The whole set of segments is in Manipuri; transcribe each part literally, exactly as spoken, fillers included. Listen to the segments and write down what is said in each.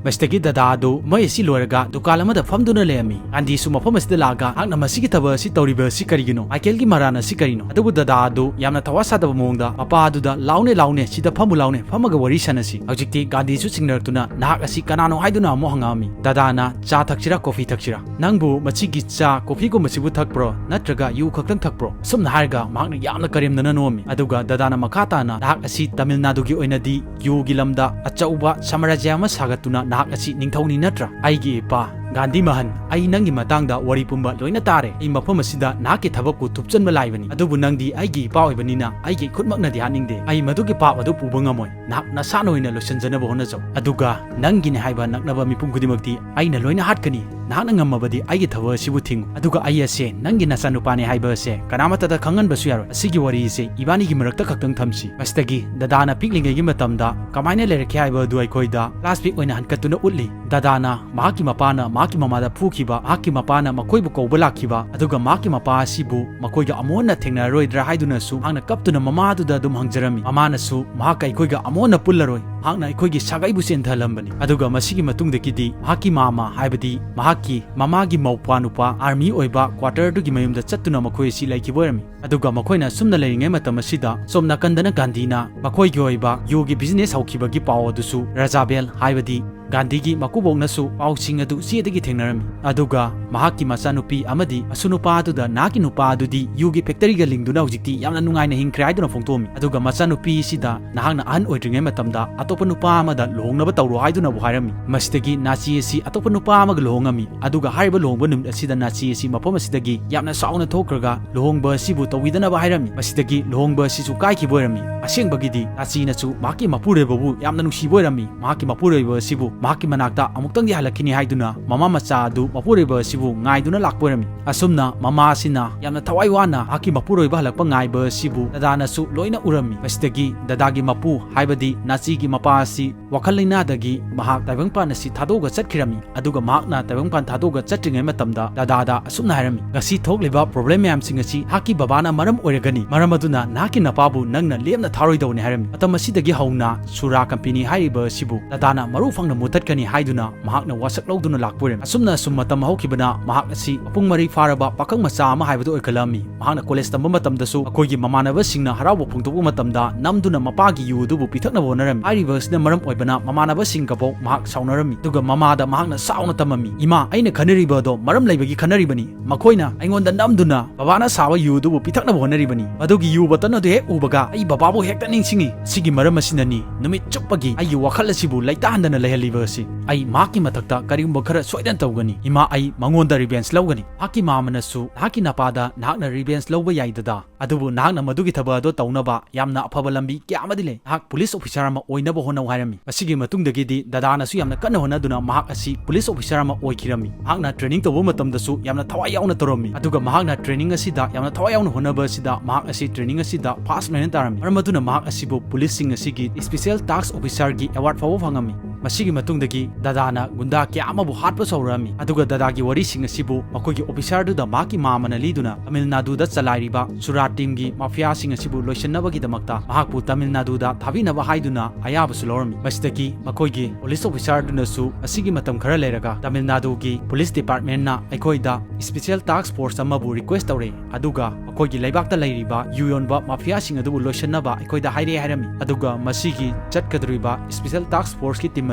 ꯃꯁꯤꯗꯒꯤ ꯗꯗꯥ ꯑꯗꯨ ꯃꯣꯏ ꯑꯁꯤ ꯂꯣꯏꯔꯒ ꯗꯨꯀꯥꯟ ꯑꯃꯗ ꯐꯝꯗꯨꯅ ꯂꯩꯔꯝꯃꯤ꯫ ꯒꯥꯟꯙꯤꯁꯨ ꯃꯐꯝ ꯑꯁꯤꯗ ꯂꯥꯛꯑꯒ, "ꯅꯍꯥꯛꯅ ꯃꯁꯤꯒꯤ ꯊꯕꯛ ꯑꯁꯤ ꯇꯧꯔꯤꯕ ꯑꯁꯤ ꯀꯔꯤꯒꯤꯅꯣ? ꯃꯥꯏꯀꯦꯜꯒꯤ ꯃꯔꯥꯟ ꯑꯁꯤ ꯀꯔꯤꯅꯣ?" ꯑꯗꯨꯕꯨ ꯗꯗꯥ ꯑꯗꯨ ꯌꯥꯝꯅ ꯊꯋꯥ ꯁꯥꯗꯕ ꯃꯑꯣꯡꯗ ꯃꯄꯥ ꯑꯗꯨꯗ, "ꯂꯥꯎꯅꯦ, ꯂꯥꯎꯅꯦ, ꯁꯤꯗ ꯐꯝꯃꯨ ꯂꯥꯎꯅꯦ, ꯐꯝꯃꯒ ꯋꯥꯔꯤ ꯁꯥꯟꯅꯁꯤ"꯫ ꯍꯧꯖꯤꯛꯇꯤ ꯒꯥꯟꯙꯤꯁꯨ ꯆꯤꯡꯅꯔꯛꯇꯨꯅ, "ꯅꯍꯥꯛ ꯑꯁꯤ ꯀꯅꯥꯅꯣ?" ꯍꯥꯏꯗꯨꯅ ꯑꯃꯨꯛ ꯍꯪꯉꯛꯑꯝꯃꯤ꯫ ꯗꯗꯥꯅ, "ꯆꯥ ꯊꯛꯁꯤꯔꯥ, ꯀꯣꯐꯤ ꯊꯛꯁꯤꯔꯥ? ꯅꯪꯕꯨ ꯃꯁꯤꯒꯤ ꯆꯥ, ꯀꯣꯐꯤꯒꯨꯝꯕꯁꯤꯕꯨ ꯊꯛꯄ꯭ꯔꯣ? ꯅꯠꯇ꯭ꯔꯒ ꯌꯨ ꯈꯛꯇꯪ ꯊꯛꯄ꯭ꯔꯣ?" ꯑꯁꯨꯝꯅ ꯍꯥꯏꯔꯒ ꯃꯍꯥꯛꯅ ꯌꯥꯝꯅ ꯀꯔꯦꯝꯅꯅ ꯅꯣꯛꯑꯝꯃꯤ꯫ ꯑꯗꯨꯒ ꯗꯗꯥꯅ ꯃꯈꯥ ꯇꯥꯅ, "ꯅꯍꯥꯛ ꯑꯁꯤ ꯇꯥꯃꯤꯜ ꯅꯥꯗꯨꯒꯤ ꯑꯣꯏꯅꯗꯤ ꯌꯨꯒꯤ ꯂꯝꯗ ꯑꯆꯧꯕ ꯁꯥꯝꯔꯥꯖ꯭ꯌ ꯑꯃ ꯁꯥꯒꯠꯇꯨꯅ ꯅꯍꯥꯛ ꯑꯁꯤ ꯅꯤꯡꯊꯧꯅꯤ ꯅꯠꯇ꯭ꯔꯥ?" "ꯑꯩꯒꯤ ꯏꯄꯥ, ꯒꯥꯟꯙꯤ ꯃꯍꯟ, ꯑꯩ ꯅꯪꯒꯤ ꯃꯇꯥꯡꯗ ꯋꯥꯔꯤ ꯄꯨꯝꯕ ꯂꯣꯏꯅ ꯇꯥꯔꯦ꯫ ꯑꯩ ꯃꯐꯝ ꯑꯁꯤꯗ ꯅꯍꯥꯛꯀꯤ ꯊꯕꯛꯄꯨ ꯊꯨꯞꯆꯟꯕ ꯂꯥꯛꯏꯕꯅꯤ꯫ ꯑꯗꯨꯕꯨ ꯅꯪꯗꯤ ꯑꯩꯒꯤ ꯏꯄꯥ ꯑꯣꯏꯕꯅꯤꯅ ꯑꯩꯒꯤ ꯈꯨꯠꯃꯛꯅꯗꯤ ꯍꯥꯠꯅꯤꯡꯗꯦ꯫ ꯑꯩ ꯃꯗꯨꯒꯤ ꯄꯥꯞ ꯑꯗꯨ ꯄꯨꯕ ꯉꯝꯃꯣꯏ꯫ ꯅꯍꯥꯛ ꯅꯁꯥꯅ ꯑꯣꯏꯅ ꯂꯣꯏꯁꯤꯟꯖꯅꯕ ꯍꯣꯠꯅꯖꯧ꯫ ꯑꯗꯨꯒ ꯅꯪꯒꯤꯅꯤ ꯍꯥꯏꯕ ꯅꯛꯅꯕ ꯃꯤꯄꯨꯝ ꯈꯨꯗꯤꯡꯃꯛꯇꯤ ꯑꯩꯅ ꯂꯣꯏꯅ ꯍꯥꯠꯀꯅꯤ꯫ ꯅꯍꯥꯛꯅ ꯉꯝꯃꯕꯗꯤ ꯑꯩꯒꯤ ꯊꯕꯛ ꯑꯁꯤꯕꯨ ꯊꯤꯡꯉꯨ꯫ ꯑꯗꯨꯒ ꯑꯩ ꯑꯁꯦ ꯅꯪꯒꯤ ꯅꯆꯥꯅꯨꯄꯥꯅꯤ ꯍꯥꯏꯕ ꯑꯁꯦ ꯀꯅꯥꯃꯠꯇꯗ ꯈꯪꯍꯟꯕꯁꯨ ꯌꯥꯔꯣꯏ꯫ ꯑꯁꯤꯒꯤ ꯋꯥꯔꯤ ꯑꯁꯦ ꯏꯕꯥꯅꯤꯒꯤ ꯃꯔꯛꯇ ꯈꯛꯇꯪ ꯊꯝꯁꯤ꯫" ꯃꯁꯤꯗꯒꯤ ꯗꯗꯥꯅ ꯄꯤꯛꯂꯤꯉꯩꯒꯤ ꯃꯇꯝꯗ ꯀꯃꯥꯏꯅ ꯂꯩꯔꯛꯈꯤ ꯍꯥꯏꯕ ꯑꯗꯨ ꯑꯩꯈꯣꯏꯗ flashback ꯑꯣꯏꯅ ꯍꯟꯀꯠꯇꯨꯅ ꯎꯠꯂꯤ꯫ ꯗꯗꯥꯅ ꯃꯍꯥꯛꯀꯤ ꯃꯄꯥꯅ ꯃꯍꯥꯛꯀꯤ ꯃꯃꯥꯗ ꯐꯨꯈꯤꯕ, ꯃꯍꯥꯛꯀꯤ ꯃꯄꯥꯅ ꯃꯈꯣꯏꯕꯨ ꯀꯧꯕ ꯂꯥꯛꯈꯤꯕ, ꯑꯗꯨꯒ ꯃꯍꯥꯛꯀꯤ ꯃꯄꯥ ꯑꯁꯤꯕꯨ ꯃꯈꯣꯏꯒ ꯑꯃꯨꯛ ꯍꯟꯅ ꯊꯦꯡꯅꯔꯔꯣꯏꯗ꯭ꯔꯥ ꯍꯥꯏꯗꯨꯅꯁꯨ ꯃꯍꯥꯛꯅ ꯀꯞꯇꯨꯅ ꯃꯃꯥꯗꯨꯗ ꯑꯗꯨꯝ ꯍꯪꯖꯔꯝꯃꯤ꯫ ꯃꯃꯥꯅꯁꯨ, "ꯃꯍꯥꯛꯀ ꯑꯩꯈꯣꯏꯒ ꯑꯃꯨꯛ ꯍꯟꯅ ꯄꯨꯜꯂꯔꯣꯏ, ꯃꯍꯥꯛꯅ ꯑꯩꯈꯣꯏꯒꯤ ꯁꯥꯒꯩꯕꯨ ꯆꯦꯟꯊꯍꯜꯂꯝꯕꯅꯤ꯫" ꯑꯗꯨꯒ ꯃꯁꯤꯒꯤ ꯃꯇꯨꯡꯗꯒꯤꯗꯤ ꯃꯍꯥꯛꯀꯤ ꯃꯥꯃ, ꯍꯥꯏꯕꯗꯤ ꯃꯍꯥꯛꯀꯤ ꯃꯃꯥꯒꯤ ꯃꯧꯄ꯭ꯋꯥ ꯅꯨꯄꯥ, army ꯑꯣꯏꯕ quarter ꯑꯗꯨꯒꯤ ꯃꯌꯨꯝꯗ ꯆꯠꯇꯨꯅ ꯃꯈꯣꯏ ꯑꯁꯤ ꯂꯩꯈꯤꯕ ꯑꯣꯏꯔꯝꯃꯤ꯫ ꯑꯗꯨꯒ ꯃꯈꯣꯏꯅ ꯑꯁꯨꯝꯅ ꯂꯩꯔꯤꯉꯩ ꯃꯇꯝ ꯑꯁꯤꯗ ꯁꯣꯝ ꯅꯥꯀꯟꯗꯅ ꯒꯥꯟꯙꯤꯅ ꯃꯈꯣꯏꯒꯤ ꯑꯣꯏꯕ ꯌꯨꯒꯤ business ꯍꯧꯈꯤꯕꯒꯤ ꯄꯥꯎ ꯑꯗꯨꯁꯨ ꯔꯖꯥꯕꯦꯜ, ꯍꯥꯏꯕꯗꯤ ꯒꯥꯟꯙꯤꯒꯤ ꯃꯀꯨꯕꯣꯛꯅꯁꯨ ꯄꯥꯎꯁꯤꯡ ꯑꯗꯨ ꯆꯦꯗꯒꯤ ꯊꯦꯡꯅꯔꯝꯃꯤ꯫ ꯑꯗꯨꯒ ꯃꯍꯥꯛꯀꯤ ꯃꯆꯥꯅꯨꯄꯤ ꯑꯃꯗꯤ ꯃꯁꯨ ꯅꯨꯄꯥ ꯑꯗꯨꯗ ꯅꯍꯥꯛꯀꯤ ꯅꯨꯄꯥ ꯑꯗꯨꯗꯤ ꯌꯨꯒꯤ factoryꯒ ꯂꯤꯡꯗꯨꯅ ꯍꯧꯖꯤꯛꯇꯤ ꯌꯥꯝꯅ ꯅꯨꯡꯉꯥꯏꯅ ꯍꯤꯡꯈ꯭ꯔꯦ ꯍꯥꯏꯗꯨꯅ ꯐꯣꯡꯗꯣꯛꯑꯝꯃꯤ꯫ ꯑꯗꯨꯒ ꯃꯆꯥꯅꯨꯄꯤ ꯑꯁꯤꯗ ꯅꯍꯥꯛꯅ ꯑꯍꯟ ꯑꯣꯏꯗ꯭ꯔꯤꯉꯩ ꯃꯇꯝꯗ ꯑꯇꯣꯞꯄ ꯅꯨꯄꯥ ꯑꯃꯗ ꯂꯨꯍꯣꯡꯅꯕ ꯇꯧꯔꯣ ꯍꯥꯏꯗꯨꯅꯕꯨ ꯍꯥꯏꯔꯝꯃꯤ꯫ ꯃꯁꯤꯗꯒꯤ ꯅꯥꯆꯤ ꯑꯁꯤ ꯑꯇꯣꯞꯄ ꯅꯨꯄꯥ ꯑꯃꯒ ꯂꯨꯍꯣꯡꯉꯝꯃꯤ꯫ ꯑꯗꯨꯒ ꯍꯥꯏꯔꯤꯕ ꯂꯨꯍꯣꯡꯕ ꯅꯨꯃꯤꯠ ꯑꯁꯤꯗ ꯅꯥꯆꯤ ꯑꯁꯤ ꯃꯐꯝ ꯑꯁꯤꯗꯒꯤ ꯌꯥꯝꯅ ꯆꯥꯎꯅ ꯊꯣꯛꯈ꯭ꯔꯒ ꯂꯨꯍꯣꯡꯕ ꯑꯁꯤꯕꯨ ꯇꯧꯕꯤꯗꯅꯕ ꯍꯥꯏꯔꯝꯃꯤ꯫ ꯃꯁꯤꯗꯒꯤ ꯂꯨꯍꯣꯡꯕ ꯑꯁꯤꯁꯨ ꯀꯥꯏꯈꯤꯕ ꯑꯣꯏꯔꯝꯃꯤ꯫ ꯑꯁꯦꯡꯕꯒꯤꯗꯤ ꯅꯥꯆꯤꯅꯁꯨ ꯃꯍꯥꯛꯀꯤ ꯃꯄꯨꯔꯣꯏꯕꯕꯨ ꯌꯥꯝꯅ ꯅꯨꯡꯁꯤꯕ ꯑꯣꯏꯔꯝꯃꯤ꯫ ꯃꯍꯥꯛꯀꯤ ꯃꯄꯨꯔꯣꯏꯕ ꯑꯁꯤꯕꯨ ꯃꯍꯥꯛꯀꯤ ꯃꯅꯥꯛꯇ ꯑꯃꯨꯛꯇꯪꯗꯤ ꯍꯜꯂꯛꯈꯤꯅꯤ ꯍꯥꯏꯗꯨꯅ ꯃꯃꯥ ꯃꯆꯥ ꯑꯗꯨ ꯃꯄꯨꯔꯣꯏꯕ ꯑꯁꯤꯕꯨ ꯉꯥꯏꯗꯨꯅ ꯂꯥꯛꯄ ꯑꯣꯏꯔꯝꯃꯤ꯫ ꯑꯁꯨꯝꯅ ꯃꯃꯥ ꯑꯁꯤꯅ ꯌꯥꯝꯅ ꯊꯋꯥꯏ ꯋꯥꯅ ꯃꯍꯥꯛꯀꯤ ꯃꯄꯨꯔꯣꯏꯕ ꯍꯜꯂꯛꯄ ꯉꯥꯏꯕ ꯑꯁꯤꯕꯨ ꯗꯗꯥꯅꯁꯨ ꯂꯣꯏꯅ ꯎꯔꯝꯃꯤ꯫ ꯃꯁꯤꯗꯒꯤ ꯗꯗꯥꯒꯤ ꯃꯄꯨ, ꯍꯥꯏꯕꯗꯤ ꯅꯥꯆꯤꯒꯤ ꯃꯄꯥ ꯑꯁꯤ ꯋꯥꯈꯜ ꯂꯩꯅꯥꯗꯒꯤ ꯃꯍꯥꯛ ꯇꯥꯏꯕꯪꯄꯥꯟ ꯑꯁꯤ ꯊꯥꯗꯣꯛꯑꯒ ꯆꯠꯈꯤꯔꯝꯃꯤ꯫ ꯑꯗꯨꯒ ꯃꯍꯥꯛꯅ ꯇꯥꯏꯕꯪꯄꯥꯟ ꯊꯥꯗꯣꯛꯑꯒ ꯆꯠꯇ꯭ꯔꯤꯉꯩ ꯃꯇꯝꯗ ꯗꯗꯥꯗ ꯑꯁꯨꯝꯅ ꯍꯥꯏꯔꯝꯃꯤ, "ꯉꯁꯤ ꯊꯣꯛꯂꯤꯕ problem ꯃꯌꯥꯝꯁꯤꯡ ꯑꯁꯤ ꯅꯍꯥꯛꯀꯤ ꯕꯕꯥꯅ ꯃꯔꯝ ꯑꯣꯏꯔꯒꯅꯤ꯫ ꯃꯔꯝ ꯑꯗꯨꯅ ꯅꯍꯥꯛꯀꯤ ꯅꯄꯥꯕꯨ ꯅꯪꯅ ꯂꯦꯝꯅ ꯊꯥꯔꯣꯏꯗꯧꯅꯤ" ꯍꯥꯏꯔꯝꯃꯤ꯫ ꯃꯇꯝ ꯑꯁꯤꯗꯒꯤ ꯍꯧꯅ ꯁꯨꯔꯥ company ꯍꯥꯏꯔꯤꯕ ꯑꯁꯤꯕꯨ ꯗꯗꯥꯅ ꯃꯔꯨ ꯐꯪꯅ ꯃꯨꯊꯠꯀꯅꯤ ꯍꯥꯏꯗꯨꯅ ꯃꯍꯥꯛꯅ ꯋꯥꯁꯛ ꯂꯧꯗꯨꯅ ꯂꯥꯛꯄ ꯑꯣꯏꯔꯝꯃꯤ꯫ ꯑꯁꯨꯝꯅ ꯑꯁꯨꯝ ꯃꯇꯝ ꯍꯧꯈꯤꯕꯅ ꯃꯍꯥꯛ ꯑꯁꯤ ꯃꯄꯨꯡ ꯃꯔꯩ ꯐꯥꯔꯕ ꯄꯥꯈꯪ ꯃꯆꯥ ꯑꯃ ꯍꯥꯏꯕꯗꯨ ꯑꯣꯏꯈꯠꯂꯛꯂꯝꯃꯤ꯫ ꯃꯍꯥꯛꯅ ꯀꯣꯂꯦꯖ ꯇꯝꯕ ꯃꯇꯝꯗꯁꯨ ꯑꯩꯈꯣꯏꯒꯤ ꯃꯃꯥꯟꯅꯕꯁꯤꯡꯅ ꯍꯔꯥꯎꯕ ꯐꯣꯡꯗꯣꯛꯄ ꯃꯇꯝꯗ ꯅꯝꯗꯨꯅ ꯃꯄꯥꯒꯤ ꯌꯨ ꯑꯗꯨꯕꯨ ꯄꯤꯊꯛꯅꯕ ꯍꯣꯠꯅꯔꯝꯃꯤ꯫ ꯍꯥꯏꯔꯤꯕ ꯑꯁꯤꯅ ꯃꯔꯝ ꯑꯣꯏꯕꯅ ꯃꯃꯥꯟꯅꯕꯁꯤꯡꯒꯐꯥꯎ ꯃꯍꯥꯛ ꯁꯥꯎꯅꯔꯝꯃꯤ꯫ ꯑꯗꯨꯒ ꯃꯃꯥꯗ ꯃꯍꯥꯛꯅ ꯁꯥꯎꯅ ꯇꯝꯃꯝꯃꯤ, "ꯏꯃꯥ, ꯑꯩꯅ ꯈꯟꯅꯔꯤꯕ ꯑꯗꯣ ꯃꯔꯝ ꯂꯩꯕꯒꯤ ꯈꯟꯅꯔꯤꯕꯅꯤ꯫ ꯃꯈꯣꯏꯅ ꯑꯩꯉꯣꯟꯗ ꯅꯝꯗꯨꯅ ꯕꯕꯥꯅ ꯁꯥꯕ ꯌꯨ ꯑꯗꯨꯕꯨ ꯄꯤꯊꯛꯅꯕ ꯍꯣꯠꯅꯔꯤꯕꯅꯤ꯫ ꯃꯗꯨꯒꯤ ꯌꯨ ꯕꯣꯇꯜ ꯑꯗꯨ ꯍꯦꯛ ꯎꯕꯒ ꯑꯩ ꯕꯕꯥꯕꯨ ꯍꯦꯛꯇ ꯅꯤꯡꯁꯤꯡꯉꯤ꯫ ꯑꯁꯤꯒꯤ ꯃꯔꯝ ꯑꯁꯤꯅꯅꯤ ꯅꯨꯃꯤꯠ ꯆꯨꯞꯄꯒꯤ ꯑꯩꯒꯤ ꯋꯥꯈꯜ ꯑꯁꯤꯕꯨ ꯂꯩꯇꯥꯍꯟꯗꯅ ꯂꯩꯍꯜꯂꯤꯕ ꯑꯁꯤ꯫ ꯑꯩ ꯃꯍꯥꯛꯀꯤ ꯃꯊꯛꯇ ꯀꯔꯤꯒꯨꯝꯕ ꯈꯔ ꯁꯣꯏꯗꯅ ꯇꯧꯒꯅꯤ꯫ ꯏꯃꯥ, ꯑꯩ ꯃꯉꯣꯟꯗ ꯔꯤꯚꯦꯟꯖ ꯂꯧꯒꯅꯤ꯫" ꯃꯍꯥꯛꯀꯤ ꯃꯃꯥꯅꯁꯨ, "ꯅꯍꯥꯛꯀꯤ ꯅꯄꯥꯗ ꯅꯍꯥꯛꯅ ꯔꯤꯚꯦꯟꯖ ꯂꯧꯕ ꯌꯥꯏ ꯗꯗꯥ, ꯑꯗꯨꯕꯨ ꯅꯍꯥꯛꯅ ꯃꯗꯨꯒꯤ ꯊꯕꯛ ꯑꯗꯨ ꯇꯧꯅꯕ ꯌꯥꯝꯅ ꯑꯐꯕ ꯂꯝꯕꯤ ꯀꯌꯥ ꯑꯃꯗꯤ ꯂꯩ꯫ ꯅꯍꯥꯛ ꯄꯨꯂꯤꯁ ꯑꯣꯐꯤꯁꯔ ꯑꯃ ꯑꯣꯏꯅꯕ ꯍꯣꯠꯅꯧ" ꯍꯥꯏꯔꯝꯃꯤ꯫ ꯃꯁꯤꯒꯤ ꯃꯇꯨꯡꯗꯒꯤꯗꯤ ꯗꯗꯥꯅꯁꯨ ꯌꯥꯝꯅ ꯀꯟꯅ ꯍꯣꯠꯅꯗꯨꯅ ꯃꯍꯥꯛ ꯑꯁꯤ ꯄꯨꯂꯤꯁ ꯑꯣꯐꯤꯁꯔ ꯑꯃ ꯑꯣꯏꯈꯤꯔꯝꯃꯤ꯫ ꯃꯍꯥꯛꯅ ꯇ꯭ꯔꯦꯅꯤꯡ ꯇꯧꯕ ꯃꯇꯝꯗꯁꯨ ꯌꯥꯝꯅ ꯊꯋꯥꯏ ꯌꯥꯎꯅ ꯇꯧꯔꯝꯃꯤ꯫ ꯑꯗꯨꯒ ꯃꯍꯥꯛꯅ ꯇ꯭ꯔꯦꯅꯤꯡ ꯑꯁꯤꯗ ꯌꯥꯝꯅ ꯊꯋꯥꯏ ꯌꯥꯎꯅ ꯍꯣꯠꯅꯕ ꯑꯁꯤꯗ ꯃꯍꯥꯛ ꯑꯁꯤ ꯇ꯭ꯔꯦꯅꯤꯡ ꯑꯁꯤꯗ ꯐꯥꯔꯁ ꯂꯣꯏꯅ ꯇꯥꯔꯝꯃꯤ꯫ ꯃꯔꯝ ꯑꯗꯨꯅ ꯃꯍꯥꯛ ꯑꯁꯤꯕꯨ ꯄꯨꯂꯤꯁꯁꯤꯡ ꯑꯁꯤꯒꯤ ꯁ꯭ꯄꯦꯁꯤꯌꯦꯜ ꯇꯥꯁꯛ ꯑꯣꯐꯤꯁꯔꯒꯤ ꯑꯦꯋꯥꯔꯗ ꯐꯥꯎꯕ ꯐꯪꯉꯝꯃꯤ꯫ ꯃꯁꯤꯒꯤ ꯃꯇꯨꯡꯗꯒꯤ ꯗꯗꯥꯅ ꯒꯨꯟꯗꯥ ꯀꯌꯥ ꯑꯃꯕꯨ ꯍꯥꯠꯄꯁꯨ ꯍꯧꯔꯛꯑꯝꯃꯤ꯫ ꯑꯗꯨꯒ ꯗꯗꯥꯒꯤ ꯋꯥꯔꯤꯁꯤꯡ ꯑꯁꯤꯕꯨ ꯃꯈꯣꯏꯒꯤ ꯑꯣꯐꯤꯁꯥꯔꯗꯨꯗ ꯃꯍꯥꯛꯀꯤ ꯃꯥꯃꯅ ꯂꯤꯗꯨꯅ ꯇꯥꯃꯤꯜ ꯅꯥꯗꯨꯗ ꯆꯂꯥꯏꯔꯤꯕ ꯁꯨꯔꯥꯠ ꯇꯤꯝꯒꯤ ꯃꯥꯐꯤꯌꯥꯁꯤꯡ ꯑꯁꯤꯕꯨ ꯂꯣꯏꯁꯤꯟꯅꯕꯒꯤꯗꯃꯛꯇ ꯃꯍꯥꯛꯄꯨ ꯇꯥꯃꯤꯜ ꯅꯥꯗꯨꯗ ꯊꯥꯕꯤꯅꯕ ꯍꯥꯏꯗꯨꯅ ꯑꯌꯥꯕꯁꯨ ꯂꯧꯔꯝꯃꯤ꯫ ꯃꯁꯤꯗꯒꯤ ꯃꯈꯣꯏꯒꯤ ꯄꯨꯂꯤꯁ ꯑꯣꯐꯤꯁꯥꯔꯗꯨꯅꯁꯨ ꯑꯁꯤꯒꯤ ꯃꯇꯝ ꯈꯔ ꯂꯩꯔꯒ ꯇꯥꯃꯤꯜ ꯅꯥꯗꯨꯒꯤ ꯄꯨꯂꯤꯁ ꯗꯤꯄꯥꯔꯠꯃꯦꯟꯅ ꯑꯩꯈꯣꯏꯗ ꯁ꯭ꯄꯦꯁꯤꯌꯦꯜ ꯇꯥꯁꯛ ꯐꯣꯔꯁ ꯑꯃꯕꯨ ꯔꯤꯀ꯭ꯋꯦꯁ ꯇꯧꯔꯦ, ꯑꯗꯨꯒ ꯃꯈꯣꯏꯒꯤ ꯂꯩꯕꯥꯛꯇ ꯂꯩꯔꯤꯕ ꯌꯨ ꯌꯣꯟꯕ ꯃꯥꯐꯤꯌꯥꯁꯤꯡ ꯑꯗꯨꯕꯨ ꯂꯣꯏꯁꯤꯟꯅꯕ ꯑꯩꯈꯣꯏꯗ ꯍꯥꯏꯔꯛꯑꯦ ꯍꯥꯏꯔꯝꯃꯤ꯫ ꯑꯗꯨꯒ ꯃꯁꯤꯒꯤ ꯆꯠꯀꯗꯧꯔꯤꯕ ꯁ꯭ꯄꯦꯁꯤꯌꯦꯜ ꯇꯥꯁꯛ ꯐꯣꯔꯁꯀꯤ ꯇꯤꯝ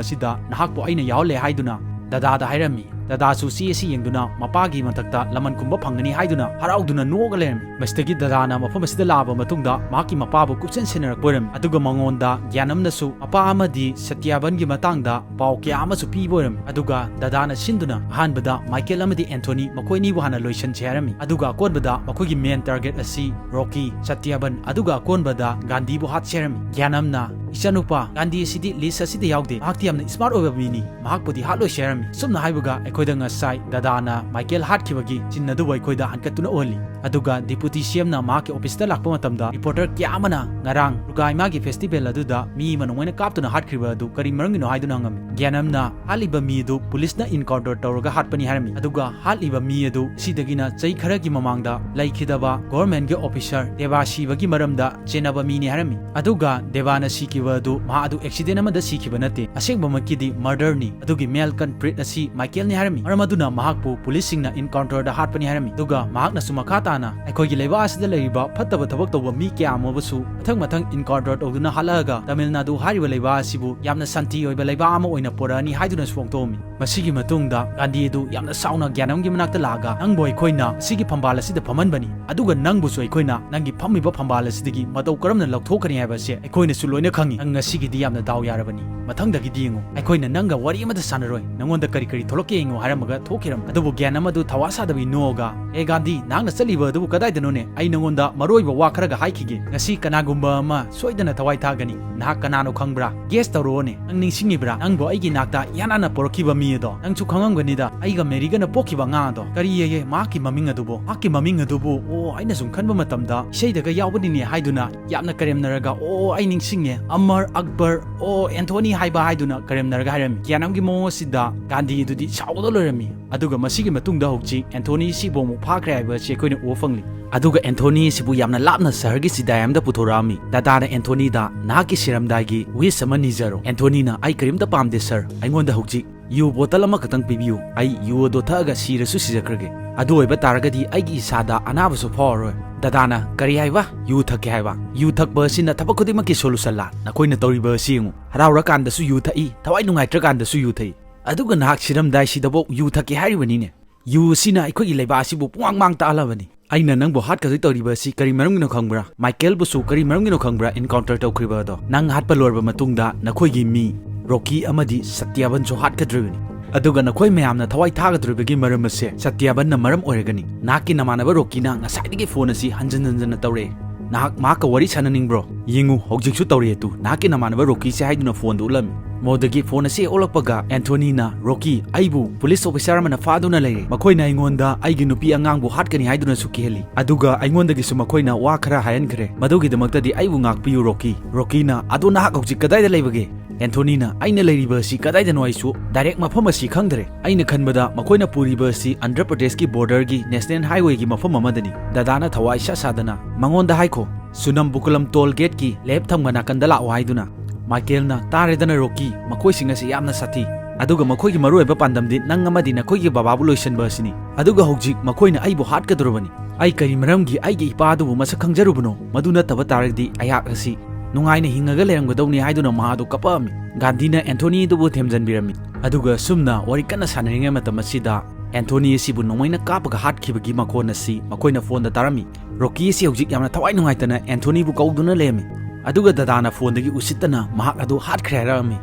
ꯑꯁꯤꯗ ꯅꯍꯥꯛꯄꯨ ꯑꯩꯅ ꯌꯥꯎꯍꯜꯂꯦ ꯍꯥꯏꯗꯨꯅ ꯗꯗꯥꯗ ꯍꯥꯏꯔꯝꯃꯤ꯫ ꯗꯗꯥꯁꯨ ꯆꯦ ꯑꯁꯤ ꯌꯦꯡꯗꯨꯅ ꯃꯄꯥꯒꯤ ꯃꯊꯛꯇ ꯂꯃꯟ ꯈꯨꯝꯕ ꯐꯪꯒꯅꯤ ꯍꯥꯏꯗꯨꯅ ꯍꯔꯥꯎꯗꯨꯅ ꯅꯣꯛꯑꯒ ꯂꯩꯔꯝꯃꯤ꯫ ꯃꯁꯤꯗꯒꯤ ꯗꯗꯥꯅ ꯃꯐꯝ ꯑꯁꯤꯗ ꯂꯥꯛꯑꯕ ꯃꯇꯨꯡꯗ ꯃꯍꯥꯛꯀꯤ ꯃꯄꯥꯕꯨ ꯀꯨꯞꯁꯦꯟ ꯁꯦꯟꯅꯔꯛꯄ ꯑꯣꯏꯔꯝꯃꯤ꯫ ꯑꯗꯨꯒ ꯃꯉꯣꯟꯗ ꯒ꯭ꯌꯥꯅꯝꯅꯁꯨ ꯃꯄꯥ ꯑꯃꯗꯤ ꯁꯇ꯭ꯌꯥꯕꯟꯒꯤ ꯃꯇꯥꯡꯗ ꯄꯥꯎ ꯀꯌꯥ ꯑꯃꯁꯨ ꯄꯤꯕ ꯑꯣꯏꯔꯝꯃꯤ꯫ ꯑꯗꯨꯒ ꯗꯗꯥꯅ ꯁꯤꯟꯗꯨꯅ ꯑꯍꯥꯟꯕꯗ ꯃꯥꯏꯀꯦꯜ ꯑꯃꯗꯤ ꯑꯦꯟꯊꯣꯅꯤ ꯃꯈꯣꯏ ꯑꯅꯤꯕꯨ ꯍꯥꯟꯅ ꯂꯣꯏꯁꯤꯟꯁꯦ ꯍꯥꯏꯔꯝꯃꯤ꯫ ꯑꯗꯨꯒ ꯑꯀꯣꯟꯕꯗ ꯃꯈꯣꯏꯒꯤ ꯃꯦꯟ ꯇꯥꯔꯒꯦꯠ ꯑꯁꯤ ꯔꯣꯀꯤ, ꯁꯇ꯭ꯌꯥꯕꯟ, ꯑꯗꯨꯒ ꯑꯀꯣꯟꯕꯗ ꯒꯥꯟꯙꯤꯕꯨ ꯍꯥꯠꯁꯦ ꯍꯥꯏꯔꯝꯃꯤ꯫ ꯒ꯭ꯌꯥꯅꯝꯅ, "ꯏꯆꯥꯅꯨꯄꯥ, ꯒꯥꯟꯙꯤ ꯑꯁꯤꯗꯤ ꯂꯤꯁ ꯑꯁꯤꯗ ꯌꯥꯎꯗꯦ꯫ ꯃꯍꯥꯛꯇꯤ ꯌꯥꯝꯅ ꯁ꯭ꯃꯥꯔꯠ ꯑꯣꯏꯕ ꯃꯤꯅꯤ꯫ ꯃꯍꯥꯛꯄꯨꯗꯤ ꯍꯥꯠꯂꯣꯏꯁꯦ ꯍꯥꯏꯔꯝꯃꯤ꯫" ꯁꯨꯝꯅ ꯍꯥꯏꯕꯒ ꯑꯩꯈꯣꯏꯗ ꯉꯁꯥꯏ ꯗꯗꯥꯅ ꯃꯥꯏꯀꯦꯜ ꯍꯥꯠꯈꯤꯕꯒꯤ ꯆꯤꯟ ꯑꯗꯨꯕꯨ ꯑꯩꯈꯣꯏꯗ ꯍꯟꯀꯠꯇꯨꯅ ꯎꯍꯜꯂꯤ꯫ ꯑꯗꯨꯒ ꯗꯤꯄꯨꯇꯤ ꯁꯤ ꯑꯦꯝꯅ ꯃꯍꯥꯛꯀꯤ ꯑꯣꯐꯤꯁꯇ ꯂꯥꯛꯄ ꯃꯇꯝꯗ ꯔꯤꯄꯣꯔꯇꯔ ꯀꯌꯥ ꯑꯃꯅ ꯉꯔꯥꯡ ꯗꯨꯔꯒꯥ ꯏꯃꯥꯒꯤ ꯐꯦꯁꯇꯤꯚꯦꯜ ꯑꯗꯨꯗ ꯃꯤ ꯑꯃ ꯅꯣꯡꯃꯩꯅ ꯀꯥꯞꯇꯨꯅ ꯍꯥꯠꯈ꯭ꯔꯤꯕ ꯑꯗꯨ ꯀꯔꯤ ꯃꯔꯝꯒꯤꯅꯣ ꯍꯥꯏꯗꯨꯅ ꯍꯪꯉꯝꯃꯤ꯫ ꯒ꯭ꯌꯥꯅꯝꯅ ꯍꯥꯠꯂꯤꯕ ꯃꯤ ꯑꯗꯨ ꯄꯨꯂꯤꯁꯅ ꯏꯟꯀꯥꯎꯟꯇꯔ ꯇꯧꯔꯒ ꯍꯥꯠꯄꯅꯤ ꯍꯥꯏꯔꯝꯃꯤ꯫ ꯑꯗꯨꯒ ꯍꯥꯠꯂꯤꯕ ꯃꯤ ꯑꯗꯨ ꯁꯤꯗꯒꯤꯅ ꯆꯍꯤ ꯈꯔꯒꯤ ꯃꯃꯥꯡꯗ ꯂꯩꯈꯤꯗꯕ ꯒꯣꯚꯔꯟꯃꯦꯟꯠꯀꯤ ꯑꯣꯐꯤꯁꯔ ꯗꯦꯕꯥ ꯁꯤꯕꯒꯤ ꯃꯔꯝꯗ ꯆꯦꯟꯅꯕ ꯃꯤꯅꯤ ꯍꯥꯏꯔꯝꯃꯤ꯫ ꯑꯗꯨꯒ ꯗꯦꯕꯥꯅ ꯁꯤꯈꯤꯕ ꯑꯗꯨ ꯃꯍꯥꯛ ꯑꯗꯨ ꯑꯦꯛꯁꯤꯗꯦꯟ ꯑꯃꯗ ꯁꯤꯈꯤꯕ ꯅꯠꯇꯦ, ꯑꯁꯦꯡꯕꯃꯛꯀꯤꯗꯤ ꯃꯔꯗꯔꯅꯤ꯫ ꯑꯗꯨꯒꯤ ꯃꯦꯜ ꯀꯜꯄ꯭ꯔꯤꯠ ꯑꯁꯤ ꯃꯥꯏꯀꯦꯜꯅꯤ ꯍꯥꯏꯔꯝꯃꯤ꯫ ꯃꯔꯝ ꯑꯗꯨꯅ ꯃꯍꯥꯛꯄꯨ ꯄꯨꯂꯤꯁꯁꯤꯡꯅ ꯏꯟꯀꯥꯎꯟꯇꯔꯗ ꯍꯥꯠꯄꯅꯤ ꯍꯥꯏꯔꯝꯃꯤ꯫ ꯑꯗꯨꯒ ꯃꯍꯥꯛꯅꯁꯨ ꯃꯈꯥ ꯇꯥꯅ ꯑꯩꯈꯣꯏꯒꯤ ꯂꯩꯕꯥꯛ ꯑꯁꯤꯗ ꯂꯩꯔꯤꯕ ꯐꯠꯇꯕ ꯊꯕꯛ ꯇꯧꯕ ꯃꯤ ꯀꯌꯥ ꯑꯃꯕꯨꯁꯨ ꯃꯊꯪ ꯃꯊꯪ ꯏꯟꯀꯥꯎꯟꯇꯔ ꯇꯧꯗꯨꯅ ꯍꯥꯠꯂꯛꯑꯒ ꯇꯥꯃꯤꯜ ꯅꯥꯗꯨ ꯍꯥꯏꯔꯤꯕ ꯂꯩꯕꯥꯛ ꯑꯁꯤꯕꯨ ꯌꯥꯝꯅ ꯁꯥꯟꯇꯤ ꯑꯣꯏꯕ ꯂꯩꯕꯥꯛ ꯑꯃ ꯑꯣꯏꯅ ꯄꯨꯔꯛꯑꯅꯤ ꯍꯥꯏꯗꯨꯅꯁꯨ ꯐꯣꯡꯗꯣꯛꯑꯝꯃꯤ꯫ ꯃꯁꯤꯒꯤ ꯃꯇꯨꯡꯗ ꯒꯥꯟꯙꯤ ꯑꯗꯨ ꯌꯥꯝꯅ ꯁꯥꯎꯅ ꯒ꯭ꯌꯥꯅꯝꯒꯤ ꯃꯅꯥꯛꯇ ꯂꯥꯛꯑꯒ, "ꯅꯪꯕꯨ ꯑꯩꯈꯣꯏꯅ ꯑꯁꯤꯒꯤ ꯐꯝꯕꯥꯜ ꯑꯁꯤꯗ ꯐꯝꯍꯟꯕꯅꯤ, ꯑꯗꯨꯒ ꯅꯪꯕꯨꯁꯨ ꯑꯩꯈꯣꯏꯅ ꯅꯪꯒꯤ ꯐꯝꯃꯤꯕ ꯐꯝꯕꯥꯜ ꯑꯁꯤꯗꯒꯤ ꯃꯇꯧ ꯀꯔꯝꯅ ꯂꯧꯊꯣꯛꯀꯅꯤ ꯍꯥꯏꯕꯁꯦ ꯑꯩꯈꯣꯏꯅꯁꯨ ꯂꯣꯏꯅ ꯈꯪꯉꯤ꯫ ꯅꯪ ꯉꯁꯤꯒꯤꯗꯤ ꯌꯥꯝꯅ ꯗꯥꯎ ꯌꯥꯔꯕꯅꯤ꯫ ꯃꯊꯪꯗꯒꯤꯗꯤ ꯌꯦꯡꯉꯨ, ꯑꯩꯈꯣꯏꯅ ꯅꯪꯒ ꯋꯥꯔꯤ ꯑꯃꯠꯇ ꯁꯥꯟꯅꯔꯣꯏ, ꯅꯪꯉꯣꯟꯗ ꯀꯔꯤ ꯀꯔꯤ ꯊꯣꯛꯂꯛꯀꯦ ꯌꯦꯡꯉꯨ" ꯍꯥꯏꯔꯝꯃꯒ ꯊꯣꯛꯈꯤꯔꯝꯃꯤ꯫ ꯑꯗꯨꯕꯨ ꯒ꯭ꯌꯥꯅꯝ ꯑꯗꯨ ꯊꯋꯥ ꯁꯥꯗꯕꯤ ꯅꯣꯛꯑꯒ, "ꯑꯦ ꯒꯥꯟꯙꯤ, ꯅꯍꯥꯛꯅ ꯆꯠꯂꯤꯕ ꯑꯗꯨꯕꯨ ꯀꯗꯥꯏꯗꯅꯣꯅꯦ? ꯑꯩ ꯅꯪꯉꯣꯟꯗ ꯃꯔꯨ ꯑꯣꯏꯕ ꯋꯥ ꯈꯔꯒ ꯍꯥꯏꯈꯤꯒꯦ꯫ ꯉꯁꯤ ꯀꯅꯥꯒꯨꯝꯕ ꯑꯃ ꯁꯣꯏꯗꯅ ꯊꯋꯥꯏ ꯊꯥꯒꯅꯤ꯫ ꯅꯍꯥꯛ ꯀꯅꯥꯅꯣ ꯈꯪꯕ꯭ꯔꯥ? ꯒꯦꯁ ꯇꯧꯔꯛꯑꯣꯅꯦ꯫ ꯅꯪ ꯅꯤꯡꯁꯤꯡꯉꯤꯕ꯭ꯔꯥ? ꯅꯪꯕꯨ ꯑꯩꯒꯤ ꯅꯥꯛꯇ ꯏꯍꯥꯟ ꯍꯥꯟꯅ ꯄꯣꯔꯛꯈꯤꯕ ꯃꯤ ꯑꯗꯣ? ꯅꯪꯁꯨ ꯈꯪꯉꯝꯒꯅꯤꯗ, ꯑꯩꯒ ꯃꯦꯔꯤꯒꯅ ꯄꯣꯛꯈꯤꯕ ꯑꯉꯥꯡ ꯑꯗꯣ꯫ ꯀꯔꯤ ꯑꯌꯦ, ꯃꯍꯥꯛꯀꯤ ꯃꯃꯤꯡ ꯑꯗꯨꯕꯨ? ꯃꯍꯥꯛꯀꯤ ꯃꯃꯤꯡ ꯑꯗꯨꯕꯨ, ꯑꯣ, ꯑꯩꯅ ꯁꯨꯝ ꯈꯟꯕ ꯃꯇꯝꯗ ꯏꯁꯩꯗꯒ ꯌꯥꯎꯕꯅꯤꯅꯦ" ꯍꯥꯏꯗꯨꯅ ꯌꯥꯝꯅ ꯀꯔꯦꯝꯅꯔꯒ, "ꯑꯣ, ꯑꯩ ꯅꯤꯡꯁꯤꯡꯉꯦ, ꯑꯃꯔ ꯑꯛꯕꯔ, ꯑꯣ, ꯑꯦꯟꯊꯣꯅꯤ ꯍꯥꯏꯕ" ꯍꯥꯏꯗꯨꯅ ꯀꯔꯦꯝꯅꯔꯒ ꯍꯥꯏꯔꯝꯃꯤ꯫ ꯒ꯭ꯌꯥꯅꯝꯒꯤ ꯃꯑꯣꯡ ꯑꯁꯤꯗ ꯒꯥꯟꯙꯤ ꯑꯗꯨꯗꯤ ꯁꯥꯎꯗ ꯂꯣꯏꯔꯝꯃꯤ꯫ ꯑꯗꯨꯒ ꯃꯁꯤꯒꯤ ꯃꯇꯨꯡꯗ ꯍꯧꯖꯤꯛ ꯑꯦꯟꯊꯣꯅꯤ ꯁꯤꯕꯨ ꯑꯃꯨꯛ ꯐꯥꯈ꯭ꯔꯦ ꯍꯥꯏꯕ ꯑꯁꯤ ꯑꯩꯈꯣꯏꯅ ꯎꯕ ꯐꯪꯂꯤ꯫ ꯑꯗꯨꯒ ꯑꯦꯟꯊꯣꯅꯤ ꯑꯁꯤꯕꯨ ꯌꯥꯝꯅ ꯂꯥꯞꯅ ꯁꯍꯔꯒꯤ ꯆꯤꯗꯥꯏ ꯑꯃꯗ ꯄꯨꯊꯣꯔꯛꯑꯝꯃꯤ꯫ ꯗꯥꯗꯥꯅ ꯑꯦꯟꯊꯣꯅꯤꯗ, "ꯅꯍꯥꯛꯀꯤ ꯁꯤꯔꯝꯗꯥꯏꯒꯤ ꯋꯤꯁ ꯑꯃ ꯅꯤꯖꯔꯣ꯫" ꯑꯦꯟꯊꯣꯅꯤꯅ, "ꯑꯩ ꯀꯔꯤꯝꯇ ꯄꯥꯝꯗꯦ ꯁꯔ, ꯑꯩꯉꯣꯟꯗ ꯍꯧꯖꯤꯛ ꯌꯨ ꯕꯣꯇꯜ ꯑꯃꯈꯛꯇꯪ ꯄꯤꯕꯤꯌꯨ, ꯑꯩ ꯌꯨ ꯑꯗꯣ ꯊꯛꯑꯒ ꯁꯤꯔꯁꯨ ꯁꯤꯖꯈ꯭ꯔꯒꯦ꯫ ꯑꯗꯨ ꯑꯣꯏꯕ ꯇꯥꯔꯒꯗꯤ ꯑꯩꯒꯤ ꯏꯁꯥꯗ ꯑꯅꯥꯕꯁꯨ ꯐꯥꯎꯔꯔꯣꯏ꯫" ꯗꯥꯗꯥꯅ, "ꯀꯔꯤ ꯍꯥꯏꯕ? ꯌꯨ ꯊꯛꯀꯦ ꯍꯥꯏꯕ? ꯌꯨ ꯊꯛꯄ ꯑꯁꯤꯅ ꯊꯕꯛ ꯈꯨꯗꯤꯡꯃꯛꯀꯤ ꯁꯣꯂꯨꯁꯟꯂꯥ? ꯅꯈꯣꯏꯅ ꯇꯧꯔꯤꯕ ꯑꯁꯤ ꯌꯦꯡꯉꯨ꯫ ꯍꯔꯥꯎꯔꯀꯥꯟꯗꯁꯨ ꯌꯨ ꯊꯛꯏ, ꯊꯋꯥꯏ ꯅꯨꯡꯉꯥꯏꯇ꯭ꯔꯀꯥꯟꯗꯁꯨ ꯌꯨ ꯊꯛꯏ꯫ ꯑꯗꯨꯒ ꯅꯍꯥꯛ ꯁꯤꯔꯝꯗꯥꯏꯁꯤꯗꯐꯥꯎ ꯌꯨ ꯊꯛꯀꯦ ꯍꯥꯏꯔꯤꯕꯅꯤꯅꯦ꯫ ꯌꯨ ꯑꯁꯤꯅ ꯑꯩꯈꯣꯏꯒꯤ ꯂꯩꯕꯥꯛ ꯑꯁꯤꯕꯨ ꯄꯨꯡꯃꯥꯡ ꯃꯥꯡ ꯇꯥꯛꯍꯜꯂꯕꯅꯤ꯫ ꯑꯩꯅ ꯅꯪꯕꯨ ꯍꯥꯠꯀꯗꯣꯏ ꯇꯧꯔꯤꯕ ꯑꯁꯤ ꯀꯔꯤ ꯃꯔꯝꯒꯤꯅꯣ ꯈꯪꯕ꯭ꯔꯥ? ꯃꯥꯏꯀꯦꯜꯕꯨꯁꯨ ꯀꯔꯤ ꯃꯔꯝꯒꯤꯅꯣ ꯈꯪꯕ꯭ꯔꯥ? ꯏꯟꯀꯥꯎꯟꯇꯔ ꯇꯧꯈ꯭ꯔꯤꯕ ꯑꯗꯣ꯫ ꯅꯪ ꯍꯥꯠꯄ ꯂꯣꯏꯔꯕ ꯃꯇꯨꯡꯗ ꯅꯈꯣꯏꯒꯤ ꯃꯤ ꯔꯣꯀꯤ ꯑꯃꯗꯤ ꯁꯇ꯭ꯌꯥꯕꯟꯁꯨ ꯍꯥꯠꯀꯗꯧꯔꯤꯕꯅꯤ꯫ ꯑꯗꯨꯒ ꯅꯈꯣꯏ ꯃꯌꯥꯝꯅ ꯊꯋꯥꯏ ꯊꯥꯒꯗꯧꯔꯤꯕꯒꯤ ꯃꯔꯝ ꯑꯁꯦ ꯁꯇ꯭ꯌꯥꯕꯟꯅ ꯃꯔꯝ ꯑꯣꯏꯔꯒꯅꯤ꯫ ꯅꯍꯥꯛꯀꯤ ꯅꯃꯥꯟꯅꯕ ꯔꯣꯀꯤꯅ ꯉꯁꯥꯏꯗꯒꯤ ꯐꯣꯟ ꯑꯁꯤ ꯍꯟꯖꯤꯟ ꯍꯟꯖꯤꯟꯅ ꯇꯧꯔꯛꯑꯦ꯫ ꯅꯍꯥꯛ ꯃꯍꯥꯛꯀ ꯋꯥꯔꯤ ꯁꯥꯟꯅꯅꯤꯡꯕ꯭ꯔꯣ? ꯌꯦꯡꯉꯨ, ꯍꯧꯖꯤꯛꯁꯨ ꯇꯧꯔꯤꯌꯦ ꯇꯨ, ꯅꯍꯥꯛꯀꯤ ꯅꯃꯥꯟꯅꯕ ꯔꯣꯀꯤꯁꯦ ꯍꯥꯏꯗꯨꯅ ꯐꯣꯟꯗꯨ ꯎꯠꯂꯝꯃꯤ꯫ ꯃꯗꯨꯗꯒꯤ ꯐꯣꯟ ꯑꯁꯤ ꯍꯦꯛ ꯑꯣꯜꯂꯛꯄꯒ ꯑꯦꯟꯊꯣꯅꯤꯅ, "ꯔꯣꯀꯤ, ꯑꯩꯕꯨ ꯄꯨꯂꯤꯁ ꯑꯣꯐꯤꯁꯥꯔ ꯑꯃꯅ ꯐꯥꯗꯨꯅ ꯂꯩꯔꯦ꯫ ꯃꯈꯣꯏꯅ ꯑꯩꯉꯣꯟꯗ ꯑꯩꯒꯤ ꯅꯨꯄꯤ ꯑꯉꯥꯡꯕꯨ ꯍꯥꯠꯀꯅꯤ ꯍꯥꯏꯗꯨꯅꯁꯨ ꯀꯤꯍꯜꯂꯤ꯫ ꯑꯗꯨꯒ ꯑꯩꯉꯣꯟꯗꯒꯤꯁꯨ ꯃꯈꯣꯏꯅ ꯋꯥ ꯈꯔ ꯍꯥꯏꯍꯟꯈ꯭ꯔꯦ꯫ ꯃꯗꯨꯒꯤꯗꯃꯛꯇꯗꯤ ꯑꯩꯕꯨ ꯉꯥꯛꯄꯤꯌꯨ, ꯔꯣꯀꯤ꯫" ꯔꯣꯀꯤꯅ, "ꯑꯗꯣ ꯅꯍꯥꯛ ꯍꯧꯖꯤꯛ ꯀꯗꯥꯏꯗ ꯂꯩꯕꯒꯦ?" ꯑꯦꯟꯊꯣꯅꯤꯅ, "ꯑꯩꯅ ꯂꯩꯔꯤꯕ ꯑꯁꯤ ꯀꯗꯥꯏꯗꯅꯣ ꯑꯩꯁꯨ ꯗꯥꯏꯔꯦꯛ ꯃꯐꯝ ꯑꯁꯤ ꯈꯪꯗ꯭ꯔꯦ꯫ ꯑꯩꯅ ꯈꯟꯕꯗ ꯃꯈꯣꯏꯅ ꯄꯨꯔꯤꯕ ꯑꯁꯤ ꯑꯟꯙ꯭ꯔ ꯄ꯭ꯔꯗꯦꯁꯀꯤ ꯕꯣꯔꯗꯔꯒꯤ ꯅꯦꯁꯅꯦꯜ ꯍꯥꯏꯋꯦꯒꯤ ꯃꯐꯝ ꯑꯃꯗꯅꯤ꯫" ꯗꯥꯗꯥꯅ ꯊꯋꯥꯏ ꯏꯁꯥ ꯁꯥꯗꯅ, "ꯃꯉꯣꯟꯗ ꯍꯥꯏꯈꯣ, ꯁꯨꯅꯝꯕꯨꯀꯨꯂꯝ ꯇꯣꯜ ꯒꯦꯠꯀꯤ ꯂꯦꯐ ꯊꯪꯕ ꯅꯥꯀꯟꯗ ꯂꯥꯛꯑꯣ" ꯍꯥꯏꯗꯨꯅ꯫ ꯃꯥꯏꯀꯦꯜꯅ, "ꯇꯥꯔꯦꯗꯅ ꯔꯣꯀꯤ, ꯃꯈꯣꯏꯁꯤꯡ ꯑꯁꯤ ꯌꯥꯝꯅ ꯁꯥꯊꯤ, ꯑꯗꯨꯒ ꯃꯈꯣꯏꯒꯤ ꯃꯔꯨꯑꯣꯏꯕ ꯄꯥꯟꯗꯝꯗꯤ ꯅꯪ ꯑꯃꯗꯤ ꯅꯈꯣꯏꯒꯤ ꯕꯕꯥꯕꯨ ꯂꯣꯏꯁꯤꯟꯕ ꯑꯁꯤꯅꯤ꯫ ꯑꯗꯨꯒ ꯍꯧꯖꯤꯛ ꯃꯈꯣꯏꯅ ꯑꯩꯕꯨ ꯍꯥꯠꯀꯗꯧꯔꯕꯅꯤ꯫ ꯑꯩ ꯀꯔꯤ ꯃꯔꯝꯒꯤ ꯑꯩꯒꯤ ꯏꯄꯥ ꯑꯗꯨꯕꯨ ꯃꯁꯛ ꯈꯪꯖꯔꯨꯕꯅꯣ? ꯃꯗꯨ ꯅꯠꯇꯕ ꯇꯥꯔꯒꯗꯤ ꯑꯩꯍꯥꯛ ꯑꯁꯤ ꯅꯨꯡꯉꯥꯏꯅ ꯍꯤꯡꯉꯒ ꯂꯩꯔꯝꯒꯗꯧꯅꯤ" ꯍꯥꯏꯗꯨꯅ ꯃꯍꯥꯛ ꯑꯗꯨ ꯀꯞꯄꯛꯑꯝꯃꯤ꯫ ꯒꯥꯟꯙꯤꯅ ꯑꯦꯟꯊꯣꯅꯤ ꯑꯗꯨꯕꯨ ꯊꯦꯝꯖꯤꯟꯕꯤꯔꯝꯃꯤ꯫ ꯑꯗꯨꯒ ꯁꯨꯝꯅ ꯋꯥꯔꯤ ꯀꯟꯅ ꯁꯥꯟꯅꯔꯤꯉꯩ ꯃꯇꯝ ꯑꯁꯤꯗ ꯑꯦꯟꯊꯣꯅꯤ ꯑꯁꯤꯕꯨ ꯅꯣꯡꯃꯩꯅ ꯀꯥꯞꯄꯒ ꯍꯥꯠꯈꯤꯕꯒꯤ ꯃꯈꯣꯟ ꯑꯁꯤ ꯃꯈꯣꯏꯅ ꯐꯣꯟꯗ ꯇꯥꯔꯝꯃꯤ꯫ ꯔꯣꯀꯤ ꯑꯁꯤ ꯍꯧꯖꯤꯛ ꯌꯥꯝꯅ ꯊꯋꯥꯏ ꯅꯨꯡꯉꯥꯏꯇꯅ ꯑꯦꯟꯊꯣꯅꯤꯕꯨ ꯀꯧꯗꯨꯅ ꯂꯩꯔꯝꯃꯤ꯫ ꯑꯗꯨꯒ ꯗꯗꯥꯅ ꯐꯣꯟꯗꯒꯤ ꯎꯁꯤꯠꯇꯅ ꯃꯍꯥꯛ ꯑꯗꯨ ꯍꯥꯠꯈ꯭ꯔꯦ ꯍꯥꯏꯔꯛꯑꯝꯃꯤ꯫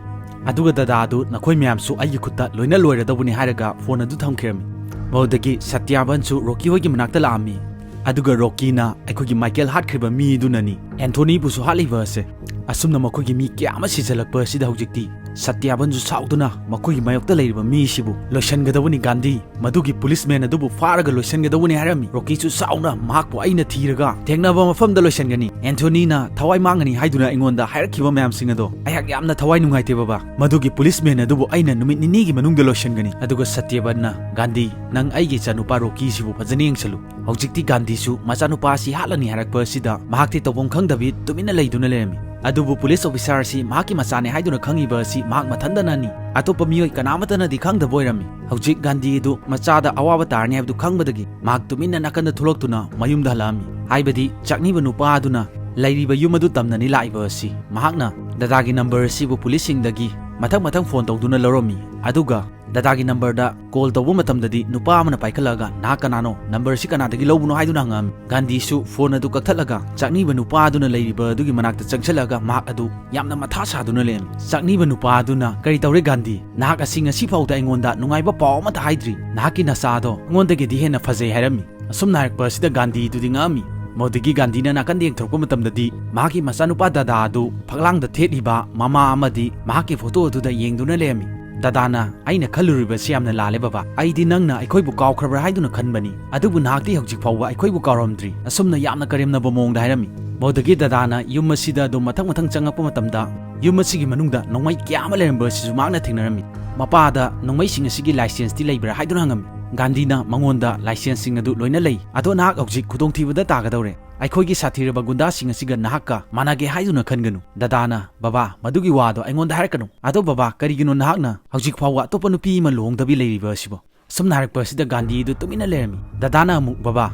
ꯑꯗꯨꯒ ꯗꯗꯥ ꯑꯗꯨ, "ꯅꯈꯣꯏ ꯃꯌꯥꯝꯁꯨ ꯑꯩꯒꯤ ꯈꯨꯠꯇ ꯂꯣꯏꯅ ꯂꯣꯏꯔꯗꯧꯕꯅꯤ" ꯍꯥꯏꯔꯒ ꯐꯣꯟ ꯑꯗꯨ ꯊꯝꯈꯤꯔꯝꯃꯤ꯫ ꯃꯗꯨꯗꯒꯤ ꯁꯇ꯭ꯌꯥꯕꯟꯁꯨ ꯔꯣꯀꯤ ꯍꯣꯏꯒꯤ ꯃꯅꯥꯛꯇ ꯂꯥꯛꯑꯝꯃꯤ꯫ ꯑꯗꯨꯒ ꯔꯣꯀꯤꯅ ꯑꯩꯈꯣꯏꯒꯤ ꯃꯥꯏꯀꯦꯜ ꯍꯥꯠꯈ꯭ꯔꯤꯕ ꯃꯤꯗꯨꯅꯅꯤ ꯑꯦꯟꯊꯣꯅꯤꯕꯨꯁꯨ ꯍꯥꯠꯂꯤꯕ ꯑꯁꯦ꯫ ꯑꯁꯨꯝꯅ ꯃꯈꯣꯏꯒꯤ ꯃꯤ ꯀꯌꯥ ꯑꯃ ꯁꯤꯖꯜꯂꯛꯄ ꯑꯁꯤꯗ ꯍꯧꯖꯤꯛꯇꯤ ꯁꯇ꯭ꯌꯥꯕꯟꯁꯨ ꯁꯥꯎꯗꯨꯅ ꯃꯈꯣꯏꯒꯤ ꯃꯥꯌꯣꯛꯇ ꯂꯩꯔꯤꯕ ꯃꯤꯁꯤꯕꯨ ꯂꯣꯏꯁꯤꯟꯒꯗꯧꯕꯅꯤ ꯒꯥꯟꯙꯤ, ꯃꯗꯨꯒꯤ ꯄꯨꯂꯤꯁꯃꯦꯟ ꯑꯗꯨꯕꯨ ꯐꯥꯔꯒ ꯂꯣꯏꯁꯤꯟꯒꯗꯧꯕꯅꯤ ꯍꯥꯏꯔꯝꯃꯤ꯫ ꯔꯣꯀꯤꯁꯨ ꯁꯥꯎꯅ ꯃꯍꯥꯛꯄꯨ ꯑꯩꯅ ꯊꯤꯔꯒ ꯊꯦꯡꯅꯕ ꯃꯐꯝꯗ ꯂꯣꯏꯁꯤꯟꯒꯅꯤ꯫ ꯑꯦꯟꯊꯣꯅꯤꯅ ꯊꯋꯥꯏ ꯃꯥꯡꯒꯅꯤ ꯍꯥꯏꯗꯨꯅ ꯑꯩꯉꯣꯟꯗ ꯍꯥꯏꯔꯛꯈꯤꯕ ꯃꯌꯥꯝꯁꯤꯡ ꯑꯗꯣ ꯑꯩꯍꯥꯛ ꯌꯥꯝꯅ ꯊꯋꯥꯏ ꯅꯨꯡꯉꯥꯏꯇꯦ ꯕꯕꯥ꯫ ꯃꯗꯨꯒꯤ ꯄꯨꯂꯤꯁꯃꯦꯟ ꯑꯗꯨꯕꯨ ꯑꯩꯅ ꯅꯨꯃꯤꯠ ꯅꯤꯅꯤꯒꯤ ꯃꯅꯨꯡꯗ ꯂꯣꯏꯁꯤꯟꯒꯅꯤ꯫ ꯑꯗꯨꯒ ꯁꯇ꯭ꯌꯕꯟꯅ, "ꯒꯥꯟꯙꯤ, ꯅꯪ ꯑꯩꯒꯤ ꯏꯆꯥꯅꯨꯄꯥ ꯔꯣꯀꯤꯁꯤꯕꯨ ꯐꯖꯅ ꯌꯦꯡꯁꯜꯂꯨ"꯫ ꯍꯧꯖꯤꯛꯇꯤ ꯒꯥꯟꯙꯤꯁꯨ ꯃꯆꯥꯅꯨꯄꯥ ꯑꯁꯤ ꯍꯥꯠꯂꯅꯤ ꯍꯥꯏꯔꯛꯄ ꯑꯁꯤꯗ ꯃꯍꯥꯛꯇꯤ ꯇꯧꯐꯝ ꯈꯪꯗꯕꯤ ꯇꯨꯃꯤꯟꯅ ꯂꯩꯗꯨꯅ ꯂꯩꯔꯝꯃꯤ꯫ ꯑꯗꯨꯕꯨ ꯄꯨꯂꯤꯁ ꯑꯣꯐꯤꯁꯥꯔ ꯑꯁꯤ ꯃꯍꯥꯛꯀꯤ ꯃꯆꯥꯅꯦ ꯍꯥꯏꯗꯨꯅ ꯈꯪꯉꯤꯕ ꯑꯁꯤ ꯃꯍꯥꯛ ꯃꯊꯟꯗꯅꯅꯤ꯫ ꯑꯇꯣꯞꯄ ꯃꯤꯑꯣꯏ ꯀꯅꯥꯃꯠꯇꯅꯗꯤ ꯈꯪꯗꯕ ꯑꯣꯏꯔꯝꯃꯤ꯫ ꯍꯧꯖꯤꯛ ꯒꯥꯟꯙꯤ ꯑꯗꯨ ꯃꯆꯥꯗ ꯑꯋꯥꯕ ꯇꯥꯔꯅꯤ ꯍꯥꯏꯕꯗꯨ ꯈꯪꯕꯗꯒꯤ ꯃꯍꯥꯛ ꯇꯨꯃꯤꯟꯅ ꯅꯥꯀꯟꯗ ꯊꯣꯛꯂꯛꯇꯨꯅ ꯃꯌꯨꯝꯗ ꯍꯜꯂꯛꯑꯝꯃꯤ꯫ ꯍꯥꯏꯕꯗꯤ ꯆꯥꯛꯅꯤꯕ ꯅꯨꯄꯥ ꯑꯗꯨꯅ ꯂꯩꯔꯤꯕ ꯌꯨꯝ ꯑꯗꯨ ꯇꯝꯅꯅꯤ ꯂꯥꯛꯏꯕ ꯑꯁꯤ꯫ ꯃꯍꯥꯛꯅ ꯗꯗꯥꯒꯤ ꯅꯝꯕꯔ ꯑꯁꯤꯕꯨ ꯄꯨꯂꯤꯁꯁꯤꯡꯗꯒꯤ ꯃꯊꯪ ꯃꯊꯪ ꯐꯣꯟ ꯇꯧꯗꯨꯅ ꯂꯧꯔꯝꯃꯤ꯫ ꯑꯗꯨꯒ ꯗꯗꯥꯒꯤ ꯅꯝꯕꯔꯗ ꯀꯣꯜ ꯇꯧꯕ ꯃꯇꯝꯗꯗꯤ ꯅꯨꯄꯥ ꯑꯃꯅ ꯄꯥꯏꯈꯠꯂꯛꯑꯒ, "ꯅꯍꯥꯛ ꯀꯅꯥꯅꯣ? ꯅꯝꯕꯔꯁꯤ ꯀꯅꯥꯗꯒꯤ ꯂꯧꯕꯅꯣ?" ꯍꯥꯏꯗꯨꯅ ꯍꯪꯉꯛꯑꯝꯃꯤ꯫ ꯒꯥꯟꯙꯤꯁꯨ ꯐꯣꯟ ꯑꯗꯨ ꯀꯛꯊꯠꯂꯒ ꯆꯥꯛꯅꯤꯕ ꯅꯨꯄꯥ ꯑꯗꯨꯅ ꯂꯩꯔꯤꯕ ꯑꯗꯨꯒꯤ ꯃꯅꯥꯛꯇ ꯆꯪꯁꯤꯜꯂꯒ ꯃꯍꯥꯛ ꯑꯗꯨ ꯌꯥꯝꯅ ꯃꯊꯥ ꯁꯥꯗꯨꯅ ꯂꯩꯔꯝꯃꯤ꯫ ꯆꯥꯛꯅꯤꯕ ꯅꯨꯄꯥ ꯑꯗꯨꯅ, "ꯀꯔꯤ ꯇꯧꯔꯦ ꯒꯥꯟꯙꯤ? ꯅꯍꯥꯛ ꯑꯁꯤ ꯉꯁꯤ ꯐꯥꯎꯗ ꯑꯩꯉꯣꯟꯗ ꯅꯨꯡꯉꯥꯏꯕ ꯄꯥꯎ ꯑꯃꯠꯇ ꯍꯥꯏꯗ꯭ꯔꯤ꯫ ꯅꯍꯥꯛꯀꯤ ꯅꯆꯥ ꯑꯗꯣ ꯑꯩꯉꯣꯟꯗꯒꯤꯗꯤ ꯍꯦꯟꯅ ꯐꯖꯩ" ꯍꯥꯏꯔꯝꯃꯤ꯫ ꯑꯁꯨꯝꯅ ꯍꯥꯏꯔꯛꯄ ꯑꯁꯤꯗ ꯒꯥꯟꯙꯤꯗꯨꯗꯤ ꯉꯛꯑꯝꯃꯤ꯫ ꯃꯗꯨꯗꯒꯤ ꯒꯥꯟꯙꯤꯅ ꯅꯥꯀꯟꯗ ꯌꯦꯡꯊꯣꯔꯛꯄ ꯃꯇꯝꯗꯗꯤ ꯃꯍꯥꯛꯀꯤ ꯃꯆꯥꯅꯨꯄꯥ ꯗꯗꯥ ꯑꯗꯨ ꯐꯛꯂꯥꯡꯗ ꯊꯦꯠꯂꯤꯕ ꯃꯃꯥ ꯑꯃꯗꯤ ꯃꯍꯥꯛꯀꯤ ꯐꯣꯇꯣ ꯑꯗꯨꯗ ꯌꯦꯡꯗꯨꯅ ꯂꯩꯔꯝꯃꯤ꯫ ꯗꯗꯥꯅ, "ꯑꯩꯅ ꯈꯜꯂꯨꯔꯤꯕꯁꯤ ꯌꯥꯝꯅ ꯂꯥꯜꯂꯦ ꯕꯕꯥ꯫ ꯑꯩꯗꯤ ꯅꯪꯅ ꯑꯩꯈꯣꯏꯕꯨ ꯀꯥꯎꯈ꯭ꯔꯕ꯭ꯔꯥ ꯍꯥꯏꯗꯨꯅ ꯈꯟꯕꯅꯤ, ꯑꯗꯨꯕꯨ ꯅꯍꯥꯛꯇꯤ ꯍꯧꯖꯤꯛ ꯐꯥꯎꯕ ꯑꯩꯈꯣꯏꯕꯨ ꯀꯥꯎꯔꯝꯗ꯭ꯔꯤ"꯫ ꯑꯁꯨꯝꯅ ꯌꯥꯝꯅ ꯀꯔꯦꯝꯅꯕ ꯃꯑꯣꯡꯗ ꯍꯥꯏꯔꯝꯃꯤ꯫ ꯃꯗꯨꯗꯒꯤ ꯗꯗꯥꯅ ꯌꯨꯝ ꯑꯁꯤꯗ ꯑꯗꯨꯝ ꯃꯊꯪ ꯃꯊꯪ ꯆꯪꯉꯛꯄ ꯃꯇꯝꯗ ꯌꯨꯝ ꯑꯁꯤꯒꯤ ꯃꯅꯨꯡꯗ ꯅꯣꯡꯃꯩ ꯀꯌꯥ ꯑꯃ ꯂꯩꯔꯝꯕ ꯑꯁꯤꯁꯨ ꯃꯍꯥꯛꯅ ꯊꯦꯡꯅꯔꯝꯃꯤ꯫ ꯃꯄꯥꯗ ꯅꯣꯡꯃꯩꯁꯤꯡ ꯑꯁꯤꯒꯤ ꯂꯥꯏꯁꯦꯟꯁꯇꯤ ꯂꯩꯕ꯭ꯔꯥ ꯍꯥꯏꯗꯨꯅ ꯍꯪꯉꯝꯃꯤ꯫ ꯒꯥꯟꯙꯤꯅ ꯃꯉꯣꯟꯗ ꯂꯥꯏꯁꯦꯟꯁꯁꯤꯡ ꯑꯗꯨ ꯂꯣꯏꯅ ꯂꯩ, ꯑꯗꯣ ꯅꯍꯥꯛ ꯍꯧꯖꯤꯛ ꯈꯨꯗꯣꯡꯊꯤꯕꯗ ꯇꯥꯒꯗꯧꯔꯦ꯫ ꯑꯩꯈꯣꯏꯒꯤ ꯁꯥꯊꯤꯔꯕ ꯒꯨꯟꯗꯥꯁꯤꯡ ꯑꯁꯤꯒ ꯅꯍꯥꯛꯀ ꯃꯥꯟꯅꯒꯦ ꯍꯥꯏꯗꯨꯅ ꯈꯟꯒꯅꯨ꯫ ꯗꯗꯥꯅ, "ꯕꯕꯥ, ꯃꯗꯨꯒꯤ ꯋꯥꯗꯣ ꯑꯩꯉꯣꯟꯗ ꯍꯥꯏꯔꯛꯀꯅꯨ꯫ ꯑꯗꯣ ꯕꯕꯥ, ꯀꯔꯤꯒꯤꯅꯣ ꯅꯍꯥꯛꯅ ꯍꯧꯖꯤꯛ ꯐꯥꯎꯕ ꯑꯇꯣꯞꯄ ꯅꯨꯄꯤ ꯑꯃ ꯂꯨꯍꯣꯡꯗꯕꯤ ꯂꯩꯔꯤꯕ ꯑꯁꯤꯕꯣ?" ꯁꯨꯝꯅ ꯍꯥꯏꯔꯛꯄ ꯑꯁꯤꯗ ꯒꯥꯟꯙꯤꯗꯨ ꯇꯨꯃꯤꯟꯅ ꯂꯩꯔꯝꯃꯤ꯫ ꯗꯗꯥꯅ ꯑꯃꯨꯛ, "ꯕꯕꯥ,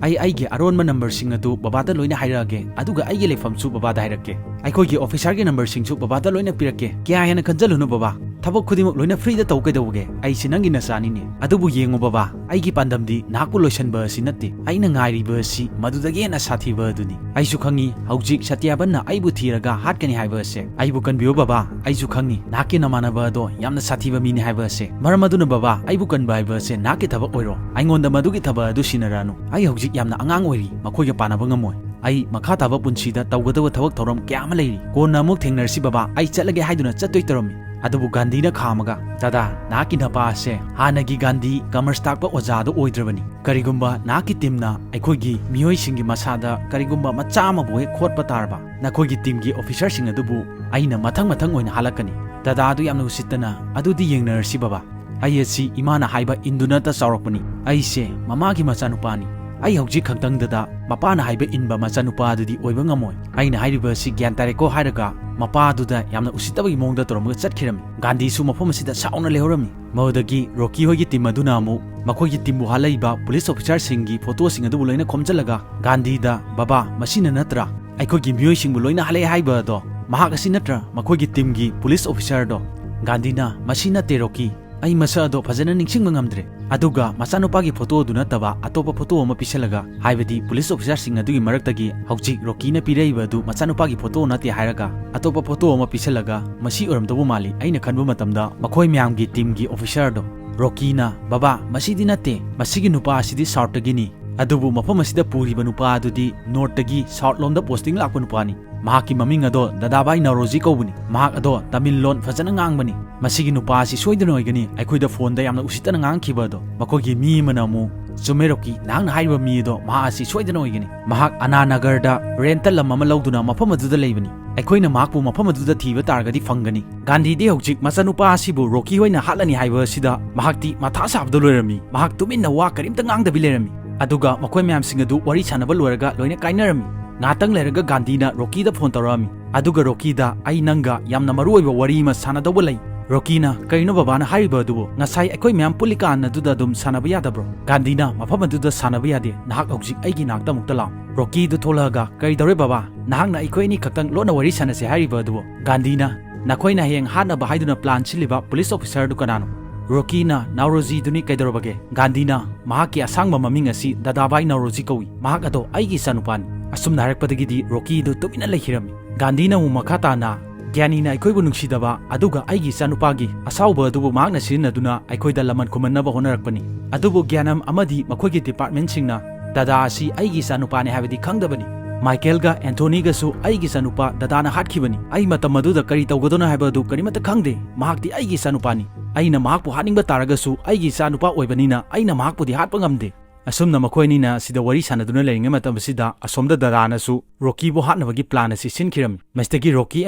ꯑꯩ ꯑꯩꯒꯤ ꯑꯔꯣꯟꯕ ꯅꯝꯕꯔꯁꯤꯡ ꯑꯗꯨ ꯕꯕꯥꯗ ꯂꯣꯏꯅ ꯍꯥꯏꯔꯛꯑꯒꯦ, ꯑꯗꯨꯒ ꯑꯩꯒꯤ ꯂꯩꯐꯝꯁꯨ ꯕꯕꯥꯗ ꯍꯥꯏꯔꯛꯀꯦ꯫ ꯑꯩꯈꯣꯏꯒꯤ ꯑꯣꯐꯤꯁꯥꯔꯒꯤ ꯅꯝꯕꯔꯁꯤꯡꯁꯨ ꯕꯕꯥꯗ ꯂꯣꯏꯅ ꯄꯤꯔꯛꯀꯦ꯫ ꯀꯌꯥ ꯍꯦꯟꯅ ꯈꯟꯖꯜꯂꯨꯅꯨ ꯕꯕꯥ, ꯊꯕꯛ ꯈꯨꯗꯤꯡꯃꯛ ꯂꯣꯏꯅ ꯐ꯭ꯔꯤꯗ ꯇꯧ ꯀꯩꯗꯧꯕꯒꯦ? ꯑꯩꯁꯦ ꯅꯪꯒꯤ ꯅꯆꯥꯅꯤꯅꯦ꯫ ꯑꯗꯨꯕꯨ ꯌꯦꯡꯉꯨ ꯕꯕꯥ, ꯑꯩꯒꯤ ꯄꯥꯟꯗꯝꯗꯤ ꯅꯍꯥꯛꯄꯨ ꯂꯣꯏꯁꯟꯕ ꯑꯁꯤ ꯅꯠꯇꯦ꯫ ꯑꯩꯅ ꯉꯥꯏꯔꯤꯕ ꯑꯁꯤ ꯃꯗꯨꯗꯒꯤ ꯍꯦꯟꯅ ꯁꯥꯊꯤꯕ ꯑꯗꯨꯅꯤ꯫ ꯑꯩꯁꯨ ꯈꯪꯉꯤ, ꯍꯧꯖꯤꯛ ꯁꯇ꯭ꯌꯥꯕꯟꯅ ꯑꯩꯕꯨ ꯊꯤꯔꯒ ꯍꯥꯠꯀꯅꯤ ꯍꯥꯏꯕ ꯑꯁꯦ꯫ ꯑꯩꯕꯨ ꯀꯟꯕꯤꯌꯨ ꯕꯕꯥ, ꯑꯩꯁꯨ ꯈꯪꯉꯤ ꯅꯍꯥꯛꯀꯤ ꯅꯃꯥꯟꯅꯕ ꯑꯗꯣ ꯌꯥꯝꯅ ꯁꯥꯊꯤꯕ ꯃꯤꯅꯤ ꯍꯥꯏꯕ ꯑꯁꯦ꯫ ꯃꯔꯝ ꯑꯗꯨꯅ ꯕꯕꯥ, ꯑꯩꯕꯨ ꯀꯟꯕ ꯍꯥꯏꯕ ꯑꯁꯦ ꯅꯍꯥꯛꯀꯤ ꯊꯕꯛ ꯑꯣꯏꯔꯣ꯫ ꯑꯩꯉꯣꯟꯗ ꯃꯗꯨꯒꯤ ꯊꯕꯛ ꯑꯗꯨ ꯁꯤꯟꯅꯔꯅꯨ꯫ ꯑꯩ ꯍꯧꯖꯤꯛ ꯌꯥꯝꯅ ꯑꯉꯥꯡ ꯑꯣꯏꯔꯤ, ꯃꯈꯣꯏꯒ ꯄꯥꯟꯅꯕ ꯉꯝꯃꯣꯏ꯫ ꯑꯩ ꯃꯈꯥ ꯇꯥꯕ ꯄꯨꯟꯁꯤꯗ ꯇꯧꯒꯗꯕ ꯊꯕꯛ ꯊꯧꯔꯝ ꯀꯌꯥ ꯑꯃ ꯂꯩꯔꯤ꯫ ꯀꯣꯟꯅ ꯑꯃꯨꯛ ꯊꯦꯡꯅꯔꯁꯤ ꯕꯕꯥ, ꯑꯩ ꯆꯠꯂꯒꯦ ꯍꯥꯏꯗꯨꯅ ꯆꯠꯇꯣꯏ ꯇꯧꯔꯝꯃꯤ꯫ ꯑꯗꯨꯕꯨ ꯒꯥꯟꯙꯤꯅ ꯈꯥꯝꯃꯒ, "ꯗꯗꯥ, ꯅꯍꯥꯛꯀꯤ ꯅꯄꯥ ꯑꯁꯦ ꯍꯥꯟꯅꯒꯤ ꯒꯥꯟꯙꯤ ꯀꯃꯔꯁ ꯇꯥꯛꯄ ꯑꯣꯖꯥꯗꯣ ꯑꯣꯏꯗ꯭ꯔꯕꯅꯤ꯫ ꯀꯔꯤꯒꯨꯝꯕ ꯅꯍꯥꯛꯀꯤ ꯇꯤꯝꯅ ꯑꯩꯈꯣꯏꯒꯤ ꯃꯤꯑꯣꯏꯁꯤꯡꯒꯤ ꯃꯁꯥꯗ ꯀꯔꯤꯒꯨꯝꯕ ꯃꯆꯥ ꯑꯃꯕꯨ ꯍꯦꯛ ꯈꯣꯠꯄ ꯇꯥꯔꯕ, ꯅꯈꯣꯏꯒꯤ ꯇꯤꯝꯒꯤ ꯑꯣꯐꯤꯁꯥꯔꯁꯤꯡ ꯑꯗꯨꯕꯨ ꯑꯩꯅ ꯃꯊꯪ ꯃꯊꯪ ꯑꯣꯏꯅ ꯍꯥꯠꯂꯛꯀꯅꯤ꯫" ꯗꯗꯥ ꯑꯗꯨ ꯌꯥꯝꯅ ꯎꯁꯤꯠꯇꯅ, "ꯑꯗꯨꯗꯤ ꯌꯦꯡꯅꯔꯁꯤ ꯕꯕꯥ꯫ ꯑꯩ ꯑꯁꯤ ꯏꯃꯥꯅ ꯍꯥꯏꯕ ꯏꯟꯗꯨꯅꯇ ꯆꯥꯎꯔꯛꯄꯅꯤ꯫ ꯑꯩꯁꯦ ꯃꯃꯥꯒꯤ ꯃꯆꯥꯅꯨꯄꯥꯅꯤ꯫ ꯑꯩ ꯍꯧꯖꯤꯛ ꯈꯛꯇꯪꯗꯗ ꯃꯄꯥꯅ ꯍꯥꯏꯕ ꯏꯟꯕ ꯃꯆꯥꯅꯨꯄꯥ ꯑꯗꯨꯗꯤ ꯑꯣꯏꯕ ꯉꯝꯃꯣꯏ꯫ ꯑꯩꯅ ꯍꯥꯏꯔꯤꯕ ꯑꯁꯤ ꯒ꯭ꯌꯥꯟ ꯇꯥꯔꯦꯀꯣ?" ꯍꯥꯏꯔꯒ ꯃꯄꯥꯗꯨꯗ ꯌꯥꯝꯅ ꯎꯁꯤꯠꯇꯕꯒꯤ ꯃꯑꯣꯡꯗ ꯇꯧꯔꯝꯃꯒ ꯆꯠꯈꯤꯔꯝꯃꯤ꯫ ꯒꯥꯟꯙꯤꯁꯨ ꯃꯐꯝ ꯑꯁꯤꯗ ꯁꯥꯎꯅ ꯂꯩꯍꯧꯔꯝꯃꯤ꯫ ꯃꯗꯨꯗꯒꯤ ꯔꯣꯀꯤ ꯍꯣꯏꯒꯤ ꯇꯤꯝ ꯑꯗꯨꯅ ꯑꯃꯨꯛ ꯃꯈꯣꯏꯒꯤ ꯇꯤꯝꯕꯨ ꯍꯥꯠꯂꯛꯏꯕ ꯄꯨꯂꯤꯁ ꯑꯣꯐꯤꯁꯥꯔꯁꯤꯡꯒꯤ ꯐꯣꯇꯣꯁꯤꯡ ꯑꯗꯨꯕꯨ ꯂꯣꯏꯅ ꯈꯣꯝꯖꯤꯜꯂꯒ ꯒꯥꯟꯙꯤꯗ, "ꯕꯕꯥ, ꯃꯁꯤꯅ ꯅꯠꯇ꯭ꯔꯥ ꯑꯩꯈꯣꯏꯒꯤ ꯃꯤꯑꯣꯏꯁꯤꯡꯕꯨ ꯂꯣꯏꯅ ꯍꯥꯠꯂꯛꯑꯦ ꯍꯥꯏꯕ ꯑꯗꯣ? ꯃꯍꯥꯛ ꯑꯁꯤ ꯅꯠꯇ꯭ꯔꯥ ꯃꯈꯣꯏꯒꯤ ꯇꯤꯝꯒꯤ ꯄꯨꯂꯤꯁ ꯑꯣꯐꯤꯁꯥꯔꯗꯣ?" ꯒꯥꯟꯙꯤꯅ, "ꯃꯁꯤ ꯅꯠꯇꯦ ꯔꯣꯀꯤ, ꯑꯩ ꯃꯁꯛ ꯑꯗꯣ ꯐꯖꯅ ꯅꯤꯡꯁꯤꯡꯕ ꯉꯝꯗ꯭ꯔꯦ꯫" ꯑꯗꯨꯒ ꯃꯆꯥꯅꯨꯄꯥꯒꯤ ꯐꯣꯇꯣ ꯑꯗꯨ ꯅꯠꯇꯕ ꯑꯇꯣꯞꯄ ꯐꯣꯇꯣ ꯑꯃ ꯄꯤꯁꯜꯂꯒ, ꯍꯥꯏꯕꯗꯤ ꯄꯨꯂꯤꯁ ꯑꯣꯐꯤꯁꯥꯔꯁꯤꯡ ꯑꯗꯨꯒꯤ ꯃꯔꯛꯇꯒꯤ ꯍꯧꯖꯤꯛ ꯔꯣꯀꯤꯅ ꯄꯤꯔꯛꯏꯕ ꯑꯗꯨ ꯃꯆꯥꯅꯨꯄꯥꯒꯤ ꯐꯣꯇꯣ ꯅꯠꯇꯦ ꯍꯥꯏꯔꯒ ꯑꯇꯣꯞꯄ ꯐꯣꯇꯣ ꯑꯃ ꯄꯤꯁꯜꯂꯒ, "ꯃꯁꯤ ꯑꯣꯏꯔꯝꯗꯧꯕ ꯃꯥꯜꯂꯤ, ꯑꯩꯅ ꯈꯟꯕ ꯃꯇꯝꯗ ꯃꯈꯣꯏ ꯃꯌꯥꯝꯒꯤ ꯇꯤꯝꯒꯤ ꯑꯣꯐꯤꯁꯥꯔꯗꯣ꯫" ꯔꯣꯀꯤꯅ, "ꯕꯕꯥ, ꯃꯁꯤꯗꯤ ꯅꯠꯇꯦ, ꯃꯁꯤꯒꯤ ꯅꯨꯄꯥ ꯑꯁꯤꯗꯤ ꯁꯥꯎꯠꯇꯒꯤꯅꯤ꯫ ꯑꯗꯨꯕꯨ ꯃꯐꯝ ꯑꯁꯤꯗ ꯄꯨꯔꯤꯕ ꯅꯨꯄꯥ ꯑꯗꯨꯗꯤ ꯅꯣꯔꯠꯇꯒꯤ ꯁꯥꯎꯠ ꯂꯣꯝꯗ ꯄꯣꯁꯇꯤꯡ ꯂꯥꯛꯄ ꯅꯨꯄꯥꯅꯤ꯫ ꯃꯍꯥꯛꯀꯤ ꯃꯃꯤꯡ ꯑꯗꯣ ꯗꯗꯥꯚꯥꯏ ꯅꯧꯔꯣꯖꯤ ꯀꯧꯕꯅꯤ꯫ ꯃꯍꯥꯛ ꯑꯗꯣ ꯇꯥꯃꯤꯜ ꯂꯣꯟ ꯐꯖꯅ ꯉꯥꯡꯕꯅꯤ꯫ ꯃꯁꯤꯒꯤ ꯅꯨꯄꯥ ꯑꯁꯤ ꯁꯣꯏꯗꯅ ꯑꯣꯏꯒꯅꯤ, ꯑꯩꯈꯣꯏꯗ ꯐꯣꯟꯗ ꯌꯥꯝꯅ ꯎꯁꯤꯠꯇꯅ ꯉꯥꯡꯈꯤꯕ ꯑꯗꯣ꯫" ꯃꯈꯣꯏꯒꯤ ꯃꯤ ꯑꯃꯅ ꯑꯃꯨꯛ, "ꯆꯨꯝꯃꯦ ꯔꯣꯀꯤ, ꯅꯍꯥꯛꯅ ꯍꯥꯏꯔꯤꯕ ꯃꯤ ꯑꯗꯣ ꯃꯍꯥꯛ ꯑꯁꯤ ꯁꯣꯏꯗꯅ ꯑꯣꯏꯒꯅꯤ꯫ ꯃꯍꯥꯛ ꯑꯅꯥꯅꯒꯔꯗ ꯔꯦꯟꯠꯇ ꯂꯝ ꯑꯃ ꯂꯧꯗꯨꯅ ꯃꯐꯝ ꯑꯗꯨꯗ ꯂꯩꯕꯅꯤ꯫ ꯑꯩꯈꯣꯏꯅ ꯃꯍꯥꯛꯄꯨ ꯃꯐꯝ ꯑꯗꯨꯗ ꯊꯤꯕ ꯇꯥꯔꯒꯗꯤ ꯐꯪꯒꯅꯤ꯫" ꯒꯥꯟꯙꯤꯗꯤ ꯍꯧꯖꯤꯛ ꯃꯆꯥꯅꯨꯄꯥ ꯑꯁꯤꯕꯨ ꯔꯣꯀꯤ ꯍꯣꯏꯅ ꯍꯥꯠꯂꯅꯤ ꯍꯥꯏꯕ ꯑꯁꯤꯗ ꯃꯍꯥꯛꯇꯤ ꯃꯊꯥ ꯁꯥꯕꯗ ꯂꯣꯏꯔꯝꯃꯤ꯫ ꯃꯍꯥꯛ ꯇꯨꯃꯤꯟꯅ ꯋꯥ ꯀꯔꯤꯝꯇ ꯉꯥꯡꯗꯕꯤ ꯂꯩꯔꯝꯃꯤ꯫ ꯑꯗꯨꯒ ꯃꯈꯣꯏ ꯃꯌꯥꯝꯁꯤꯡ ꯑꯗꯨ ꯋꯥꯔꯤ ꯁꯥꯟꯅꯕ ꯂꯣꯏꯔꯒ ꯂꯣꯏꯅ ꯀꯥꯏꯅꯔꯝꯃꯤ꯫ ꯉꯥꯇꯪ ꯂꯩꯔꯒ ꯒꯥꯟꯙꯤꯅ ꯔꯣꯀꯤꯗ ꯐꯣꯟ ꯇꯧꯔꯛꯑꯝꯃꯤ꯫ ꯑꯗꯨꯒ ꯔꯣꯀꯤꯗ, "ꯑꯩ ꯅꯪꯒ ꯌꯥꯝꯅ ꯃꯔꯨ ꯑꯣꯏꯕ ꯋꯥꯔꯤ ꯑꯃ ꯁꯥꯟꯅꯗꯧꯕ ꯂꯩ꯫" ꯔꯣꯀꯤꯅ, "ꯀꯔꯤꯅꯣ ꯕꯕꯥꯅ ꯍꯥꯏꯔꯤꯕ ꯑꯗꯨꯕꯨ? ꯉꯁꯥꯏ ꯑꯩꯈꯣꯏ ꯃꯌꯥꯝ ꯄꯨꯜꯂꯤꯀꯥꯟ ꯑꯗꯨꯗ ꯑꯗꯨꯝ ꯁꯥꯟꯅꯕ ꯌꯥꯗꯕ꯭ꯔꯣ?" ꯒꯥꯟꯙꯤꯅ, "ꯃꯐꯝ ꯑꯗꯨꯗ ꯁꯥꯟꯅꯕ ꯌꯥꯗꯦ, ꯅꯍꯥꯛ ꯍꯧꯖꯤꯛ ꯑꯩꯒꯤ ꯅꯥꯛꯇ ꯑꯃꯨꯛꯇ ꯂꯥꯛꯑꯣ꯫" ꯔꯣꯀꯤꯗꯨ ꯊꯣꯛꯂꯛꯑꯒ, "ꯀꯔꯤ ꯇꯧꯔꯦ ꯕꯕꯥ? ꯅꯍꯥꯛꯅ ꯑꯩꯈꯣꯏ ꯑꯅꯤ ꯈꯛꯇꯪ ꯂꯣꯟꯅ ꯋꯥꯔꯤ ꯁꯥꯟꯅꯁꯦ ꯍꯥꯏꯔꯤꯕ ꯑꯗꯨꯕꯨ?" ꯒꯥꯟꯙꯤꯅ, "ꯅꯈꯣꯏꯅ ꯍꯌꯦꯡ ꯍꯥꯠꯅꯕ ꯍꯥꯏꯗꯨꯅ ꯄ꯭ꯂꯥꯟ ꯁꯤꯜꯂꯤꯕ ꯄꯨꯂꯤꯁ ꯑꯣꯐꯤꯁꯔꯗꯨ ꯀꯅꯥꯅꯣ?" ꯔꯣꯀꯤꯅ, "ꯅꯥꯎꯔꯣꯖꯤꯗꯨꯅꯤ, ꯀꯩꯗꯧꯔꯕꯒꯦ?" ꯒꯥꯟꯙꯤꯅ, "ꯃꯍꯥꯛꯀꯤ ꯑꯁꯥꯡꯕ ꯃꯃꯤꯡ ꯑꯁꯤ ꯗꯗꯥꯕꯥꯏ ꯅꯥꯎꯔꯣꯖꯤ ꯀꯧꯏ꯫ ꯃꯍꯥꯛ ꯑꯗꯣ ꯑꯩꯒꯤ ꯏꯆꯥꯅꯨꯄꯥꯅꯤ꯫" ꯑꯁꯨꯝꯅ ꯍꯥꯏꯔꯛꯄꯗꯒꯤꯗꯤ ꯔꯣꯀꯤꯗꯨ ꯇꯨꯃꯤꯟꯅ ꯂꯩꯈꯤꯔꯝꯃꯤ꯫ ꯒꯥꯟꯙꯤꯅ ꯑꯃꯨꯛ ꯃꯈꯥ ꯇꯥꯅ, "ꯒ꯭ꯌꯥꯅꯤꯅ ꯑꯩꯈꯣꯏꯕꯨ ꯅꯨꯡꯁꯤꯗꯕ, ꯑꯗꯨꯒ ꯑꯩꯒꯤ ꯏꯆꯥꯅꯨꯄꯥꯒꯤ ꯑꯁꯥꯎꯕ ꯑꯗꯨꯕꯨ ꯃꯍꯥꯛꯅ ꯁꯤꯖꯤꯟꯅꯗꯨꯅ ꯑꯩꯈꯣꯏꯗ ꯂꯃꯟ ꯈꯨꯝꯍꯟꯅꯕ ꯍꯣꯠꯅꯔꯛꯄꯅꯤ꯫ ꯑꯗꯨꯕꯨ ꯒ꯭ꯌꯥꯅꯝ ꯑꯃꯗꯤ ꯃꯈꯣꯏꯒꯤ ꯗꯤꯄꯥꯔꯠꯃꯦꯟꯁꯤꯡꯅ ꯗꯗꯥ ꯑꯁꯤ ꯑꯩꯒꯤ ꯏꯆꯥꯅꯨꯄꯥꯅꯤ ꯍꯥꯏꯕꯗꯤ ꯈꯪꯗꯕꯅꯤ꯫ ꯃꯥꯏꯀꯦꯜꯒ ꯑꯦꯟꯊꯣꯅꯤꯒꯁꯨ ꯑꯩꯒꯤ ꯏꯆꯥꯅꯨꯄꯥ ꯗꯗꯥꯅ ꯍꯥꯠꯈꯤꯕꯅꯤ꯫ ꯑꯩ ꯃꯇꯝ ꯑꯗꯨꯗ ꯀꯔꯤ ꯇꯧꯒꯗꯣꯅꯣ ꯍꯥꯏꯕ ꯑꯗꯨ ꯀꯔꯤꯃꯠꯇ ꯈꯪꯗꯦ꯫ ꯃꯍꯥꯛꯇꯤ ꯑꯩꯒꯤ ꯏꯆꯥꯅꯨꯄꯥꯅꯤ꯫ ꯑꯩꯅ ꯃꯍꯥꯛꯄꯨ ꯍꯥꯠꯅꯤꯡꯕ ꯇꯥꯔꯒꯁꯨ ꯑꯩꯒꯤ ꯏꯆꯥꯅꯨꯄꯥ ꯑꯣꯏꯕꯅꯤꯅ ꯑꯩꯅ ꯃꯍꯥꯛꯄꯨꯗꯤ ꯍꯥꯠꯄ ꯉꯝꯗꯦ꯫" ꯑꯁꯨꯝꯅ ꯃꯈꯣꯏ ꯑꯅꯤꯅ ꯁꯤꯗ ꯋꯥꯔꯤ ꯁꯥꯟꯅꯗꯨꯅ ꯂꯩꯔꯤꯉꯩ ꯃꯇꯝ ꯑꯁꯤꯗ ꯑꯁꯣꯝꯗ ꯗꯗꯥꯅꯁꯨ ꯔꯣꯀꯤꯕꯨ ꯍꯥꯠꯅꯕꯒꯤ ꯄ꯭ꯂꯥꯟ ꯑꯁꯤ ꯁꯤꯟꯈꯤꯔꯝꯃꯤ꯫ ꯃꯁꯤꯗꯒꯤ ꯔꯣꯀꯤ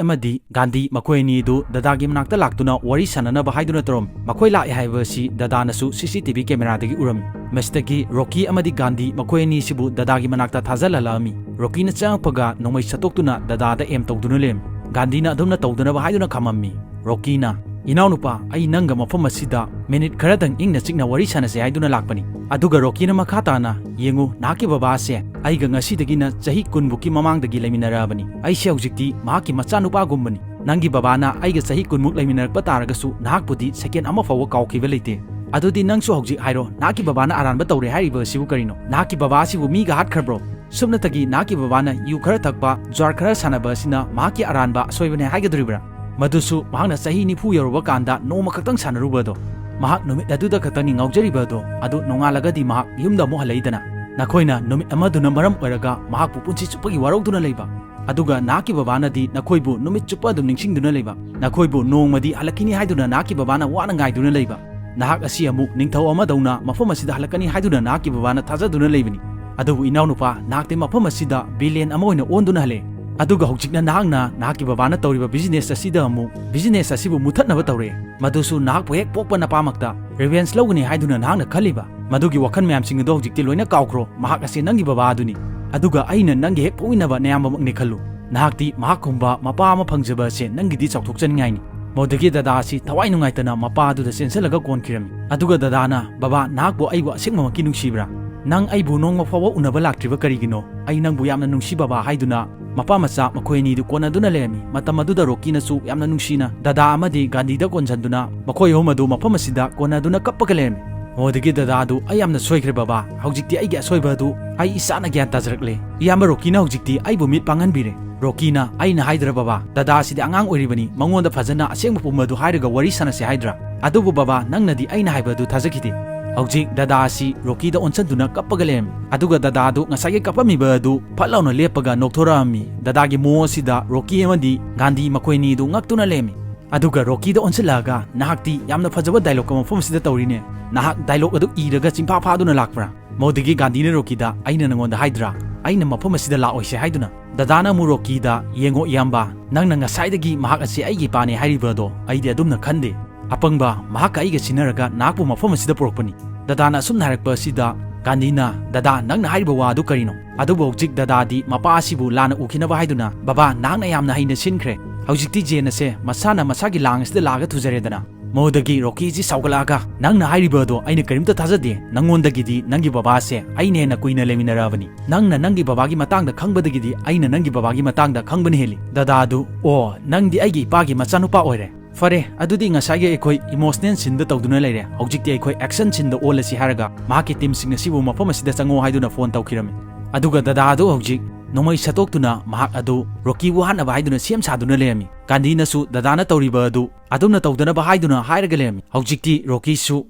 ꯑꯃꯗꯤ ꯒꯥꯟꯙꯤ ꯃꯈꯣꯏ ꯑꯅꯤꯗꯨ ꯗꯗꯥꯒꯤ ꯃꯅꯥꯛꯇ ꯂꯥꯛꯇꯨꯅ ꯋꯥꯔꯤ ꯁꯥꯟꯅꯅꯕ ꯍꯥꯏꯗꯨꯅ ꯇꯧꯔꯝꯃꯤ꯫ ꯃꯈꯣꯏ ꯂꯥꯛꯑꯦ ꯍꯥꯏꯕ ꯑꯁꯤ ꯗꯗꯥꯅꯁꯨ ꯁꯤ ꯁꯤ ꯇꯤ ꯚꯤ ꯀꯦꯃꯦꯔꯥꯗꯒꯤ ꯎꯔꯝꯃꯤ꯫ ꯃꯁꯤꯗꯒꯤ ꯔꯣꯀꯤ ꯑꯃꯗꯤ ꯒꯥꯟꯙꯤ ꯃꯈꯣꯏ ꯑꯅꯤꯁꯤꯕꯨ ꯗꯗꯥꯒꯤ ꯃꯅꯥꯛꯇ ꯊꯥꯖꯜꯍꯜꯂꯛꯑꯝꯃꯤ꯫ ꯔꯣꯀꯤꯅ ꯆꯪꯉꯛꯄꯒ ꯅꯣꯡꯃꯩ ꯁꯠꯇꯣꯛꯇꯨꯅ ꯗꯗꯥꯗ ꯑꯦꯝ ꯇꯧꯗꯨꯅ ꯂꯩꯔꯝꯃꯤ꯫ ꯒꯥꯟꯙꯤꯅ ꯑꯗꯨꯝꯅ ꯇꯧꯗꯅꯕ ꯍꯥꯏꯗꯨꯅ ꯈꯥꯝꯃꯝꯃꯤ꯫ ꯔꯣꯀꯤꯅ, "ꯏꯅꯥꯎꯅꯨꯄꯥ, ꯑꯩ ꯅꯪꯒ ꯃꯐꯝ ꯑꯁꯤꯗ ꯃꯤꯅꯤꯠ ꯈꯔꯗꯪ ꯏꯪꯅ ꯆꯤꯛꯅ ꯋꯥꯔꯤ ꯁꯥꯟꯅꯁꯦ ꯍꯥꯏꯗꯨꯅ ꯂꯥꯛꯄꯅꯤ꯫" ꯑꯗꯨꯒ ꯔꯣꯀꯤꯅ ꯃꯈꯥ ꯇꯥꯅ, "ꯌꯦꯡꯉꯨ, ꯅꯍꯥꯛꯀꯤ ꯕꯕꯥ ꯑꯁꯦ ꯑꯩꯒ ꯉꯁꯤꯗꯒꯤꯅ ꯆꯍꯤ ꯀꯨꯟꯃꯨꯛꯀꯤ ꯃꯃꯥꯡꯗꯒꯤ ꯂꯩꯃꯤꯟꯅꯔꯛꯑꯕꯅꯤ꯫ ꯑꯩꯁꯦ ꯍꯧꯖꯤꯛꯇꯤ ꯃꯍꯥꯛꯀꯤ ꯃꯆꯥꯅꯨꯄꯥꯒꯨꯝꯕꯅꯤ꯫ ꯅꯪꯒꯤ ꯕꯕꯥꯅ ꯑꯩꯒ ꯆꯍꯤ ꯀꯨꯟꯃꯨꯛ ꯂꯩꯃꯤꯟꯅꯔꯛꯄ ꯇꯥꯔꯒꯁꯨ ꯅꯍꯥꯛꯄꯨꯗꯤ ꯁꯦꯀꯦꯟ ꯑꯃ ꯐꯥꯎꯕ ꯀꯥꯎꯈꯤꯕ ꯂꯩꯇꯦ꯫ ꯑꯗꯨꯗꯤ ꯅꯪꯁꯨ ꯍꯧꯖꯤꯛ ꯍꯥꯏꯔꯣ, ꯅꯍꯥꯛꯀꯤ ꯕꯕꯥꯅ ꯑꯔꯥꯟꯕ ꯇꯧꯔꯦ ꯍꯥꯏꯔꯤꯕ ꯑꯁꯤꯕꯨ ꯀꯔꯤꯅꯣ? ꯅꯍꯥꯛꯀꯤ ꯕꯕꯥ ꯑꯁꯤꯕꯨ ꯃꯤꯒ ꯍꯥꯠꯈ꯭ꯔꯕ꯭ꯔꯣ? ꯁꯨꯞꯅꯇꯒꯤ ꯅꯍꯥꯛꯀꯤ ꯕꯕꯥꯅ ꯌꯨ ꯈꯔ ꯊꯛꯄ, ꯖ꯭ꯋꯥꯔ ꯈꯔ ꯁꯥꯟꯅꯕ ꯑꯁꯤꯅ ꯃꯍꯥꯛꯀꯤ ꯑꯔꯥꯟꯕ ꯑꯁꯣꯏꯕꯅꯦ ꯍꯥꯏꯒꯗꯣꯔꯤꯕ꯭ꯔꯥ? ꯃꯗꯨꯁꯨ ꯃꯍꯥꯛꯅ ꯆꯍꯤ ꯅꯤꯐꯨ ꯌꯧꯔꯕ ꯀꯥꯟꯗ ꯅꯣꯡꯃ ꯈꯛꯇꯪ ꯁꯥꯟꯅꯔꯨꯕ ꯑꯗꯣ꯫ ꯃꯍꯥꯛ ꯅꯨꯃꯤꯠ ꯑꯗꯨꯗ ꯈꯛꯇꯪꯅꯤ ꯉꯥꯎꯖꯔꯤꯕ ꯑꯗꯣ, ꯑꯗꯨ ꯅꯣꯡꯉꯥꯜꯂꯒꯗꯤ ꯃꯍꯥꯛ ꯌꯨꯝꯗ ꯑꯃꯨꯛ ꯍꯜꯂꯛꯏꯗꯅ꯫ ꯅꯈꯣꯏꯅ ꯅꯨꯃꯤꯠ ꯑꯃꯗꯨꯅ ꯃꯔꯝ ꯑꯣꯏꯔꯒ ꯃꯍꯥꯛꯄꯨ ꯄꯨꯟꯁꯤ ꯆꯨꯞꯄꯒꯤ ꯋꯥꯔꯧꯗꯨꯅ ꯂꯩꯕ꯫ ꯑꯗꯨꯒ ꯅꯍꯥꯛꯀꯤ ꯕꯕꯥꯅꯗꯤ ꯅꯈꯣꯏꯕꯨ ꯅꯨꯃꯤꯠ ꯆꯨꯞꯄ ꯑꯗꯨꯝ ꯅꯤꯡꯁꯤꯡꯗꯨꯅ ꯂꯩꯕ꯫ ꯅꯈꯣꯏꯕꯨ ꯅꯣꯡꯃꯗꯤ ꯍꯜꯂꯛꯈꯤꯅꯤ ꯍꯥꯏꯗꯨꯅ ꯅꯍꯥꯛꯀꯤ ꯕꯕꯥꯅ ꯋꯥꯅ ꯉꯥꯏꯗꯨꯅ ꯂꯩꯕ꯫ ꯅꯍꯥꯛ ꯑꯁꯤ ꯑꯃꯨꯛ ꯅꯤꯡꯊꯧ ꯑꯃꯗꯧꯅ ꯃꯐꯝ ꯑꯁꯤꯗ ꯍꯜꯂꯛꯀꯅꯤ ꯍꯥꯏꯗꯨꯅ ꯅꯍꯥꯛꯀꯤ ꯕꯕꯥꯅ ꯊꯥꯖꯗꯨꯅ ꯂꯩꯕꯅꯤ꯫ ꯑꯗꯨꯕꯨ ꯏꯅꯥꯎꯅꯨꯄꯥ, ꯅꯍꯥꯛꯇꯤ ꯃꯐꯝ ꯑꯁꯤꯗ ꯚꯤꯂꯦꯟ ꯑꯃ ꯑꯣꯏꯅ ꯑꯣꯟꯗꯨꯅ ꯍꯜꯂꯛꯑꯦ꯫ ꯑꯗꯨꯒ ꯍꯧꯖꯤꯛꯅ ꯅꯍꯥꯛꯅ ꯅꯍꯥꯛꯀꯤ ꯕꯕꯥꯅ ꯇꯧꯔꯤꯕ ꯕꯤꯖꯤꯅꯦꯁ ꯑꯁꯤꯗ ꯑꯃꯨꯛ ꯕꯤꯖꯤꯅꯦꯁ ꯑꯁꯤꯕꯨ ꯃꯨꯊꯠꯅꯕ ꯇꯧꯔꯛꯑꯦ꯫ ꯃꯗꯨꯁꯨ ꯅꯍꯥꯛꯄꯨ ꯍꯦꯛ ꯄꯣꯛꯄ ꯅꯄꯥꯃꯛꯇ ꯔꯤꯚꯦꯟꯖ ꯂꯧꯒꯅꯤ ꯍꯥꯏꯗꯨꯅ ꯅꯍꯥꯛꯅ ꯈꯜꯂꯤꯕ꯫ ꯃꯗꯨꯒꯤ ꯋꯥꯈꯜ ꯃꯌꯥꯝꯁꯤꯡ ꯑꯗꯣ ꯍꯧꯖꯤꯛꯇꯤ ꯂꯣꯏꯅ ꯀꯥꯎꯈ꯭ꯔꯣ꯫ ꯃꯍꯥꯛ ꯑꯁꯤ ꯅꯪꯒꯤ ꯕꯕꯥ ꯑꯗꯨꯅꯤ꯫ ꯑꯗꯨꯒ ꯑꯩꯅ ꯅꯪꯒꯤ ꯍꯦꯛ ꯄꯣꯛꯃꯤꯟꯅꯕ ꯅꯌꯥꯝꯕꯃꯛꯅꯤ ꯈꯜꯂꯨ꯫ ꯅꯍꯥꯛꯇꯤ ꯃꯍꯥꯛꯀꯨꯝꯕ ꯃꯄꯥ ꯑꯃ ꯐꯪꯖꯕ ꯑꯁꯦ ꯅꯪꯒꯤꯗꯤ ꯆꯥꯎꯊꯣꯛꯆꯅꯤꯡꯉꯥꯏꯅꯤ꯫ ꯃꯗꯨꯗꯒꯤ ꯗꯗꯥ ꯑꯁꯤ ꯊꯋꯥꯏ ꯅꯨꯡꯉꯥꯏꯇꯅ ꯃꯄꯥ ꯑꯗꯨꯗ ꯆꯦꯟꯁꯤꯜꯂꯒ ꯀꯣꯟꯈꯤꯔꯝꯃꯤ꯫ ꯑꯗꯨꯒ ꯗꯗꯥꯅ, "ꯕꯕꯥ, ꯅꯍꯥꯛꯄꯨ ꯑꯩꯕꯨ ꯑꯁꯦꯡꯕꯃꯛꯀꯤ ꯅꯨꯡꯁꯤꯕ꯭ꯔꯥ? ꯅꯪ ꯑꯩꯕꯨ ꯅꯣꯡꯃ ꯐꯥꯎꯕ ꯎꯅꯕ ꯂꯥꯛꯇ꯭ꯔꯤꯕ ꯀꯔꯤꯒꯤꯅꯣ? ꯑꯩ ꯅꯪꯕꯨ ꯌꯥꯝꯅ ꯅꯨꯡꯁꯤ ꯕꯕꯥ" ꯍꯥꯏꯗꯨꯅ ꯃꯄꯥ ꯃꯆꯥ ꯃꯈꯣꯏ ꯑꯅꯤꯗꯨ ꯀꯣꯟꯅꯗꯨꯅ ꯂꯩꯔꯝꯃꯤ꯫ ꯃꯇꯝ ꯑꯗꯨꯗ ꯔꯣꯀꯤꯅꯁꯨ ꯌꯥꯝꯅ ꯅꯨꯡꯁꯤꯅ ꯗꯗꯥ ꯑꯃꯗꯤ ꯒꯥꯟꯙꯤꯗ ꯀꯣꯟꯁꯤꯟꯗꯨꯅ ꯃꯈꯣꯏ ꯑꯍꯨꯝ ꯑꯗꯨ ꯃꯐꯝ ꯑꯁꯤꯗ ꯀꯣꯟꯅꯗꯨꯅ ꯀꯞꯄꯒ ꯂꯩꯔꯝꯃꯤ꯫ ꯃꯗꯨꯗꯒꯤ ꯗꯗꯥꯗꯨ, "ꯑꯩ ꯌꯥꯝꯅ ꯁꯣꯏꯈ꯭ꯔꯦ ꯕꯕꯥ꯫ ꯍꯧꯖꯤꯛꯇꯤ ꯑꯩꯒꯤ ꯑꯁꯣꯏꯕ ꯑꯗꯨ ꯑꯩ ꯏꯁꯥꯅ ꯒ꯭ꯌꯥꯟ ꯇꯥꯖꯔꯛꯂꯦ꯫ ꯏꯌꯥꯝꯕ ꯔꯣꯀꯤꯅ ꯍꯧꯖꯤꯛꯇꯤ ꯑꯩꯕꯨ ꯃꯤꯠ ꯄꯥꯡꯍꯟꯕꯤꯔꯦ꯫" ꯔꯣꯀꯤꯅ, "ꯑꯩꯅ ꯍꯥꯏꯗ꯭ꯔ ꯕꯕꯥ, ꯗꯗꯥ ꯑꯁꯤꯗꯤ ꯑꯉꯥꯡ ꯑꯣꯏꯔꯤꯕꯅꯤ, ꯃꯉꯣꯟꯗ ꯐꯖꯅ ꯑꯁꯦꯡꯕ ꯄꯨꯝꯕ ꯑꯗꯨ ꯍꯥꯏꯔꯒ ꯋꯥꯔꯤ ꯁꯥꯟꯅꯁꯦ ꯍꯥꯏꯗ꯭ꯔꯥ? ꯑꯗꯨꯕꯨ ꯕꯕꯥ, ꯅꯪꯅꯗꯤ ꯑꯩꯅ ꯍꯥꯏꯕ ꯑꯗꯨ ꯊꯥꯖꯈꯤꯗꯦ꯫" ꯍꯧꯖꯤꯛ ꯗꯗꯥ ꯑꯁꯤ ꯔꯣꯀꯤꯗ ꯑꯣꯟꯁꯤꯟꯗꯨꯅ ꯀꯞꯄꯒ ꯂꯩꯔꯝꯃꯤ꯫ ꯑꯗꯨꯒ ꯗꯗꯥꯗꯨ ꯉꯁꯥꯏꯒꯤ ꯀꯞꯄꯝꯃꯤꯕ ꯑꯗꯨ ꯐꯠ ꯂꯥꯎꯅ ꯂꯦꯞꯄꯒ ꯅꯣꯛꯊꯣꯔꯛꯑꯝꯃꯤ꯫ ꯗꯗꯥꯒꯤ ꯃꯑꯣꯡ ꯑꯁꯤꯗ ꯔꯣꯀꯤ ꯑꯃꯗꯤ ꯒꯥꯟꯙꯤ ꯃꯈꯣꯏ ꯑꯅꯤꯗꯨ ꯉꯛꯇꯨꯅ ꯂꯩꯔꯝꯃꯤ꯫ ꯑꯗꯨꯒ ꯔꯣꯀꯤꯗ ꯑꯣꯟꯁꯤꯜꯂꯛꯑꯒ, "ꯅꯍꯥꯛꯇꯤ ꯌꯥꯝꯅ ꯐꯖꯕ ꯗꯥꯏꯂꯣꯒ ꯑꯃ ꯃꯐꯝ ꯑꯁꯤꯗ ꯇꯧꯔꯤꯅꯦ꯫ ꯅꯍꯥꯛ ꯗꯥꯏꯂꯣꯒ ꯑꯗꯨ ꯏꯔꯒ ꯆꯤꯟꯐꯥ ꯐꯥꯗꯨꯅ ꯂꯥꯛꯄ꯭ꯔꯥ?" ꯃꯗꯨꯗꯒꯤ ꯒꯥꯟꯙꯤꯅ ꯔꯣꯀꯤꯗ, "ꯑꯩꯅ ꯅꯉꯣꯟꯗ ꯍꯥꯏꯗ꯭ꯔꯥ, ꯑꯩꯅ ꯃꯐꯝ ꯑꯁꯤꯗ ꯂꯥꯛꯑꯣꯏꯁꯦ ꯍꯥꯏꯗꯨꯅ?" ꯗꯗꯥꯅ ꯑꯃꯨꯛ ꯔꯣꯀꯤꯗ, "ꯌꯦꯡꯉꯣ ꯏꯌꯥꯝꯕ, ꯅꯪꯅ ꯉꯁꯥꯏꯗꯒꯤ ꯃꯍꯥꯛ ꯑꯁꯤ ꯑꯩꯒꯤ ꯏꯄꯥꯅꯦ ꯍꯥꯏꯔꯤꯕ ꯑꯗꯣ ꯑꯩꯗꯤ ꯑꯗꯨꯝꯅ ꯈꯟꯗꯦ꯫ ꯑꯄꯪꯕ, ꯃꯍꯥꯛꯀ ꯑꯩꯒ ꯁꯤꯟꯅꯔꯒ ꯅꯍꯥꯛꯄꯨ ꯃꯐꯝ ꯑꯁꯤꯗ ꯄꯨꯔꯛꯄꯅꯤ꯫" ꯗꯗꯥꯅ ꯑꯁꯨꯝꯅ ꯍꯥꯏꯔꯛꯄ ꯑꯁꯤꯗ ꯒꯥꯟꯙꯤꯅ, "ꯗꯗꯥ, ꯅꯪꯅ ꯍꯥꯏꯔꯤꯕ ꯋꯥ ꯑꯗꯨ ꯀꯔꯤꯅꯣ?" ꯑꯗꯨꯕꯨ ꯍꯧꯖꯤꯛ ꯗꯗꯥꯗꯤ ꯃꯄꯥ ꯑꯁꯤꯕꯨ ꯂꯥꯟꯅ ꯎꯈꯤꯅꯕ ꯍꯥꯏꯗꯨꯅ, "ꯕꯕꯥ, ꯅꯍꯥꯛꯅ ꯌꯥꯝꯅ ꯍꯩꯅ ꯁꯤꯟꯈ꯭ꯔꯦ꯫ ꯍꯧꯖꯤꯛꯇꯤ ꯖꯦꯟ ꯑꯁꯦ ꯃꯁꯥꯅ ꯃꯁꯥꯒꯤ ꯂꯥꯡ ꯑꯁꯤꯗ ꯂꯥꯛꯑꯒ ꯊꯨꯖꯔꯦꯗꯅ꯫" ꯃꯗꯨꯗꯒꯤ ꯔꯣꯀꯤꯁꯤ ꯁꯥꯎꯒꯠꯂꯛꯑꯒ, "ꯅꯪꯅ ꯍꯥꯏꯔꯤꯕ ꯑꯗꯣ ꯑꯩꯅ ꯀꯔꯤꯝꯇ ꯊꯥꯖꯗꯦ꯫ ꯅꯪꯉꯣꯟꯗꯒꯤꯗꯤ ꯅꯪꯒꯤ ꯕꯕꯥꯁꯦ ꯑꯩꯅ ꯍꯦꯟꯅ ꯀꯨꯏꯅ ꯂꯩꯃꯤꯟꯅꯔꯛꯑꯕꯅꯤ꯫ ꯅꯪꯅ ꯅꯪꯒꯤ ꯕꯕꯥꯒꯤ ꯃꯇꯥꯡꯗ ꯈꯪꯕꯗꯒꯤꯗꯤ ꯑꯩꯅ ꯅꯪꯒꯤ ꯕꯕꯥꯒꯤ ꯃꯇꯥꯡꯗ ꯈꯪꯕꯅ ꯍꯦꯜꯂꯤ꯫" ꯗꯗꯥꯗꯨ, "ꯑꯣ, ꯅꯪꯗꯤ ꯑꯩꯒꯤ ꯏꯄꯥꯒꯤ ꯃꯆꯥꯅꯨꯄꯥ ꯑꯣꯏꯔꯦ꯫ ꯐꯔꯦ, ꯑꯗꯨꯗꯤ ꯉꯁꯥꯏꯒꯤ ꯑꯩꯈꯣꯏ ꯏꯃꯣꯁꯅꯦꯜ ꯁꯤꯟꯗ ꯇꯧꯗꯨꯅ ꯂꯩꯔꯦ, ꯍꯧꯖꯤꯛꯇꯤ ꯑꯩꯈꯣꯏ ꯑꯦꯛꯁꯟ ꯁꯤꯟꯗ ꯑꯣꯜꯂꯁꯤ" ꯍꯥꯏꯔꯒ ꯃꯍꯥꯛꯀꯤ ꯇꯤꯝꯁꯤꯡ ꯑꯁꯤꯕꯨ ꯃꯐꯝ ꯑꯁꯤꯗ ꯆꯪꯉꯣ ꯍꯥꯏꯗꯨꯅ ꯐꯣꯟ ꯇꯧꯈꯤꯔꯝꯃꯤ꯫ ꯑꯗꯨꯒ ꯗꯗꯥꯗꯨ ꯍꯧꯖꯤꯛ ꯅꯣꯡꯃꯩ ꯁꯠꯇꯣꯛꯇꯨꯅ ꯃꯍꯥꯛ ꯑꯗꯨ ꯔꯣꯀꯤꯕꯨ ꯍꯥꯠꯅꯕ ꯍꯥꯏꯗꯨꯅ ꯁꯦꯝ ꯁꯥꯗꯨꯅ ꯂꯩꯔꯝꯃꯤ꯫ ꯒꯥꯟꯙꯤꯅꯁꯨ ꯗꯗꯥꯅ ꯇꯧꯔꯤꯕ ꯑꯗꯨ ꯑꯗꯨꯝꯅ ꯇꯧꯗꯅꯕ ꯍꯥꯏꯗꯨꯅ ꯍꯥꯏꯔꯒ ꯂꯩꯔꯝꯃꯤ꯫ ꯍꯧꯖꯤꯛꯇꯤ ꯔꯣꯀꯤꯁꯨ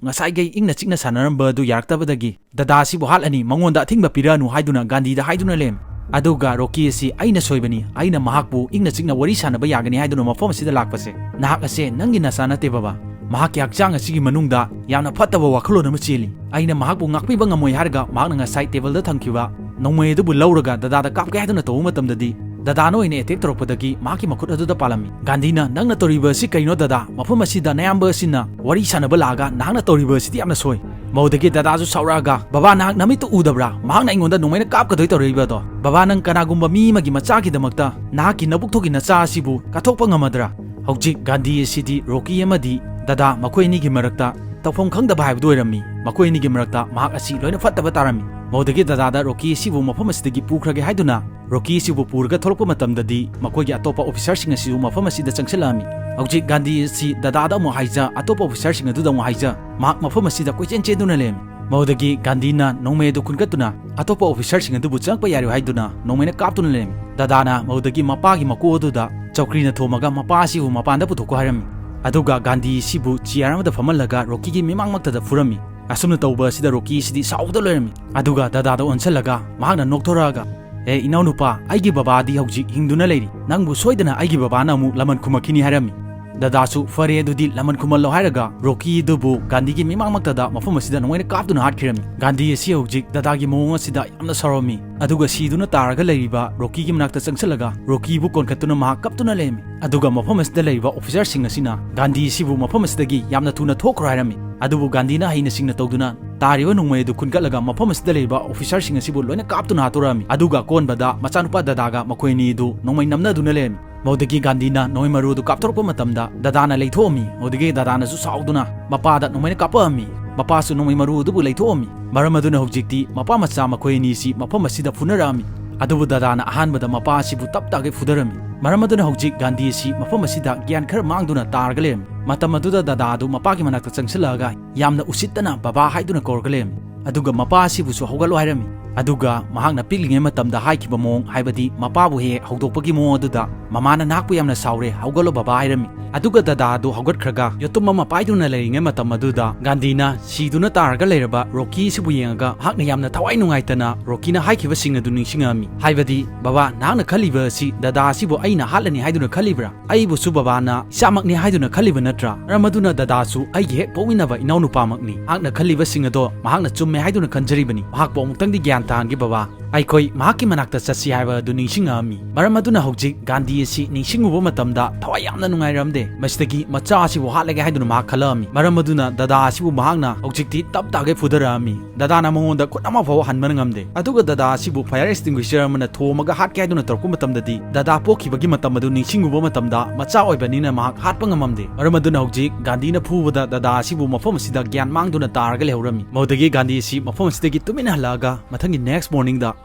ꯉꯁꯥꯏꯒꯩ ꯏꯪꯅ ꯆꯤꯛꯅ ꯁꯥꯟꯅꯔꯝꯕ ꯑꯗꯨ ꯌꯥꯔꯛꯇꯕꯗꯒꯤ, "ꯗꯗꯥ ꯑꯁꯤꯕꯨ ꯍꯥꯠꯂꯅꯤ, ꯃꯉꯣꯟꯗ ꯑꯊꯤꯡꯕ ꯄꯤꯔꯛꯑꯅꯨ" ꯍꯥꯏꯗꯨꯅ ꯒꯥꯟꯙꯤꯗ ꯍꯥꯏꯗꯨꯅ ꯂꯩꯔꯝꯃꯤ꯫ ꯑꯗꯨꯒ ꯔꯣꯀꯤ ꯑꯁꯤ, "ꯑꯩꯅ ꯁꯣꯏꯕꯅꯤ, ꯑꯩꯅ ꯃꯍꯥꯛꯄꯨ ꯏꯪꯅ ꯆꯤꯛꯅ ꯋꯥꯔꯤ ꯁꯥꯟꯅꯕ ꯌꯥꯒꯅꯤ ꯍꯥꯏꯗꯨꯅ ꯃꯐꯝ ꯑꯁꯤꯗ ꯂꯥꯛꯄꯁꯦ꯫ ꯅꯍꯥꯛ ꯑꯁꯦ ꯅꯪꯒꯤ ꯅꯆꯥ ꯅꯠꯇꯦ ꯕꯕꯥ꯫ ꯃꯍꯥꯛꯀꯤ ꯍꯛꯆꯥꯡ ꯑꯁꯤꯒꯤ ꯃꯅꯨꯡꯗ ꯌꯥꯝꯅ ꯐꯠꯇꯕ ꯋꯥꯈꯜꯂꯣꯟ ꯑꯃ ꯆꯦꯜꯂꯤ꯫ ꯑꯩꯅ ꯃꯍꯥꯛꯄꯨ ꯉꯥꯛꯄꯤꯕ ꯉꯝꯃꯣꯏ" ꯍꯥꯏꯔꯒ ꯃꯍꯥꯛꯅ ꯉꯁꯥꯏ ꯇꯦꯕꯜꯗ ꯊꯝꯈꯤꯕ ꯅꯣꯡꯃꯩ ꯑꯗꯨꯕꯨ ꯂꯧꯔꯒ ꯗꯗꯥꯗ ꯀꯥꯞꯀꯦ ꯍꯥꯏꯗꯨꯅ ꯇꯧꯕ ꯃꯇꯝꯗꯗꯤ, ꯗꯗꯥꯅ ꯑꯣꯏꯅ ꯑꯦꯇꯦꯛ ꯇꯧꯔꯛꯄꯗꯒꯤ ꯃꯍꯥꯛꯀꯤ ꯃꯈꯨꯠ ꯑꯗꯨꯗ ꯄꯥꯜꯂꯝꯃꯤ꯫ ꯒꯥꯟꯙꯤꯅ, "ꯅꯪꯅ ꯇꯧꯔꯤꯕ ꯑꯁꯤ ꯀꯔꯤꯅꯣ ꯗꯗꯥ? ꯃꯐꯝ ꯑꯁꯤꯗ ꯅꯌꯥꯝꯕ ꯑꯁꯤꯅ ꯋꯥꯔꯤ ꯁꯥꯟꯅꯕ ꯂꯥꯛꯑꯒ ꯅꯍꯥꯛꯅ ꯇꯧꯔꯤꯕ ꯑꯁꯤꯗꯤ ꯌꯥꯝꯅ ꯁꯣꯏ꯫ ꯃꯧꯗꯒꯤ ꯗꯗꯥꯁꯨ ꯁꯥꯎꯔꯛꯑꯒ, "ꯕꯕꯥ, ꯅꯍꯥꯛ ꯅꯃꯤꯠꯇꯨ ꯎꯗꯕ꯭ꯔꯥ? ꯃꯍꯥꯛꯅ ꯑꯩꯉꯣꯟꯗ ꯅꯣꯡꯃꯩꯅ ꯀꯥꯞꯀꯗꯣꯏ ꯇꯧꯔꯛꯏꯕ ꯑꯗꯣ꯫ ꯕꯕꯥ, ꯅꯪ ꯀꯅꯥꯒꯨꯝꯕ ꯃꯤ ꯑꯃꯒꯤ ꯃꯆꯥꯒꯤꯗꯃꯛꯇ ꯅꯍꯥꯛꯀꯤ ꯅꯕꯨꯛꯊꯣꯛꯀꯤ ꯅꯆꯥ ꯑꯁꯤꯕꯨ ꯀꯠꯊꯣꯛꯄ ꯉꯝꯃꯗ꯭ꯔꯥ?" ꯍꯧꯖꯤꯛ ꯒꯥꯟꯙꯤ ꯑꯁꯤꯗꯤ ꯔꯣꯀꯤ ꯑꯃꯗꯤ ꯗꯗꯥ ꯃꯈꯣꯏ ꯑꯅꯤꯒꯤ ꯃꯔꯛꯇ ꯇꯧꯐꯝ ꯈꯪꯗꯕ ꯍꯥꯏꯕꯗꯨ ꯑꯣꯏꯔꯝꯃꯤ꯫ ꯃꯈꯣꯏ ꯑꯅꯤꯒꯤ ꯃꯔꯛꯇ ꯃꯍꯥꯛ ꯑꯁꯤ ꯂꯣꯏꯅ ꯐꯠꯇꯕ ꯇꯥꯔꯝꯃꯤ꯫ ꯃꯧꯗꯒꯤ ꯗꯗꯥꯗ ꯔꯣꯀꯤ ꯑꯁꯤꯕꯨ ꯃꯐꯝ ꯑꯁꯤꯗꯒꯤ ꯄꯨꯈ꯭ꯔꯒꯦ ꯍꯥꯏꯗꯨꯅ ꯔꯣꯀꯤ ꯑꯁꯤꯕꯨ ꯄꯨꯔꯒ ꯊꯣꯛꯂꯛꯄ ꯃꯇꯝꯗꯗꯤ ꯃꯈꯣꯏꯒꯤ ꯑꯇꯣꯞꯄ ꯑꯣꯐꯤꯁꯥꯔꯁꯤꯡ ꯑꯁꯤꯁꯨ ꯃꯐꯝ ꯑꯁꯤꯗ ꯆꯪꯁꯤꯜꯂꯛꯑꯝꯃꯤ꯫ ꯍꯧꯖꯤꯛ ꯒꯥꯟꯙꯤ ꯑꯁꯤ ꯗꯗꯥꯗ ꯑꯃꯨꯛ ꯍꯥꯏꯖ, ꯑꯇꯣꯞꯄ ꯑꯣꯐꯤꯁꯥꯔꯁꯤꯡ ꯑꯗꯨꯗ ꯑꯃꯨꯛ ꯍꯥꯏꯖ, ꯃꯍꯥꯛ ꯃꯐꯝ ꯑꯁꯤꯗ ꯀꯣꯏꯆꯦꯟ ꯆꯦꯟꯗꯨꯅ ꯂꯩꯔꯝꯃꯤ꯫ ꯃꯧꯗꯒꯤ ꯒꯥꯟꯙꯤꯅ ꯅꯣꯡꯃꯩ ꯑꯗꯨ ꯈꯨꯟꯒꯠꯇꯨꯅ ꯑꯇꯣꯞꯄ ꯑꯣꯐꯤꯁꯥꯔꯁꯤꯡ ꯑꯗꯨꯕꯨ ꯆꯪꯂꯛꯄ ꯌꯥꯔꯣꯏ ꯍꯥꯏꯗꯨꯅ ꯅꯣꯡꯃꯩꯅ ꯀꯥꯞꯇꯨꯅ ꯂꯩꯔꯝꯃꯤ꯫ ꯗꯗꯥꯅ ꯃꯧꯗꯒꯤ ꯃꯄꯥꯒꯤ ꯃꯀꯣꯛ ꯑꯗꯨꯗ ꯆꯧꯀ꯭ꯔꯤꯅ ꯊꯣꯝꯃꯒ ꯃꯄꯥ ꯑꯁꯤꯕꯨ ꯃꯄꯥꯟꯗ ꯄꯨꯊꯣꯛꯈꯣ ꯍꯥꯏꯔꯝꯃꯤ꯫ ꯑꯗꯨꯒ ꯒꯥꯟꯙꯤ ꯑꯁꯤꯕꯨ ꯆꯤꯌꯥꯔ ꯑꯃꯗ ꯐꯝꯍꯜꯂꯒ ꯔꯣꯀꯤꯒꯤ ꯃꯤꯃꯥꯡꯃꯛꯇꯗ ꯐꯨꯔꯝꯃꯤ꯫ ꯑꯁꯨꯝꯅ ꯇꯧꯕ ꯑꯁꯤꯗ ꯔꯣꯀꯤ ꯑꯁꯤꯗꯤ ꯁꯥꯎꯗ ꯂꯣꯏꯔꯝꯃꯤ꯫ ꯑꯗꯨꯒ ꯗꯗꯥꯗ ꯑꯣꯟꯁꯤꯜꯂꯒ ꯃꯍꯥꯛꯅ ꯅꯣꯛꯊꯣꯔꯛꯑꯒ, "ꯑꯦ ꯏꯅꯥꯎꯅꯨꯄꯥ, ꯑꯩꯒꯤ ꯕꯕꯥꯗꯤ ꯍꯧꯖꯤꯛ ꯍꯤꯡꯗꯨꯅ ꯂꯩꯔꯤ꯫ ꯅꯪꯕꯨ ꯁꯣꯏꯗꯅ ꯑꯩꯒꯤ ꯕꯕꯥꯅ ꯑꯃꯨꯛ ꯂꯃꯟ ꯈꯨꯝꯃꯛꯈꯤꯅꯤ" ꯍꯥꯏꯔꯝꯃꯤ꯫ ꯗꯗꯥꯁꯨ, "ꯐꯔꯦ, ꯑꯗꯨꯗꯤ ꯂꯃꯟ ꯈꯨꯝꯍꯜꯂꯣ" ꯍꯥꯏꯔꯒ ꯔꯣꯀꯤ ꯑꯗꯨꯕꯨ ꯒꯥꯟꯙꯤꯒꯤ ꯃꯤꯃꯥꯡꯃꯛꯇꯗ ꯃꯐꯝ ꯑꯁꯤꯗ ꯅꯣꯡꯃꯩꯅ ꯀꯥꯞꯇꯨꯅ ꯍꯥꯠꯈꯤꯔꯝꯃꯤ꯫ ꯒꯥꯟꯙꯤ ꯑꯁꯤ ꯍꯧꯖꯤꯛ ꯗꯗꯥꯒꯤ ꯃꯑꯣꯡ ꯑꯁꯤꯗ ꯌꯥꯝꯅ ꯁꯥꯎꯔꯝꯃꯤ꯫ ꯑꯗꯨꯒ ꯁꯤꯗꯨꯅ ꯇꯥꯔꯒ ꯂꯩꯔꯤꯕ ꯔꯣꯀꯤꯒꯤ ꯃꯅꯥꯛꯇ ꯆꯪꯁꯤꯜꯂꯒ ꯔꯣꯀꯤꯕꯨ ꯀꯣꯟꯈꯠꯇꯨꯅ ꯃꯍꯥꯛ ꯀꯞꯇꯨꯅ ꯂꯩꯔꯝꯃꯤ꯫ ꯑꯗꯨꯒ ꯃꯐꯝ ꯑꯁꯤꯗ ꯂꯩꯔꯤꯕ ꯑꯣꯐꯤꯁꯥꯔꯁꯤꯡ ꯑꯁꯤꯅ ꯒꯥꯟꯙꯤ ꯑꯁꯤꯕꯨ ꯃꯐꯝ ꯑꯁꯤꯗꯒꯤ ꯌꯥꯝꯅ ꯊꯨꯅ ꯊꯣꯛꯈ꯭ꯔꯣ ꯍꯥꯏꯔꯝꯃꯤ꯫ ꯑꯗꯨꯕꯨ ꯒꯥꯟꯙꯤꯅ ꯍꯩꯅ ꯁꯤꯡꯅ ꯇꯧꯗꯨꯅ ꯇꯥꯔꯤꯕ ꯅꯣꯡꯃꯩ ꯑꯗꯨ ꯈꯨꯟꯒꯠꯂꯒ ꯃꯐꯝ ꯑꯁꯤꯗ ꯂꯩꯔꯤꯕ ꯑꯣꯐꯤꯁꯥꯔꯁꯤꯡ ꯑꯁꯤꯕꯨ ꯂꯣꯏꯅ ꯀꯥꯞꯇꯨꯅ ꯍꯥꯠꯇꯣꯔꯛꯑꯝꯃꯤ꯫ ꯑꯗꯨꯒ ꯑꯀꯣꯟꯕꯗ ꯃꯆꯥꯅꯨꯄꯥ ꯗꯗꯥꯒ ꯃꯈꯣꯏ ꯑꯅꯤ ꯑꯗꯨ ꯅꯣꯡꯃꯩ ꯅꯝꯅꯗꯨꯅ ꯂꯩꯔꯝꯃꯤ꯫ ꯃꯧꯗꯒꯤ ꯒꯥꯟꯙꯤꯅ ꯅꯣꯡꯃꯩ ꯃꯔꯨ ꯑꯗꯨ ꯀꯥꯞꯊꯣꯔꯛꯄ ꯃꯇꯝꯗ ꯗꯗꯥꯅ ꯂꯩꯊꯣꯛꯑꯝꯃꯤ꯫ ꯃꯧꯗꯒꯤ ꯗꯗꯥꯅꯁꯨ ꯁꯥꯎꯗꯨꯅ ꯃꯄꯥꯗ ꯅꯣꯡꯃꯩꯅ ꯀꯥꯞꯄꯛꯑꯝꯃꯤ꯫ ꯃꯄꯥꯁꯨ ꯅꯣꯡꯃꯩ ꯃꯔꯨ ꯑꯗꯨꯕꯨ ꯂꯩꯊꯣꯛꯑꯝꯃꯤ꯫ ꯃꯔꯝ ꯑꯗꯨꯅ ꯍꯧꯖꯤꯛꯇꯤ ꯃꯄꯥ ꯃꯆꯥ ꯃꯈꯣꯏ ꯑꯅꯤ ꯑꯁꯤ ꯃꯐꯝ ꯑꯁꯤꯗ ꯐꯨꯅꯔꯛꯑꯝꯃꯤ꯫ ꯑꯗꯨꯕꯨ ꯗꯗꯥꯅ ꯑꯍꯥꯟꯕꯗ ꯃꯄꯥ ꯑꯁꯤꯕꯨ ꯇꯞ ꯇꯥꯒꯩ ꯐꯨꯗꯔꯝꯃꯤ꯫ ꯃꯔꯝ ꯑꯗꯨꯅ ꯍꯧꯖꯤꯛ ꯒꯥꯟꯙꯤ ꯑꯁꯤ ꯃꯐꯝ ꯑꯁꯤꯗ ꯒ꯭ꯌꯥꯟ ꯈꯔ ꯃꯥꯡꯗꯨꯅ ꯇꯥꯔꯒ ꯂꯩꯔꯝꯃꯤ꯫ ꯃꯇꯝ ꯑꯗꯨꯗ ꯗꯗꯥ ꯑꯗꯨ ꯃꯄꯥꯒꯤ ꯃꯅꯥꯛꯇ ꯆꯪꯁꯤꯜꯂꯛꯑꯒ ꯌꯥꯝꯅ ꯎꯁꯤꯠꯇꯅ "ꯕꯕꯥ" ꯍꯥꯏꯗꯨꯅ ꯀꯧꯔꯒ ꯂꯩꯔꯝꯃꯤ꯫ ꯑꯗꯨꯒ ꯃꯄꯥ ꯑꯁꯤꯕꯨꯁꯨ ꯍꯧꯒꯠꯂꯣ ꯍꯥꯏꯔꯝꯃꯤ꯫ ꯑꯗꯨꯒ ꯃꯍꯥꯛꯅ ꯄꯤꯛꯂꯤꯉꯩ ꯃꯇꯝꯗ ꯍꯥꯏꯈꯤꯕ ꯃꯑꯣꯡ, ꯍꯥꯏꯕꯗꯤ ꯃꯄꯥꯕꯨ ꯍꯦꯛ ꯍꯦꯛ ꯍꯧꯗꯣꯛꯄꯒꯤ ꯃꯑꯣꯡ ꯑꯗꯨꯗ ꯃꯃꯥꯅ "ꯅꯍꯥꯛꯄꯨ ꯌꯥꯝꯅ ꯁꯥꯎꯔꯦ, ꯍꯧꯒꯠꯂꯣ ꯕꯕꯥ" ꯍꯥꯏꯔꯝꯃꯤ꯫ ꯑꯗꯨꯒ ꯗꯗꯥ ꯑꯗꯨ ꯍꯧꯒꯠꯈ꯭ꯔꯒ ꯌꯦꯇꯨꯝ ꯑꯃ ꯄꯥꯏꯗꯨꯅ ꯂꯩꯔꯤꯉꯩ ꯃꯇꯝ ꯑꯗꯨꯗ ꯒꯥꯟꯙꯤꯅ ꯁꯤꯗꯨꯅ ꯇꯥꯔꯒ ꯂꯩꯔꯕ ꯔꯣꯀꯤ ꯑꯁꯤꯕꯨ ꯌꯦꯡꯉꯒ ꯃꯍꯥꯛꯅ ꯌꯥꯝꯅ ꯊꯋꯥꯏ ꯅꯨꯡꯉꯥꯏꯇꯅ ꯔꯣꯀꯤꯅ ꯍꯥꯏꯈꯤꯕꯁꯤꯡ ꯑꯗꯨ ꯅꯤꯡꯁꯤꯡꯉꯛꯑꯝꯃꯤ꯫ ꯍꯥꯏꯕꯗꯤ, "ꯕꯕꯥ, ꯅꯍꯥꯛꯅ ꯈꯜꯂꯤꯕ ꯑꯁꯤ ꯗꯗꯥ ꯑꯁꯤꯕꯨ ꯑꯩꯅ ꯍꯥꯠꯂꯅꯤ ꯍꯥꯏꯗꯨꯅ ꯈꯜꯂꯤꯕ꯭ꯔꯥ? ꯑꯩꯕꯨꯁꯨ ꯕꯕꯥꯅ ꯏꯆꯥꯃꯛꯅꯤ ꯍꯥꯏꯗꯨꯅ ꯈꯜꯂꯤꯕ ꯅꯠꯇ꯭ꯔꯥ? ꯃꯔꯝ ꯑꯗꯨꯅ ꯗꯗꯥꯁꯨ ꯑꯩꯒꯤ ꯍꯦꯛ ꯄꯣꯛꯃꯤꯟꯅꯕ ꯏꯅꯥꯎꯅꯨꯄꯥꯃꯛꯅꯤ꯫ ꯃꯍꯥꯛꯅ ꯈꯜꯂꯤꯕꯁꯤꯡ ꯑꯗꯣ ꯃꯍꯥꯛꯅ ꯆꯨꯝꯃꯦ ꯍꯥꯏꯗꯨꯅ ꯈꯟꯖꯔꯤꯕꯅꯤ꯫ ꯃꯍꯥꯛꯄꯨ ꯑꯃꯨꯛꯇꯪꯗꯤ ꯒ꯭ꯌꯥꯟ ꯇꯥꯍꯟꯒꯦ ꯕꯕꯥ" ꯑꯩꯈꯣꯏ ꯃꯍꯥꯛꯀꯤ ꯃꯅꯥꯛꯇ ꯆꯠꯁꯤ ꯍꯥꯏꯕ ꯑꯗꯨ ꯅꯤꯡꯁꯤꯡꯉꯛꯑꯝꯃꯤ꯫ ꯃꯔꯝ ꯑꯗꯨꯅ ꯍꯧꯖꯤꯛ ꯒꯥꯟꯙꯤ ꯑꯁꯤ ꯅꯤꯡꯁꯤꯡꯉꯨꯕ ꯃꯇꯝꯗ ꯊꯋꯥꯏ ꯌꯥꯝꯅ ꯅꯨꯡꯉꯥꯏꯔꯝꯗꯦ꯫ ꯃꯁꯤꯗꯒꯤ ꯃꯆꯥ ꯑꯁꯤꯕꯨ ꯍꯥꯠꯂꯒꯦ ꯍꯥꯏꯗꯨꯅ ꯃꯍꯥꯛ ꯈꯜꯂꯛꯑꯝꯃꯤ꯫ ꯃꯔꯝ ꯑꯗꯨꯅ ꯗꯗꯥ ꯑꯁꯤꯕꯨ ꯃꯍꯥꯛꯅ ꯍꯧꯖꯤꯛꯇꯤ ꯇꯞ ꯇꯥꯒꯩ ꯐꯨꯗꯔꯛꯑꯝꯃꯤ꯫ ꯗꯗꯥꯅ ꯃꯉꯣꯟꯗ ꯈꯨꯠ ꯑꯃ ꯐꯥꯎꯕ ꯍꯟꯕꯅ ꯉꯝꯗꯦ꯫ ꯑꯗꯨꯒ ꯗꯗꯥ ꯑꯁꯤꯕꯨ fire extinguisher ꯑꯃꯅ ꯊꯣꯝꯃꯒ ꯍꯥꯠꯀꯦ ꯍꯥꯏꯗꯨꯅ ꯇꯧꯔꯛꯄ ꯃꯇꯝꯗꯗꯤ, ꯗꯗꯥ ꯄꯣꯛꯈꯤꯕꯒꯤ ꯃꯇꯝ ꯑꯗꯨ ꯅꯤꯡꯁꯤꯡꯉꯨꯕ ꯃꯇꯝꯗ ꯃꯆꯥ ꯑꯣꯏꯕꯅꯤꯅ ꯃꯍꯥꯛ ꯍꯥꯠꯄ ꯉꯝꯃꯝꯗꯦ꯫ ꯃꯔꯝ ꯑꯗꯨꯅ ꯍꯧꯖꯤꯛ ꯒꯥꯟꯙꯤꯅ ꯐꯨꯕꯗ ꯗꯗꯥ ꯑꯁꯤꯕꯨ ꯃꯐꯝ ꯑꯁꯤꯗ ꯒ꯭ꯌꯥꯟ ꯃꯥꯡꯗꯨꯅ ꯇꯥꯔꯒ ꯂꯩꯍꯧꯔꯝꯃꯤ꯫ ꯃꯗꯨꯗꯒꯤ ꯒꯥꯟꯙꯤ ꯑꯁꯤ ꯃꯐꯝ ꯑꯁꯤꯗꯒꯤ ꯇꯨꯃꯤꯟꯅ ꯍꯜꯂꯛꯑꯒ ꯃꯊꯪꯒꯤ next morningꯗ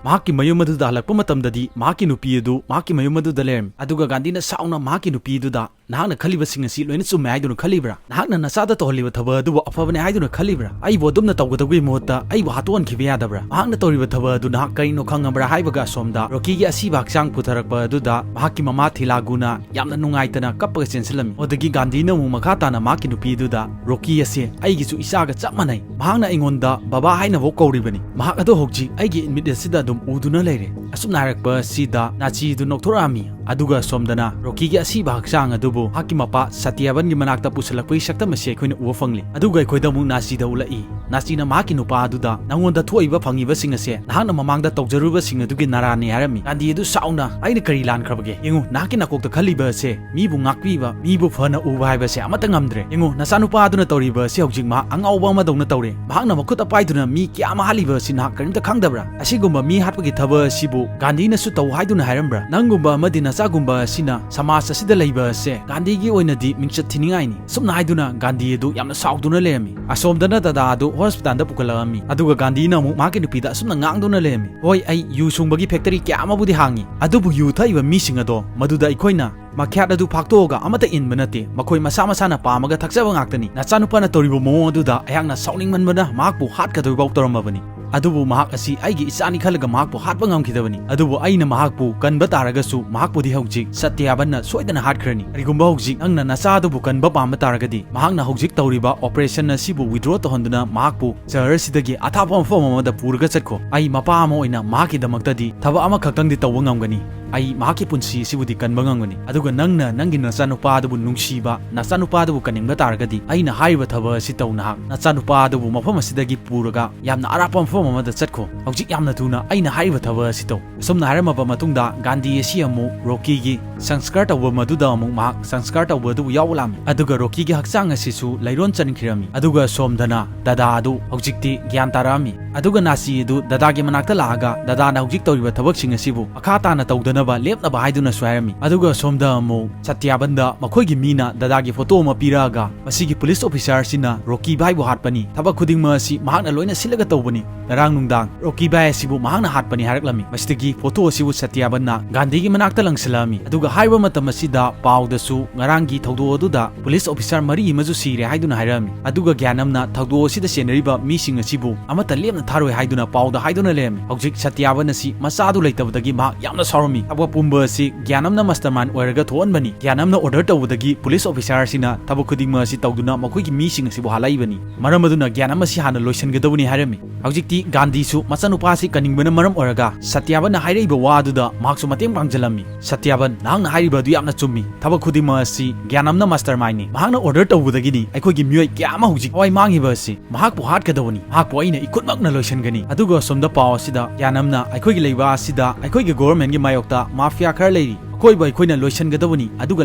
ꯃꯍꯥꯛꯀꯤ ꯃꯌꯨꯝ ꯑꯗꯨꯗ ꯍꯜꯂꯛꯄ ꯃꯇꯝꯗꯗꯤ ꯃꯍꯥꯛꯀꯤ ꯅꯨꯄꯤ ꯑꯗꯨ ꯃꯍꯥꯛꯀꯤ ꯃꯌꯨꯝ ꯑꯗꯨꯗ ꯂꯩꯔꯝꯃꯤ꯫ ꯑꯗꯨꯒ ꯒꯥꯟꯙꯤꯅ ꯁꯥꯎꯅ ꯃꯍꯥꯛꯀꯤ ꯅꯨꯄꯤ ꯑꯗꯨꯗ, "ꯅꯍꯥꯛꯅ ꯈꯜꯂꯤꯕꯁꯤꯡ ꯑꯁꯤ ꯂꯣꯏꯅ ꯆꯨꯝꯃꯦ ꯍꯥꯏꯗꯨꯅ ꯈꯜꯂꯤꯕ꯭ꯔꯥ? ꯅꯍꯥꯛꯅ ꯅꯆꯥꯗ ꯇꯧꯍꯜꯂꯤꯕ ꯊꯕꯛ ꯑꯗꯨꯕꯨ ꯑꯐꯕꯅꯦ ꯍꯥꯏꯗꯨꯅ ꯈꯜꯂꯤꯕ꯭ꯔꯥ? ꯑꯩꯕꯨ ꯑꯗꯨꯝꯅ ꯇꯧꯒꯗꯧꯕꯒꯤ ꯃꯍꯨꯠꯇ ꯑꯩꯕꯨ ꯍꯥꯠꯇꯣꯛꯍꯟꯈꯤꯕ ꯌꯥꯗꯕ꯭ꯔꯥ? ꯃꯍꯥꯛꯅ ꯇꯧꯔꯤꯕ ꯊꯕꯛ ꯑꯗꯨ ꯅꯍꯥꯛ ꯀꯔꯤꯅꯣ ꯈꯪꯉꯕ꯭ꯔꯥ?" ꯍꯥꯏꯕꯒ ꯑꯁꯣꯝꯗ ꯔꯣꯀꯤꯒꯤ ꯑꯁꯤꯕ ꯍꯛꯆꯥꯡ ꯄꯨꯊꯔꯛꯄ ꯑꯗꯨꯗ ꯃꯍꯥꯛꯀꯤ ꯃꯃꯥ ꯊꯤꯂꯥꯒꯨꯅ ꯌꯥꯝꯅ ꯅꯨꯡꯉꯥꯏꯇꯅ ꯀꯞꯄꯒ ꯆꯦꯟꯁꯤꯜꯂꯝꯃꯤ꯫ ꯑꯗꯒꯤ ꯒꯥꯟꯙꯤꯅ ꯑꯃꯨꯛ ꯃꯈꯥ ꯇꯥꯅ ꯃꯍꯥꯛꯀꯤ ꯅꯨꯄꯤ ꯑꯗꯨꯗ, "ꯔꯣꯀꯤ ꯑꯁꯦ ꯑꯩꯒꯤꯁꯨ ꯏꯆꯥꯒ ꯆꯞ ꯃꯥꯟꯅꯩ꯫ ꯃꯍꯥꯛꯅ ꯑꯩꯉꯣꯟꯗ ꯕꯕꯥ ꯍꯥꯏꯅꯐꯥꯎ ꯀꯧꯔꯤꯕꯅꯤ꯫ ꯃꯍꯥꯛ ꯑꯗꯣ ꯍꯧꯖꯤꯛ ꯑꯩꯒꯤ ꯏꯃꯤꯠ ꯑꯁꯤꯗ ꯑꯗꯨꯝ ꯎꯗꯨꯅ ꯂꯩꯔꯦ"꯫ ꯑꯁꯨꯝꯅ ꯍꯥꯏꯔꯛꯄ ꯑꯁꯤꯗ ꯅꯥꯆꯤꯗꯨ ꯅꯣꯛꯊꯣꯔꯛꯑꯝꯃꯤ꯫ ꯑꯗꯨꯒ ꯁꯣꯝꯗꯅ ꯔꯣꯀꯤꯒꯤ ꯑꯁꯤꯕ ꯍꯛꯆꯥꯡ ꯑꯗꯨꯕꯨ ꯃꯍꯥꯛꯀꯤ ꯃꯄꯥ ꯁꯇ꯭ꯌꯥꯕꯟꯒꯤ ꯃꯅꯥꯛꯇ ꯄꯨꯁꯤꯜꯂꯛꯄꯒꯤ ꯁꯛꯇꯝ ꯑꯁꯤ ꯑꯩꯈꯣꯏꯅ ꯎꯕ ꯐꯪꯂꯤ꯫ ꯑꯗꯨꯒ ꯑꯩꯈꯣꯏꯗ ꯑꯃꯨꯛ ꯅꯥꯆꯤꯗ ꯎꯠꯂꯛꯏ꯫ ꯅꯥꯆꯤꯅ ꯃꯍꯥꯛꯀꯤ ꯅꯨꯄꯥ ꯑꯗꯨꯗ, "ꯅꯉꯣꯟꯗ ꯊꯣꯛꯏꯕ ꯐꯪꯉꯤꯕꯁꯤꯡ ꯑꯁꯦ ꯅꯍꯥꯛꯅ ꯃꯃꯥꯡꯗ ꯇꯧꯖꯔꯨꯕꯁꯤꯡ ꯑꯗꯨꯒꯤ ꯅꯔꯥꯅꯤ" ꯍꯥꯏꯔꯝꯃꯤ꯫ ꯒꯥꯟꯙꯤ ꯑꯗꯨ ꯁꯥꯎꯅ, "ꯑꯩꯅ ꯀꯔꯤ ꯂꯥꯟꯈ꯭ꯔꯕꯒꯦ? ꯌꯦꯡꯉꯨ, ꯅꯍꯥꯛꯀꯤ ꯅꯀꯣꯛꯇ ꯈꯜꯂꯤꯕ ꯑꯁꯦ ꯃꯤꯕꯨ ꯉꯥꯛꯄꯤꯕ, ꯃꯤꯕꯨ ꯐꯅ ꯎꯕ ꯍꯥꯏꯕꯁꯦ ꯑꯃꯠꯇ ꯉꯝꯗ꯭ꯔꯦ꯫ ꯌꯦꯡꯉꯨ, ꯅꯆꯥꯅꯨꯄꯥ ꯑꯗꯨꯅ ꯇꯧꯔꯤꯕ ꯑꯁꯤ ꯍꯧꯖꯤꯛ ꯃꯍꯥꯛ ꯑꯉꯥꯎꯕ ꯑꯃꯗꯧꯅ ꯇꯧꯔꯦ꯫ ꯃꯍꯥꯛꯅ ꯃꯈꯨꯠꯇ ꯄꯥꯏꯗꯨꯅ ꯃꯤ ꯀꯌꯥ ꯑꯃ ꯍꯥꯠꯂꯤꯕ ꯑꯁꯤ ꯅꯍꯥꯛ ꯀꯔꯤꯝꯇ ꯈꯪꯗꯕ꯭ꯔꯥ? ꯑꯁꯤꯒꯨꯝꯕ ꯃꯤ ꯍꯥꯠꯄꯒꯤ ꯊꯕꯛ ꯑꯁꯤꯕꯨ ꯒꯥꯟꯙꯤꯅꯁꯨ ꯇꯧ ꯍꯥꯏꯗꯨꯅ ꯍꯥꯏꯔꯝꯕ꯭ꯔꯥ? ꯅꯪꯒꯨꯝꯕ ꯑꯃꯗꯤ ꯅꯆꯥꯒꯨꯝꯕ ꯑꯁꯤꯅ ꯁꯃꯥꯖ ꯑꯁꯤꯗ ꯂꯩꯕ ꯑꯁꯦ ꯒꯥꯟꯙꯤꯒꯤ ꯑꯣꯏꯅꯗꯤ ꯃꯤꯡꯆꯠ ꯊꯤꯅꯤꯡꯉꯥꯏꯅꯤ"꯫ ꯑꯁꯨꯝꯅ ꯍꯥꯏꯗꯨꯅ ꯒꯥꯟꯙꯤ ꯑꯗꯨ ꯌꯥꯝꯅ ꯁꯥꯎꯗꯨꯅ ꯂꯩꯔꯝꯃꯤ꯫ ꯑꯁꯣꯝꯗꯅ ꯗꯗꯥ ꯑꯗꯨ ꯍꯣꯁꯄꯤꯇꯥꯜꯗ ꯄꯨꯈꯠꯂꯛꯑꯝꯃꯤ꯫ ꯑꯗꯨꯒ ꯒꯥꯟꯙꯤꯅ ꯑꯃꯨꯛ ꯃꯍꯥꯛꯀꯤ ꯅꯨꯄꯤꯗ ꯑꯁꯨꯝꯅ ꯉꯥꯡꯗꯨꯅ ꯂꯩꯔꯝꯃꯤ, "ꯍꯣꯏ, ꯑꯩ ꯌꯨ ꯁꯨꯡꯕꯒꯤ ꯐꯦꯛꯇꯔꯤ ꯀꯌꯥ ꯑꯃꯕꯨꯗꯤ ꯍꯥꯡꯉꯤ, ꯑꯗꯨꯕꯨ ꯌꯨ ꯊꯛꯏꯕ ꯃꯤꯁꯤꯡ ꯑꯗꯣ ꯃꯗꯨꯗ ꯑꯩꯈꯣꯏꯅ ꯃꯈ꯭ꯌꯥꯠ ꯑꯗꯨ ꯐꯥꯛꯇꯣꯛꯑꯒ ꯑꯃꯠꯇ ꯏꯟꯕ ꯅꯠꯇꯦ꯫ ꯃꯈꯣꯏ ꯃꯁꯥ ꯃꯁꯥꯅ ꯄꯥꯝꯃꯒ ꯊꯛꯆꯕ ꯉꯥꯛꯇꯅꯤ꯫ ꯅꯆꯥꯅꯨꯄꯥꯅ ꯇꯧꯔꯤꯕ ꯃꯑꯣꯡ ꯑꯗꯨꯗ ꯑꯩꯍꯥꯛꯅ ꯁꯥꯎꯅꯤꯡꯃꯟꯕꯅ ꯃꯍꯥꯛꯄꯨ ꯍꯥꯠꯀꯗꯣꯏꯐꯥꯎ ꯇꯧꯔꯝꯃꯕꯅꯤ꯫ ꯑꯗꯨꯕꯨ ꯃꯍꯥꯛ ꯑꯁꯤ ꯑꯩꯒꯤ ꯏꯆꯥꯅꯤ ꯈꯜꯂꯒ ꯃꯍꯥꯛꯄꯨ ꯍꯥꯠꯄ ꯉꯝꯈꯤꯗꯕꯅꯤ꯫ ꯑꯗꯨꯕꯨ ꯑꯩꯅ ꯃꯍꯥꯛꯄꯨ ꯀꯟꯕ ꯇꯥꯔꯒꯁꯨ ꯃꯍꯥꯛꯄꯨꯗꯤ ꯍꯧꯖꯤꯛ ꯁꯇ꯭ꯌꯥꯕꯟꯅ ꯁꯣꯏꯗꯅ ꯍꯥꯠꯈ꯭ꯔꯅꯤ꯫ ꯀꯔꯤꯒꯨꯝꯕ ꯍꯧꯖꯤꯛ ꯅꯪꯅ ꯅꯆꯥ ꯑꯗꯨꯕꯨ ꯀꯟꯕ ꯄꯥꯝꯕ ꯇꯥꯔꯒꯗꯤ ꯃꯍꯥꯛꯅ ꯍꯧꯖꯤꯛ ꯇꯧꯔꯤꯕ operation ꯑꯁꯤꯕꯨ withdraw ꯇꯧꯍꯟꯗꯨꯅ ꯃꯍꯥꯛꯄꯨ ꯁꯍꯔ ꯑꯁꯤꯗꯒꯤ ꯑꯊꯥꯞꯄ ꯃꯐꯝ ꯑꯃꯗ ꯄꯨꯔꯒ ꯆꯠꯈꯣ꯫ ꯑꯩ ꯃꯄꯥ ꯑꯃ ꯑꯣꯏꯅ ꯃꯍꯥꯛꯀꯤꯗꯃꯛꯇꯗꯤ ꯊꯕꯛ ꯑꯃꯈꯛꯇꯪꯗꯤ ꯇꯧꯕ ꯉꯝꯒꯅꯤ꯫ ꯑꯩ ꯃꯍꯥꯛꯀꯤ ꯄꯨꯟꯁꯤ ꯑꯁꯤꯕꯨꯗꯤ ꯀꯟꯕ ꯉꯝꯒꯅꯤ꯫ ꯑꯗꯨꯒ ꯅꯪꯅ ꯅꯪꯒꯤ ꯅꯆꯥꯅꯨꯄꯥ ꯑꯗꯨꯕꯨ ꯅꯨꯡꯁꯤꯕ, ꯅꯆꯥꯅꯨꯄꯥ ꯑꯗꯨꯕꯨ ꯀꯟꯅꯤꯡꯕ ꯇꯥꯔꯒꯗꯤ ꯑꯩꯅ ꯍꯥꯏꯔꯤꯕ ꯊꯕꯛ ꯑꯁꯤ ꯇꯧ꯫ ꯅꯍꯥꯛ ꯅꯆꯥꯅꯨꯄꯥ ꯑꯗꯨꯕꯨ ꯃꯐꯝ ꯑꯁꯤꯗꯒꯤ ꯄꯨꯔꯒ ꯌꯥꯝꯅ ꯑꯔꯥꯞꯄ ꯃꯐꯝ ꯑꯃꯗ ꯆꯠꯈꯣ꯫ ꯍꯧꯖꯤꯛ ꯌꯥꯝꯅ ꯊꯨꯅ ꯑꯩꯅ ꯍꯥꯏꯔꯤꯕ ꯊꯕꯛ ꯑꯁꯤ ꯇꯧ꯫ ꯑꯁꯨꯝꯅ ꯍꯥꯏꯔꯝꯃꯕ ꯃꯇꯨꯡꯗ ꯒꯥꯟꯙꯤ ꯑꯁꯤ ꯑꯃꯨꯛ ꯔꯣꯀꯤꯒꯤ ꯁꯪꯁꯀꯥꯔ ꯇꯧꯕ ꯃꯗꯨꯗ ꯑꯃꯨꯛ ꯃꯍꯥꯛ ꯁꯪꯁꯀꯥꯔ ꯇꯧꯕ ꯑꯗꯨꯕꯨ ꯌꯥꯎꯕ ꯂꯥꯛꯂꯝꯃꯤ꯫ ꯑꯗꯨꯒ ꯔꯣꯀꯤꯒꯤ ꯍꯛꯆꯥꯡ ꯑꯁꯤꯁꯨ ꯂꯩꯔꯣꯟ ꯆꯟꯈꯤꯔꯝꯃꯤ꯫ ꯑꯗꯨꯒ ꯁꯣꯝꯗꯅ ꯗꯗꯥ ꯑꯗꯨ ꯍꯧꯖꯤꯛꯇꯤ ꯒ꯭ꯌꯥꯟ ꯇꯥꯔꯛꯂꯝꯃꯤ꯫ ꯑꯗꯨꯒ ꯅꯥꯁꯤ ꯑꯗꯨ ꯗꯗꯥꯒꯤ ꯃꯅꯥꯛꯇ ꯂꯥꯛꯂꯒ ꯗꯗꯥꯅ ꯍꯧꯖꯤꯛ ꯇꯧꯔꯤꯕ ꯊꯕꯛꯁꯤꯡ ꯑꯁꯤꯕꯨ ꯃꯈꯥ ꯇꯥꯅ ꯇꯧꯗꯅꯕ ꯂꯦꯞꯅꯕ ꯍꯥꯏꯗꯨꯅꯁꯨ ꯍꯥꯏꯔꯝꯃꯤ꯫ ꯑꯗꯨꯒ ꯁꯣꯝꯗ ꯑꯃꯨꯛ ꯁꯇ꯭ꯌꯥꯕꯟꯗ ꯃꯈꯣꯏꯒꯤ ꯃꯤꯅ ꯗꯗꯥꯒꯤ ꯐꯣꯇꯣ ꯑꯃ ꯄꯤꯔꯛꯂꯒ ꯃꯁꯤꯒꯤ ꯄꯨꯂꯤꯁ ꯑꯣꯐꯤꯁꯥꯔ ꯑꯁꯤꯅ ꯔꯣꯀꯤ ꯚꯥꯏꯕꯨ ꯍꯥꯠꯄꯅꯤ, ꯊꯕꯛ ꯈꯨꯗꯤꯡꯃꯛ ꯑꯁꯤ ꯃꯍꯥꯛꯅ ꯂꯣꯏꯅ ꯁꯤꯜꯂꯒ ꯇꯧꯕꯅꯤ, ꯉꯔꯥꯡ ꯅꯨꯡꯗꯥꯡ ꯔꯣꯀꯤ ꯚꯥꯏ ꯑꯁꯤꯕꯨ ꯃꯍꯥꯛꯅ ꯍꯥꯠꯄꯅꯤ ꯍꯥꯏꯔꯛꯂꯝꯃꯤ꯫ ꯃꯁꯤꯗꯒꯤ ꯐꯣꯇꯣ ꯑꯁꯤꯕꯨ ꯁꯇ꯭ꯌꯥꯕꯟꯅ ꯒꯥꯟꯙꯤꯒꯤ ꯃꯅꯥꯛꯇ ꯂꯪꯁꯤꯜꯂꯛꯂꯝꯃꯤ꯫ ꯑꯗꯨꯒ ꯍꯥꯏꯔꯤꯕ ꯃꯇꯝ ꯑꯁꯤꯗ ꯄꯥꯎꯗꯁꯨ ꯉꯔꯥꯡꯒꯤ ꯊꯧꯗꯣꯛ ꯑꯗꯨꯗ ꯄꯨꯂꯤꯁ ꯑꯣꯐꯤꯁꯥꯔ ꯃꯔꯤ ꯑꯃꯁꯨ ꯁꯤꯔꯦ ꯍꯥꯏꯗꯨꯅ ꯍꯥꯏꯔꯛꯂꯝꯃꯤ꯫ ꯑꯗꯨꯒ ꯒ꯭ꯌꯥꯅꯝꯅ ꯊꯧꯗꯣꯛ ꯑꯁꯤꯗ ꯆꯦꯟꯅꯔꯤꯕ ꯃꯤꯁꯤꯡ ꯑꯁꯤꯕꯨ ꯑꯃꯠꯇ ꯂꯦꯝꯅ ꯊꯥꯔꯣꯏ ꯍꯥꯏꯗꯨꯅ ꯄꯥꯎꯗ ꯍꯥꯏꯗꯨꯅ ꯂꯩꯔꯝꯃꯤ꯫ ꯍꯧꯖꯤꯛ ꯁꯇ꯭ꯌꯥꯕꯟ ꯑꯁꯤ ꯃꯆꯥꯗꯨ ꯂꯩꯇꯕꯗꯒꯤ ꯃꯍꯥꯛ ꯌꯥꯝꯅ ꯁꯥꯎꯔꯝꯃꯤ꯫ ꯊꯕꯛ ꯄꯨꯝꯕ ꯑꯁꯤ ꯒ꯭ꯌꯥꯅꯝꯅ ꯃꯁꯇꯔꯃꯥꯏꯟ ꯑꯣꯏꯔꯒ ꯊꯣꯛꯍꯟꯕꯅꯤ꯫ ꯒ꯭ꯌꯥꯅꯝꯅ ꯑꯣꯔꯗꯔ ꯇꯧꯕꯗꯒꯤ ꯄꯨꯂꯤꯁ ꯑꯣꯐꯤꯁꯥꯔ ꯑꯁꯤꯅ ꯊꯕꯛ ꯈꯨꯗꯤꯡꯃꯛ ꯑꯁꯤ ꯇꯧꯗꯨꯅ ꯃꯈꯣꯏꯒꯤ ꯃꯤꯁꯤꯡ ꯑꯁꯤꯕꯨ ꯍꯥꯠꯂꯛꯂꯤꯕꯅꯤ꯫ ꯃꯔꯝ ꯑꯗꯨꯅ ꯒ꯭ꯌꯥꯅꯝ ꯑꯁꯤ ꯍꯥꯟꯅ ꯂꯣꯏꯁꯤꯟꯒꯗꯕꯅꯤ ꯍꯥꯏꯔꯝꯃꯤ꯫ ꯍꯧꯖꯤꯛꯇꯤ ꯒꯥꯟꯙꯤꯁꯨ ꯃꯆꯥꯅꯨꯄꯥ ꯑꯁꯤ ꯀꯟꯅꯤꯡꯕꯅ ꯃꯔꯝ ꯑꯣꯏꯔꯒ ꯁꯇ꯭ꯌꯥꯕꯟꯅ ꯍꯥꯏꯔꯛꯂꯤꯕ ꯋꯥ ꯑꯗꯨꯗ ꯃꯍꯥꯛꯁꯨ ꯃꯇꯦꯡ ꯄꯥꯡꯖꯜꯂꯝꯃꯤ꯫ "ꯁꯇ꯭ꯌꯥꯕꯟ, ꯅꯍꯥꯛꯅ ꯍꯥꯏꯔꯤꯕ ꯑꯗꯨ ꯌꯥꯝꯅ ꯆꯨꯝꯃꯤ꯫ ꯊꯕꯛ ꯈꯨꯗꯤꯡꯃꯛ ꯑꯁꯤ ꯒ꯭ꯌꯥꯅꯝꯅ ꯃꯁꯇꯔꯃꯥꯏꯟꯅꯤ꯫ ꯃꯍꯥꯛꯅ ꯑꯣꯔꯗꯔ ꯇꯧꯕꯗꯒꯤꯅꯤ ꯑꯩꯈꯣꯏꯒꯤ ꯃꯤꯑꯣꯏ ꯀꯌꯥ ꯑꯃ ꯍꯧꯖꯤꯛ ꯊꯋꯥꯏ ꯃꯥꯡꯂꯤꯕ ꯑꯁꯤ꯫ ꯃꯍꯥꯛꯄꯨ ꯍꯥꯠꯀꯗꯕꯅꯤ꯫ ꯃꯍꯥꯛꯄꯨ ꯑꯩꯅ ꯏꯈꯨꯠꯃꯛꯅ ꯂꯣꯏꯁꯤꯟꯒꯅꯤ"꯫ ꯑꯗꯨꯒ ꯑꯁꯣꯝꯗ ꯄꯥꯎ ꯑꯁꯤꯗ ꯒ꯭ꯌꯥꯅꯝꯅ ꯑꯩꯈꯣꯏꯒꯤ ꯂꯩꯕꯥꯛ ꯑꯁꯤꯗ ꯑꯩꯈꯣꯏꯒꯤ ꯒꯣꯚꯔꯟꯃꯦꯟꯠꯀꯤ ꯃꯥꯌꯣꯛꯇ ꯃꯥꯐꯤꯌꯥ ꯈꯔ ꯂꯩꯔꯤ, ꯃꯈꯣꯏꯕꯨ ꯑꯩꯈꯣꯏꯅ ꯂꯣꯏꯁꯤꯟꯒꯗꯕꯅꯤ, ꯑꯗꯨꯒ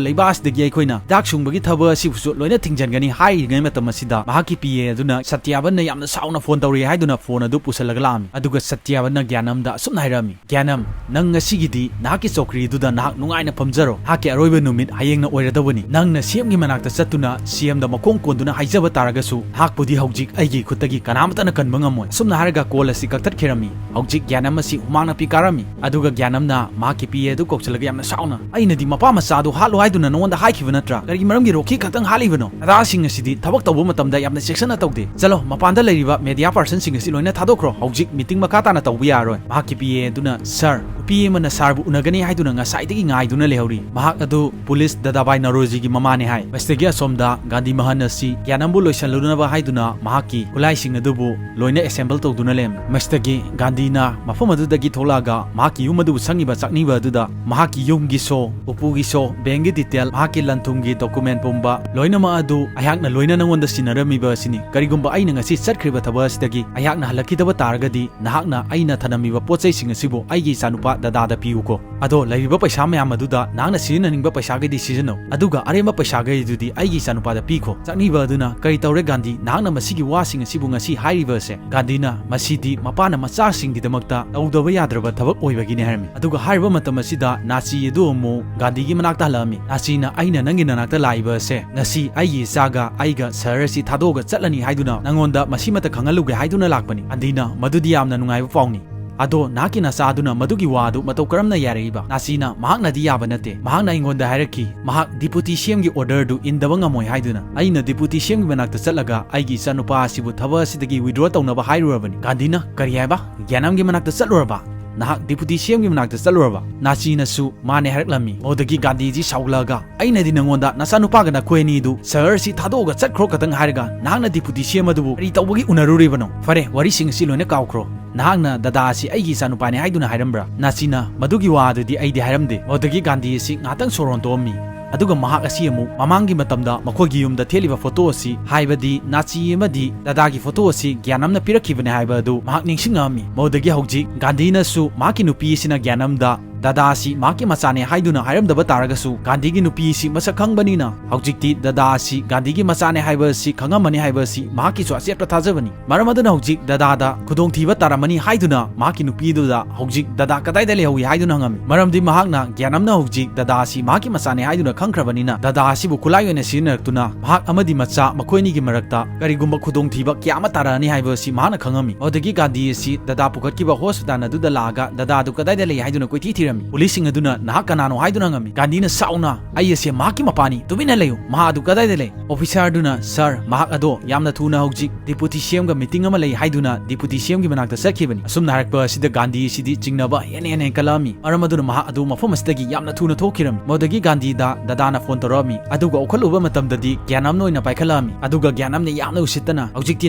ꯂꯩꯕꯥꯛ ꯑꯁꯤꯗꯒꯤ ꯑꯩꯈꯣꯏꯅ ꯍꯤꯗꯥꯛ ꯁꯨꯡꯕꯒꯤ ꯊꯕꯛ ꯑꯁꯤꯕꯨꯁꯨ ꯂꯣꯏꯅ ꯊꯤꯡꯖꯤꯟꯒꯅꯤ ꯍꯥꯏꯔꯤꯉꯩ ꯃꯇꯝ ꯑꯁꯤꯗ ꯃꯍꯥꯛꯀꯤ ꯄꯤ ꯑꯦ ꯑꯗꯨꯅ ꯁꯇ꯭ꯌꯥꯕꯟꯅ ꯌꯥꯝꯅ ꯁꯥꯎꯅ ꯐꯣꯟ ꯇꯧꯔꯛꯏ ꯍꯥꯏꯗꯨꯅ ꯐꯣꯟ ꯑꯗꯨ ꯄꯨꯁꯜꯂꯒ ꯂꯥꯛꯂꯝꯃꯤ꯫ ꯑꯗꯨꯒ ꯁꯇ꯭ꯌꯥꯕꯟꯅ ꯒ꯭ꯌꯥꯅꯝꯗ ꯑꯁꯨꯝꯅ ꯍꯥꯏꯔꯛꯂꯝꯃꯤ, "ꯒ꯭ꯌꯥꯅꯝ, ꯅꯪ ꯉꯁꯤꯒꯤꯗꯤ ꯅꯍꯥꯛꯀꯤ ꯆꯧꯀ꯭ꯔꯤ ꯑꯗꯨꯗ ꯅꯍꯥꯛ ꯅꯨꯡꯉꯥꯏꯅ ꯐꯝꯖꯔꯣ꯫ ꯅꯍꯥꯛꯀꯤ ꯑꯔꯣꯏꯕ ꯅꯨꯃꯤꯠ ꯍꯌꯦꯡꯅ ꯑꯣꯏꯔꯗꯕꯅꯤ꯫ ꯅꯪꯅ ꯁꯤ ꯑꯦꯝꯒꯤ ꯃꯅꯥꯛꯇ ꯆꯠꯇꯨꯅ ꯁꯤ ꯑꯦꯝꯗ ꯃꯈꯣꯡ ꯀꯣꯟꯗꯨꯅ ꯍꯥꯏꯖꯕ ꯇꯥꯔꯒꯁꯨ ꯅꯍꯥꯛꯄꯨꯗꯤ ꯍꯧꯖꯤꯛ ꯑꯩꯒꯤ ꯈꯨꯠꯇꯒꯤ ꯀꯅꯥꯃꯠꯇꯅ ꯀꯟꯕ ꯉꯝꯃꯣꯏ"꯫ ꯑꯁꯨꯝꯅ ꯍꯥꯏꯔꯒ ꯀꯣꯜ ꯑꯁꯤ ꯀꯛꯊꯠꯈꯤꯔꯝꯃꯤ꯫ ꯍꯧꯖꯤꯛ ꯒ꯭ꯌꯥꯅꯝ ꯑꯁꯤ ꯍꯨꯃꯥꯡꯅ ꯄꯤ ꯀꯥꯔꯝꯃꯤ꯫ ꯑꯗꯨꯒ ꯒ꯭ꯌꯥꯅꯝꯅ ꯃꯍꯥꯛꯀꯤ ꯄꯤ ꯑꯦ ꯑꯗꯨ ꯀꯧꯁꯤꯜꯂꯒ ꯌꯥꯝꯅ ꯁꯥꯎꯅ, "ꯑꯩꯅꯗꯤ ꯃꯄꯥ ꯃꯆꯥꯗꯨ ꯍꯥꯠꯂꯨ ꯍꯥꯏꯗꯨꯅ ꯅꯉꯣꯟꯗ ꯍꯥꯏꯈꯤꯕ ꯅꯠꯇ꯭ꯔꯥ? ꯀꯔꯤꯒꯤ ꯃꯔꯝꯒꯤ ꯔꯣꯀꯤ ꯈꯛꯇꯪ ꯍꯥꯠꯂꯤꯕꯅꯣ? ꯅꯆꯥꯁꯤꯡ ꯑꯁꯤꯗꯤ ꯊꯕꯛ ꯇꯧꯕ ꯃꯇꯝꯗ ꯌꯥꯝꯅ ꯆꯦꯛꯁꯤꯟꯅ ꯇꯧꯗꯦ꯫ ꯆꯠꯂꯣ, ꯃꯄꯥꯟꯗ ꯂꯩꯔꯤꯕ ꯃꯦꯗꯤꯌꯥ ꯄꯥꯔꯁꯟꯁꯤꯡ ꯑꯁꯤ ꯂꯣꯏꯅ ꯊꯥꯗꯣꯛꯈ꯭ꯔꯣ꯫ ꯍꯧꯖꯤꯛ ꯃꯤꯇꯤꯡ ꯃꯈꯥ ꯇꯥꯅ ꯇꯧꯕ ꯌꯥꯔꯔꯣꯏ"꯫ ꯃꯍꯥꯛꯀꯤ ꯄꯤ ꯑꯦ ꯑꯗꯨꯅ, "ꯁꯥꯔ, ꯅꯨꯄꯤ ꯑꯃꯅ ꯁꯥꯔꯕꯨ ꯎꯅꯒꯅꯤ ꯍꯥꯏꯗꯨꯅ ꯉꯁꯥꯏꯗꯒꯤ ꯉꯥꯏꯗꯨꯅ ꯂꯩꯍꯧꯔꯤ꯫ ꯃꯍꯥꯛ ꯑꯗꯨ ꯄꯨꯂꯤꯁ ꯗꯗꯥꯕꯥꯏ ꯅꯔꯣꯖꯤꯒꯤ ꯃꯃꯥꯅꯦ ꯍꯥꯏ꯫ ꯃꯁꯤꯗꯒꯤ ꯑꯁꯣꯝꯗ ꯒꯥꯟꯙꯤ ꯃꯍꯟ ꯑꯁꯤ ꯒ꯭ꯌꯥꯟ ꯑꯃꯕꯨ ꯂꯣꯏꯁꯤꯜꯂꯨꯅꯕ ꯍꯥꯏꯗꯨꯅ ꯃꯍꯥꯛꯀꯤ ꯈꯨꯠꯂꯥꯏꯁꯤꯡ ꯑꯗꯨꯕꯨ ꯂꯣꯏꯅ ꯑꯦꯁꯦꯝꯕꯜ ꯇꯧꯗꯨꯅ ꯂꯩꯔꯝꯃꯤ꯫ ꯃꯁꯤꯗꯒꯤ ꯒꯥꯟꯙꯤꯅ ꯃꯐꯝ ꯑꯗꯨꯗꯒꯤ ꯊꯣꯛꯂꯛꯑꯒ ꯃꯍꯥꯛꯀꯤ ꯌꯨꯝ ꯑꯗꯨꯕꯨ ꯁꯪꯉꯤꯕ ꯆꯥꯛꯅꯤꯕ ꯑꯗꯨꯗ ꯃꯍꯥꯛꯀꯤ ꯌꯨꯝꯒꯤ ꯁꯣ, ꯎꯄꯨꯒꯤ ꯁꯣ, ꯕꯦꯡꯒꯤ ꯗꯤꯇꯦꯜ, ꯃꯍꯥꯛꯀꯤ ꯂꯟ ꯊꯨꯝꯒꯤ ꯗꯣꯀꯨꯃꯦꯟ ꯄꯨꯝꯕ ꯂꯣꯏꯅꯃꯛ ꯑꯗꯨ ꯑꯩꯍꯥꯛꯅ ꯂꯣꯏꯅ ꯅꯉꯣꯟꯗ ꯁꯤꯟꯅꯔꯝꯃꯤꯕ ꯑꯁꯤꯅꯤ꯫ ꯀꯔꯤꯒꯨꯝꯕ ꯑꯩꯅ ꯉꯁꯤ ꯆꯠꯈ꯭ꯔꯤꯕ ꯊꯕꯛ ꯑꯁꯤꯗꯒꯤ ꯑꯩꯍꯥꯛꯅ ꯍꯜꯂꯛꯈꯤꯗꯕ ꯇꯥꯔꯒꯗꯤ ꯅꯍꯥꯛꯅ ꯑꯩꯅ ꯊꯅꯝꯃꯤꯕ ꯄꯣꯠ ꯆꯩꯁꯤꯡ ꯑꯁꯤꯕꯨ ꯑꯩꯒꯤ ꯏꯆꯥꯅꯨꯄꯥ ꯗꯗꯥꯗ ꯄꯤꯌꯨꯀꯣ꯫ ꯑꯗꯣ ꯂꯩꯔꯤꯕ ꯄꯩꯁꯥ ꯃꯌꯥꯝ ꯑꯗꯨꯗ ꯅꯍꯥꯛꯅ ꯁꯤꯖꯤꯟꯅꯅꯤꯡꯕ ꯄꯩꯁꯥꯈꯩꯗꯤ ꯁꯤꯖꯤꯟꯅꯧ, ꯑꯗꯨꯒ ꯑꯔꯦꯝꯕ ꯄꯩꯁꯥꯈꯩꯗꯨꯗꯤ ꯑꯩꯒꯤ ꯏꯆꯥꯅꯨꯄꯥꯗ ꯄꯤꯈꯣ꯫ ꯆꯥꯛꯅꯤꯕ ꯑꯗꯨꯅ, "ꯀꯔꯤ ꯇꯧꯔꯦ ꯒꯥꯟꯙꯤ, ꯅꯍꯥꯛꯅ ꯃꯁꯤꯒꯤ ꯋꯥꯁꯤꯡ ꯑꯁꯤꯕꯨ ꯉꯁꯤ ꯍꯥꯏꯔꯤꯕ ꯑꯁꯦ?" ꯒꯥꯟꯙꯤꯅ, "ꯃꯁꯤꯗꯤ ꯃꯄꯥꯅ ꯃꯆꯥꯁꯤꯡꯒꯤꯗꯃꯛꯇ ꯇꯧꯗꯕ ꯌꯥꯗ꯭ꯔꯕ ꯊꯕꯛ ꯑꯣꯏꯕꯒꯤꯅꯤ" ꯍꯥꯏꯔꯝꯃꯤ꯫ ꯑꯗꯨꯒ ꯍꯥꯏꯔꯤꯕ ꯃꯇꯝ ꯑꯁꯤꯗ ꯅꯥꯆꯤ ꯑꯗꯨ ꯑꯃꯨꯛ ꯒꯥꯟꯙꯤꯒꯤ ꯃꯅꯥꯛꯇ ꯍꯜꯂꯛꯑꯝꯃꯤ꯫ ꯅꯥꯆꯤꯅ, "ꯑꯩꯅ ꯅꯪꯒꯤ ꯅꯅꯥꯛꯇ ꯂꯥꯛꯏꯕ ꯑꯁꯦ ꯉꯁꯤ ꯑꯩꯒꯤ ꯏꯆꯥꯒ ꯑꯩꯒ ꯁꯍꯔ ꯑꯁꯤ ꯊꯥꯗꯣꯛꯑꯒ ꯆꯠꯂꯅꯤ ꯍꯥꯏꯗꯨꯅ ꯅꯉꯣꯟꯗ ꯃꯁꯤꯃꯇ ꯈꯪꯍꯜꯂꯨꯒꯦ ꯍꯥꯏꯗꯨꯅ ꯂꯥꯛꯄꯅꯤ꯫" ꯒꯥꯟꯙꯤꯅ, "ꯃꯗꯨꯗꯤ ꯌꯥꯝꯅ ꯅꯨꯡꯉꯥꯏꯕ ꯄꯥꯎꯅꯤ꯫ ꯑꯗꯣ ꯅꯍꯥꯛꯀꯤ ꯅꯆꯥꯗꯨꯅ ꯃꯗꯨꯒꯤ ꯋꯥ ꯑꯗꯨ ꯃꯇꯧ ꯀꯔꯝꯅ ꯌꯥꯔꯛꯏꯕ?" ꯅꯥꯆꯤꯅ, "ꯃꯍꯥꯛꯅꯗꯤ ꯌꯥꯕ ꯅꯠꯇꯦ꯫ ꯃꯍꯥꯛꯅ ꯑꯩꯉꯣꯟꯗ ꯍꯥꯏꯔꯛꯈꯤ, ꯃꯍꯥꯛ ꯗꯤꯄꯨꯇꯤ ꯁꯤ ꯑꯦꯝꯒꯤ ꯑꯣꯔꯗꯔꯗꯨ ꯏꯟꯗꯕ ꯉꯝꯃꯣꯏ ꯍꯥꯏꯗꯨꯅ꯫ ꯑꯩꯅ ꯗꯤꯄꯨꯇꯤ ꯁꯤ ꯑꯦꯝꯒꯤ ꯃꯅꯥꯛꯇ ꯆꯠꯂꯒ ꯑꯩꯒꯤ ꯏꯆꯥꯅꯨꯄꯥ ꯑꯁꯤꯕꯨ ꯊꯕꯛ ꯑꯁꯤꯗꯒꯤ ꯋꯤꯗ꯭ꯔꯣ ꯇꯧꯅꯕ ꯍꯥꯏꯔꯨꯔꯕꯅꯤ꯫" ꯒꯥꯟꯙꯤꯅ, "ꯀꯔꯤ ꯍꯥꯏꯕ? ꯒ꯭ꯌꯥꯅꯝꯒꯤ ꯃꯅꯥꯛꯇ ꯆꯠꯂꯨꯔꯕ? ꯅꯍꯥꯛ ꯗꯤꯄꯨꯇꯤ ꯁꯤ ꯑꯦꯝꯒꯤ ꯃꯅꯥꯛꯇ ꯆꯠꯂꯨꯔꯕ?" ꯅꯥꯆꯤꯅꯁꯨ ꯃꯥꯅꯦ ꯍꯥꯏꯔꯛꯂꯝꯃꯤ꯫ ꯃꯗꯨꯗꯒꯤ ꯒꯥꯟꯙꯤꯁꯤ ꯁꯥꯎꯒꯠꯂꯛꯑꯒ, "ꯑꯩꯅꯗꯤ ꯅꯉꯣꯟꯗ ꯅꯆꯥꯅꯨꯄꯥꯒ ꯅꯈꯣꯏ ꯑꯅꯤꯗꯨ ꯁꯍꯔꯁꯤ ꯊꯥꯗꯣꯛꯑꯒ ꯆꯠꯈ꯭ꯔꯣ ꯈꯛꯇꯪ ꯍꯥꯏꯔꯒ ꯅꯍꯥꯛꯅ ꯗꯤꯄꯨꯇꯤ ꯁꯤ ꯑꯦꯝ ꯑꯗꯨꯕꯨ ꯀꯔꯤ ꯇꯧꯕꯒꯤ ꯎꯅꯔꯨꯔꯤꯕꯅꯣ? ꯐꯔꯦ, ꯋꯥꯔꯤꯁꯤꯡ ꯑꯁꯤ ꯂꯣꯏꯅ ꯀꯥꯎꯈ꯭ꯔꯣ꯫ ꯅꯍꯥꯛꯅ ꯗꯗꯥ ꯑꯁꯤ ꯑꯩꯒꯤ ꯏꯆꯥꯅꯨꯄꯥꯅꯤ ꯍꯥꯏꯗꯨꯅ ꯍꯥꯏꯔꯝꯕ꯭ꯔꯥ?" ꯅꯥꯆꯤꯅ, "ꯃꯗꯨꯒꯤ ꯋꯥ ꯑꯗꯨꯗꯤ ꯑꯩꯗꯤ ꯍꯥꯏꯔꯝꯗꯦ꯫" ꯃꯗꯨꯗꯒꯤ ꯒꯥꯟꯙꯤ ꯑꯁꯤ ꯉꯥꯏꯍꯥꯛꯇꯪ ꯁꯣꯔ ꯍꯣꯟꯗꯣꯛꯑꯝꯃꯤ꯫ ꯑꯗꯨꯒ ꯃꯍꯥꯛ ꯑꯁꯤ ꯑꯃꯨꯛ ꯃꯃꯥꯡꯒꯤ ꯃꯇꯝꯗ ꯃꯈꯣꯏꯒꯤ ꯌꯨꯝꯗ ꯊꯦꯠꯂꯤꯕ ꯐꯣꯇꯣ ꯑꯁꯤ, ꯍꯥꯏꯕꯗꯤ ꯅꯥꯆꯤ ꯑꯃꯗꯤ ꯗꯗꯥꯒꯤ ꯐꯣꯇꯣ ꯑꯁꯤ ꯒ꯭ꯌꯥꯅꯝꯅ ꯄꯤꯔꯛꯈꯤꯕꯅꯤ ꯍꯥꯏꯕ ꯑꯗꯨ ꯃꯍꯥꯛ ꯅꯤꯡꯁꯤꯡꯉꯛꯑꯝꯃꯤ꯫ ꯃꯗꯨꯗꯒꯤ ꯍꯧꯖꯤꯛ ꯒꯥꯟꯙꯤꯅꯁꯨ ꯃꯍꯥꯛꯀꯤ ꯅꯨꯄꯤ ꯑꯁꯤꯅ ꯒ꯭ꯌꯥꯅꯝꯗ ꯗꯗꯥ ꯑꯁꯤ ꯃꯍꯥꯛꯀꯤ ꯃꯆꯥꯅꯦ ꯍꯥꯏꯗꯨꯅ ꯍꯥꯏꯔꯝꯗꯕ ꯇꯥꯔꯒꯁꯨ, ꯒꯥꯟꯙꯤꯒꯤ ꯅꯨꯄꯤ ꯑꯁꯤ ꯃꯁꯛ ꯈꯪꯕꯅꯤꯅ ꯍꯧꯖꯤꯛꯇꯤ ꯗꯗꯥ ꯑꯁꯤ ꯒꯥꯟꯙꯤꯒꯤ ꯃꯆꯥꯅꯦ ꯍꯥꯏꯕ ꯑꯁꯤ ꯈꯪꯉꯝꯃꯅꯤ ꯍꯥꯏꯕ ꯑꯁꯤ ꯃꯍꯥꯛꯀꯤꯁꯨ ꯑꯆꯦꯠꯄ ꯊꯥꯖꯕꯅꯤ꯫ ꯃꯔꯝ ꯑꯗꯨꯅ ꯍꯧꯖꯤꯛ ꯗꯗꯥꯗ ꯈꯨꯗꯣꯡꯊꯤꯕ ꯇꯥꯔꯝꯃꯅꯤ ꯍꯥꯏꯗꯨꯅ ꯃꯍꯥꯛꯀꯤ ꯅꯨꯄꯤꯗꯨꯗ ꯍꯧꯖꯤꯛ ꯗꯗꯥ ꯀꯗꯥꯏꯗ ꯂꯩꯍꯧꯏ ꯍꯥꯏꯗꯨꯅ ꯍꯪꯉꯝꯃꯤ꯫ ꯃꯔꯝꯗꯤ ꯃꯍꯥꯛꯅ ꯒ꯭ꯌꯥꯅꯝꯅ ꯍꯧꯖꯤꯛ ꯗꯗꯥ ꯑꯁꯤ ꯃꯍꯥꯛꯀꯤ ꯃꯆꯥꯅꯦ ꯍꯥꯏꯗꯨꯅ ꯈꯪꯈ꯭ꯔꯕꯅꯤꯅ, ꯗꯗꯥ ꯑꯁꯤꯕꯨ ꯈꯨꯠꯂꯥꯏ ꯑꯣꯏꯅ ꯁꯤꯖꯤꯟꯅꯔꯛꯇꯨꯅ ꯃꯍꯥꯛ ꯑꯃꯗꯤ ꯃꯆꯥ ꯃꯈꯣꯏ ꯑꯅꯤꯒꯤ ꯃꯔꯛꯇ ꯀꯔꯤꯒꯨꯝꯕ ꯈꯨꯗꯣꯡꯊꯤꯕ ꯀꯌꯥ ꯑꯃ ꯇꯥꯔꯛꯑꯅꯤ ꯍꯥꯏꯕ ꯑꯁꯤ ꯃꯍꯥꯛꯅ ꯈꯪꯉꯝꯃꯤ꯫ ꯑꯗꯨꯗꯒꯤ ꯒꯥꯟꯙꯤ ꯑꯁꯤ ꯗꯗꯥ ꯄꯨꯈꯠꯈꯤꯕ ꯍꯣꯁꯄꯤꯇꯥꯜ ꯑꯗꯨꯗ ꯂꯥꯛꯑꯒ ꯗꯗꯥꯗꯨ ꯀꯗꯥꯏꯗ ꯂꯩ ꯍꯥꯏꯗꯨꯅ ꯀꯣꯏꯊꯤ ꯊꯤꯔꯝꯃꯤ꯫ ꯄꯨꯂꯤꯁꯁꯤꯡ ꯑꯗꯨꯅ ꯅꯍꯥꯛ ꯀꯅꯥꯅꯣ ꯍꯥꯏꯗꯨꯅ ꯍꯪꯉꯝꯃꯤ꯫ ꯒꯥꯟꯙꯤꯅ ꯁꯥꯎꯅ, "ꯑꯩ ꯑꯁꯦ ꯃꯍꯥꯛꯀꯤ ꯃꯄꯥꯅꯤ, ꯇꯨꯃꯤꯟꯅ ꯂꯩꯌꯨ, ꯃꯍꯥꯛ ꯑꯗꯨ ꯀꯗꯥꯏꯗ ꯂꯩ?" ꯑꯣꯐꯤꯁꯥꯔ ꯑꯗꯨꯅ, "ꯁꯥꯔ, ꯃꯍꯥꯛ ꯑꯗꯣ ꯌꯥꯝꯅ ꯊꯨꯅ ꯍꯧꯖꯤꯛ ꯗꯤꯄꯨꯇꯤ ꯁꯤ ꯑꯦꯝꯒ ꯃꯤꯇꯤꯡ ꯑꯃ ꯂꯩ ꯍꯥꯏꯗꯨꯅ ꯗꯤꯄꯨꯇꯤ ꯁꯤ ꯑꯦꯝꯒꯤ ꯃꯅꯥꯛꯇ ꯆꯠꯈꯤꯕꯅꯤ"꯫ ꯑꯁꯨꯝꯅ ꯍꯥꯏꯔꯛꯄ ꯑꯁꯤꯗ ꯒꯥꯟꯙꯤ ꯑꯁꯤꯗꯤ ꯆꯤꯡꯅꯕ ꯍꯦꯟꯅ ꯍꯦꯟꯅ ꯍꯦꯟꯀꯠꯂꯛꯑꯝꯃꯤ꯫ ꯃꯔꯝ ꯑꯗꯨꯅ ꯃꯍꯥꯛ ꯑꯗꯨ ꯃꯐꯝ ꯑꯁꯤꯗꯒꯤ ꯌꯥꯝꯅ ꯊꯨꯅ ꯊꯣꯛꯈꯤꯔꯝꯃꯤ꯫ ꯃꯗꯨꯗꯒꯤ ꯒꯥꯟꯙꯤꯗ ꯗꯗꯥꯅ ꯐꯣꯟ ꯇꯧꯔꯛꯑꯝꯃꯤ꯫ ꯑꯗꯨꯒ ꯂꯧꯈꯠꯂꯨꯕ ꯃꯇꯝꯗꯗꯤ ꯒ꯭ꯌꯥꯅꯝꯅ ꯑꯣꯏꯅ ꯄꯥꯏꯈꯠꯂꯛꯑꯝꯃꯤ꯫ ꯑꯗꯨꯒ ꯒ꯭ꯌꯥꯅꯝꯅ ꯌꯥꯝꯅ ꯎꯁꯤꯠꯇꯅ, "ꯍꯧꯖꯤꯛꯇꯤ